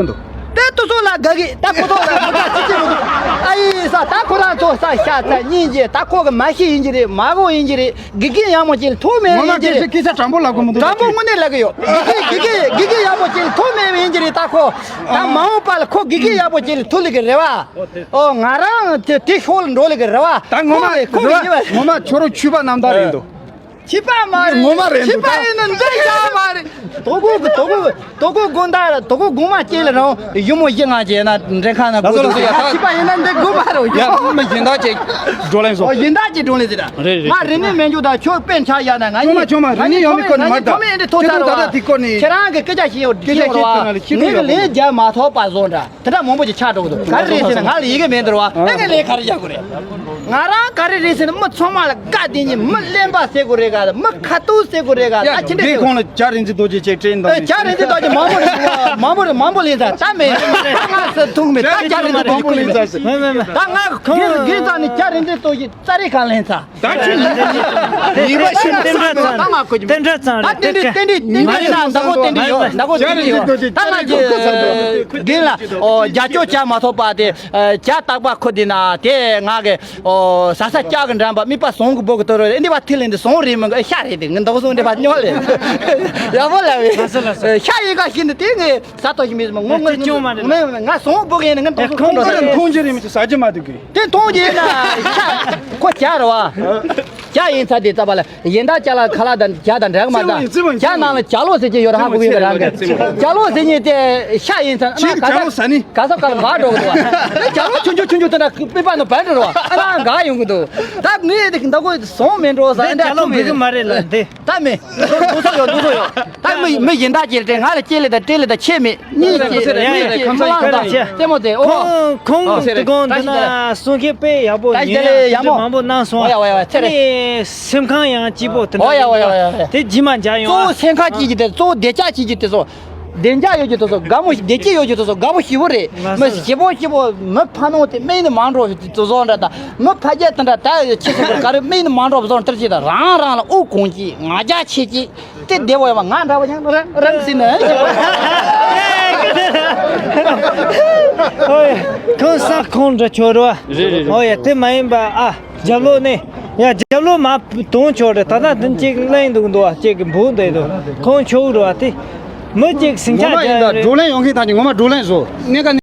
གི་འདུག་དེ་ཚོ་ལ་མི་དགའ་ཅི་ཅི་མི་འདུག་ཨ་ཡིན་ས་ད་ཁོ་རང་ཚོ་ས་ཤ་ཚ་སྙིང་རྗེ། ད་ཁོ་གི་མ་ཤི་ཡིན་གྱི་རེད། མ་གོ་ཡིན་གྱི་རེད། དགེ་རྒན་ཡག་མོ་ཅིག་ལ་ཐུག་མེད་ངོ་མ་ཡིན་གྱི་རེད། སྐད་ཆ་སྐད་ཆ་དྲང་པོ་ལབ་དགོས་མི་འདུག་དྲང་པོ་དངོས་གནས་ལབ་གི་ཡོད། དགེ་རྒན་དགེ་རྒན་དགེ་རྒན་ཡག་མོ་ཅིག་ལ་ཐུག་མེད་ཡིན་གྱི་རེད། ད་ཁོ་ད་མ་འོངས་པ་ལ་ཁོ་དགེ་རྒན་ཡག་པོ་ཅིག་ལ་ཐུག་ལེ་གི་རེད་བ། ཨོ་ང་རང་དེ་དེ་ཤོག་ལ་འགྲོ་ལེ་གི་རེད་བ། ད་ངོ་མ་ཁོ་ཁོ་རེད་བ། ངོ་མ་ཁྱོད་རང་ཆུ་པ་རྣམ་དག་རེད་འདུག་ཆི་པ་མ་རེད། ངོ་མ་རེད་ཆི་པ་འདུག་ད་ཡིན་ན་འདི་ཡག་མ་རེད། དོ་གོ་གི་དོ་གོ་དོ་གོ་དགོང་དག་དོ་གོ་དགོང་མ་སྐྱེས་ལ་རང་ཡུ་མོ་བཞི་ལྔ་བྱས་ན་འདྲེ་ཁང་ན་ལགས་སོ་ལགས་སོ་ཡ་ད། ཆི་པ་ཡིན་ན་འདི་དགོས་མ་རེད། ཡ་མི་གཞན་དག་ཅིག་བགྲོ་གླེང་སོང་། ཨོ་གཞན་དག་ཅིག་བགྲོ་གླེང་ཟེར་ད། རེད་རེད། ང་རིག་གནས་མེད་འཇུག་དང་ཁྱོད་དཔེ་འཆར་ཡག་ན་ང་ཁྱོད་མ་ཁྱོད་མ་རིག་གནས་ཡོད་མི་ཁོ་ནི་མ་ད་ཁྱོད་མི་འདི་ཐོག་ཚར་བ། ད་ད་དེ་ཁོ་ནི་ཁྱེད་རང་གི་སྐད་ཆ་ཞིག་ཡོད་སྐད་ཆ་ཞིག་ཡོད་ར། ངས་ལས་རྒྱག་མ་ཐོག་པ་བཟོ་འདྲ། དེ་འདྲ་མང་པོ་ཅིག་ཆགས་འགྲོ་གི་འདུག་ག་རེ་རེད་ཟེར་ན་ང་ལ་ཡི་གེ་མེད་འདུག་བ། ཨ་ངས་ལས་ག་རེ་རྒྱག་དགོས་རེད། ང་རང་ག་རེ་རེད་ཟེར་ན་མི་ཚང་མ་ལ་བཀའ་བསྟན་གྱི་མི་གླེན་པ་ཟེར་དགོས་རེད་ག་ལ་མི་ཁ་ཐུག་ཟེར་དགོས་རེད་ག་ལ། ཨ་ཁྱི་འདྲ་ཁོང་ལ་ཇ་རིན་ཆེན་རྡོ་རྗེ་ཅེས་སྤྲད་འདུག་ཨེ་ཇ་རིན་ཆེན་རྡོ་རྗེ་མང་པོ་རེད་འདུག་བ། མང་པོ་རེད། མང་པོ་ལེན་ཚར་ད་མེད། ད་ང་ཚོ་ཐུག་མེད། ད་ཇ་རིན་ཆེན་རྡོ་རྗེ་ཁུར་ཡིན་ཚར་ཟེར། མེད་མེད་མེད། ད་ང་ཁོང་གི་རྒན་ཚང་ནས་ཇ་རིན་ཆེན་རྡོ་རྗེ་ཙ་རི་གང་ལེན་ཚར། ད་ཁྱོད་ཡིན་པ་ཤིན་ཏུ་ད་ང་ཁོ་ད་བསྟན་འགྲོ་ཚང་ད་བསྟན་འགྲོ་བསྟན་འགྲོ་ཡིན་ན་ཟླ་གོ་བསྟན་འགྲོ་ཡོད། ཟླ་གོ་བསྟན་འགྲོ་ཡོད། ད་ང་རྒན་ལ་ཨོ་རྒྱ་ཅོ་ཇ་མ་ཐོག་པ་དེ་ཇ་བཏགས་པ་ཁོ་དེ་ན་དེ་ང་གི་ཨོ་ཟ་ས་ལྕགས་གི་འགྲམ་པ་མིད་པ་ཟོང་གི་སྦུག་གི་དོ་རོ་ཨེ་འདི་བ་ཐི་ལེན་དེ་ཟོང་རེད། མི་ཤ་རེད་དེ། ངས་འདུག་སོང་དེ་བ་ཉོ་ལེ། ཡག་པོ་ལ་བས། ཤ་ཡིན་ག་ཤི་ནི་དེ་ངས་ཟ་ཐོ་ཞིག་མེད་མ་ངོ་ངོ་ཅི་ཅུང་མ་རེད། ངས་ང་སོང་པོ་གས་ནི་ངས་འདུག་སོང་ཁོང་ཁོང་ཁྲོ་ཟ། མཐོང་རྒྱུ་རེད་མི་ཚོ་ཟ་རྒྱུ་མ་འདུག་གི། དེ་མཐོང་རྒྱུ་ཡིན་ན་ཤ་ཁོ་ཇ་རེད་བ། ཇ་ཡིན་ཚ་དེ་ཙ་པ་ལ་ཡིན་ད་ཇ་ལ་ཁ་ལག་དང་ཇ་དང་འདྲ་གི་མ་ད། ཇ་ནང་ལ་ཇ་ལོ་ཟེར་གྱི་ཡོད་ར་ཧ་གོ་གི་ཡོད་ར་གི། ཇ་ལོ་ཟེར་གྱི་དེ་ཤ་ཡིན་ཚ་ན་ག་ས་ག་ས་ག་ལ་འབའ་འགྲོ་གི་འདུག་བ། ཇ་ལོ་ཆུང་ཆུང་ཆུང་ཆུང་དེ་འདྲ་པི་པ་ནང་འབའ་འགྲོ་ར་བ། ཨ་ན་འགའ་ཡོང་གི་འདུག་ད་ངས་དེ་འདྲ་གོ་སོང་མེད་འགྲོ་ས་འདྲ་ཅ་ལོ་ཐུག་མི་གི་མ་རེད་ལ་འདི། ད་མེད། འདུག་སོ་ཡོད་འདུག་སོ་ཡོད། ད་མི་མི་གཞན་དག་ཅིག་དེ་ང་ལ་སྐྱེས་ལེ་དང་སྤྲེལ་ལེ་དང་ཆེ་མེད་གཉིས་ཀྱི་གཉིས་ཀྱི་ཁམས་ལ་དང་ལྟད་མོ་དེ་ཨོ། ཁོང་ཁོང་དེ་གོང་དེ་ན་གསུང་མཁན་དཔེ་ཡག་པོ་ད་ཡིན་ཡ་དེ་ལས་ཡག་མོ་མང་པོ་གནང་སོང་། ཨོ་ཡ་ཨོ་ཡ་ཨོ་ཡ་ཚེ་རེད། ཨ་ནི་སེམས་ཁམས་ཡང་སྐྱིད་པོ་དེ་ཨོ་ཡ་ཨོ་ཡ་ཨོ་ཡ་ཨོ་ཡ། དེ་ཇི་མ་འཇག་ཡོང་གཙོ་བོ་ཨ། སེམས་ཁམས་སྐྱིད་ཀྱི་དེ་གཙོ་བོ་བདེ་འཇགས་སྐྱིད་ཀྱི་དེ་ཚོ། བདེ་འཇགས་ཡོད་ཀྱི་དེ་ཚོ་དགའ་མོ་བདེ་སྐྱིད་ཡོད་ཀྱི་དེ་ཚོ་དགའ་པོ་ཞེ་པོ་རེད། མི་ཞེ་པོ་ཞེ་པོ་མི་ཕ་ནོ་དེ་སྨན་ནི་མང་འགྲོ་བཟོ་འདྲ་དང་མི་ཕ་རྒྱལ་དེ་འདྲ་ད་ཁྱེད་ཚོ་ག་རེ་སྨན་ནི་མང་འགྲོ་བཟོ་འདྲ་ཅིག་དང་རང་རང་ལ་དབུགས་གོང་ཅིག་ང་རྒྱ་ཆེ་ཅིག་དེ་བདེ་བོ་ཡོད་པ་ང་འདྲ་བ་ཡང་རང་རང་སྲིད་ནས། ཧོ་ཡ། ཁོང་ས་ཁོང་འདྲ་ཆོག་རོ། རེད་རེད་རེད། ཧོ་ཡ་དེ་མ་ཡིན་པ་ཨ། རྒྱབ་ལོག་ནས། ཡ་རྒྱབ་ལོག་མ་དོན་ཆོག་རེད། ད་ལྟ་དེ་གཅིག་གླེང་འདུག་འདུག་བ་གཅིག་གི་འབུ་འདུག་འདུག་ཁོང་ཆོག་རོ་བ་དེ། མི་གཅིག་ཟིང་ཆ་ངོ་མ་ཡིན་ད་རྒྱབ་རེད། བགྲོ་གླེང་ཡོང་མཁན་ཐམས་ཅད་ངོ་མ་བགྲོ་གླེང་བཟོ་གནས་ཀ།